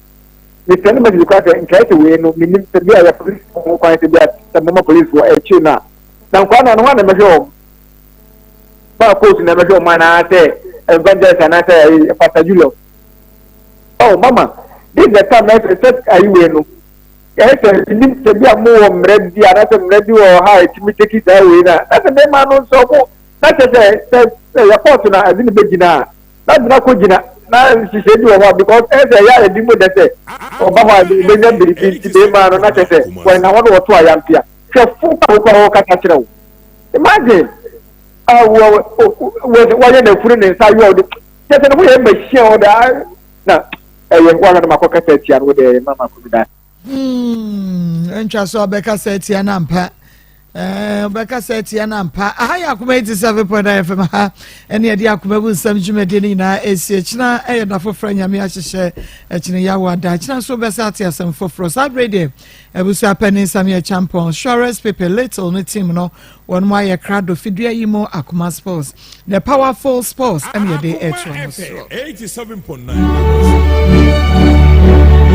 Mesɛ no message koraa sɛ nkae sɛ wei no menim sɛ bi a yɛ polisi ho kwan sɛ bi a sɛ moma polisi wɔ akyiri no a na nkwa no ano hɔ a na mɛhwɛ wɔn. Paa coach na ɛbɛhwɛ ɔmo anaasɛ evangelist anaasɛ eh, Pastor Julius. Oh mama, this is the time ɛsɛ sɛ ayi wei no. Ɛyɛ sɛ nim sɛ bi a mo wɔ mmerɛ bi anaasɛ mmerɛ bi wɔ ha a ɛtumi teki saa wei na na sɛ bɛrima no nso ɔmo na kyɛ sɛ sɛ sɛ yɛ kɔɔto na ɛde ne bɛgyina a na gyina kɔ gyina na nhyehyɛ bi wɔ hɔ a because ɛyɛ sɛ ɛyɛ a ɛbi mu dɛ sɛ ɔba hɔ a ɛbɛnya biribi nti bɛrima no na kyɛ sɛ wɔn na hɔ no wɔto ayampia hwɛ fo a wokɔ hɔ kasa kyerɛ wo imagine a wɔ wɔ wɔyɛ n'afuru ne nsa yɛ ɔde kyɛ sɛ ne ho yɛ machine a ɔde na ɛyɛ wɔn a makɔ kasa atia no wɔde mama kɔ da. Hmm, ntwa so ɔbɛkasa atia no ampa ɔbɛkasa atia no ampa. Aha yɛ Akoma 87.9 FM ha ɛne ɛde akoma mu nsɛm dwumadie no nyinaa ɛsi akyina ɛyɛ da foforɔ Nyame ahyehyɛ ɛkyene yɛawo ada akyina nso wobɛsa ate asɛm foforɔ. Saa berɛ deɛ abusua panin Samuel Champon Suarez Pepe Little ne team no wɔn mu ayɛ krado fidua yi mu Akoma Sports the powerful sports ɛne yɛde ɛtoa mo soɔ. 87.9.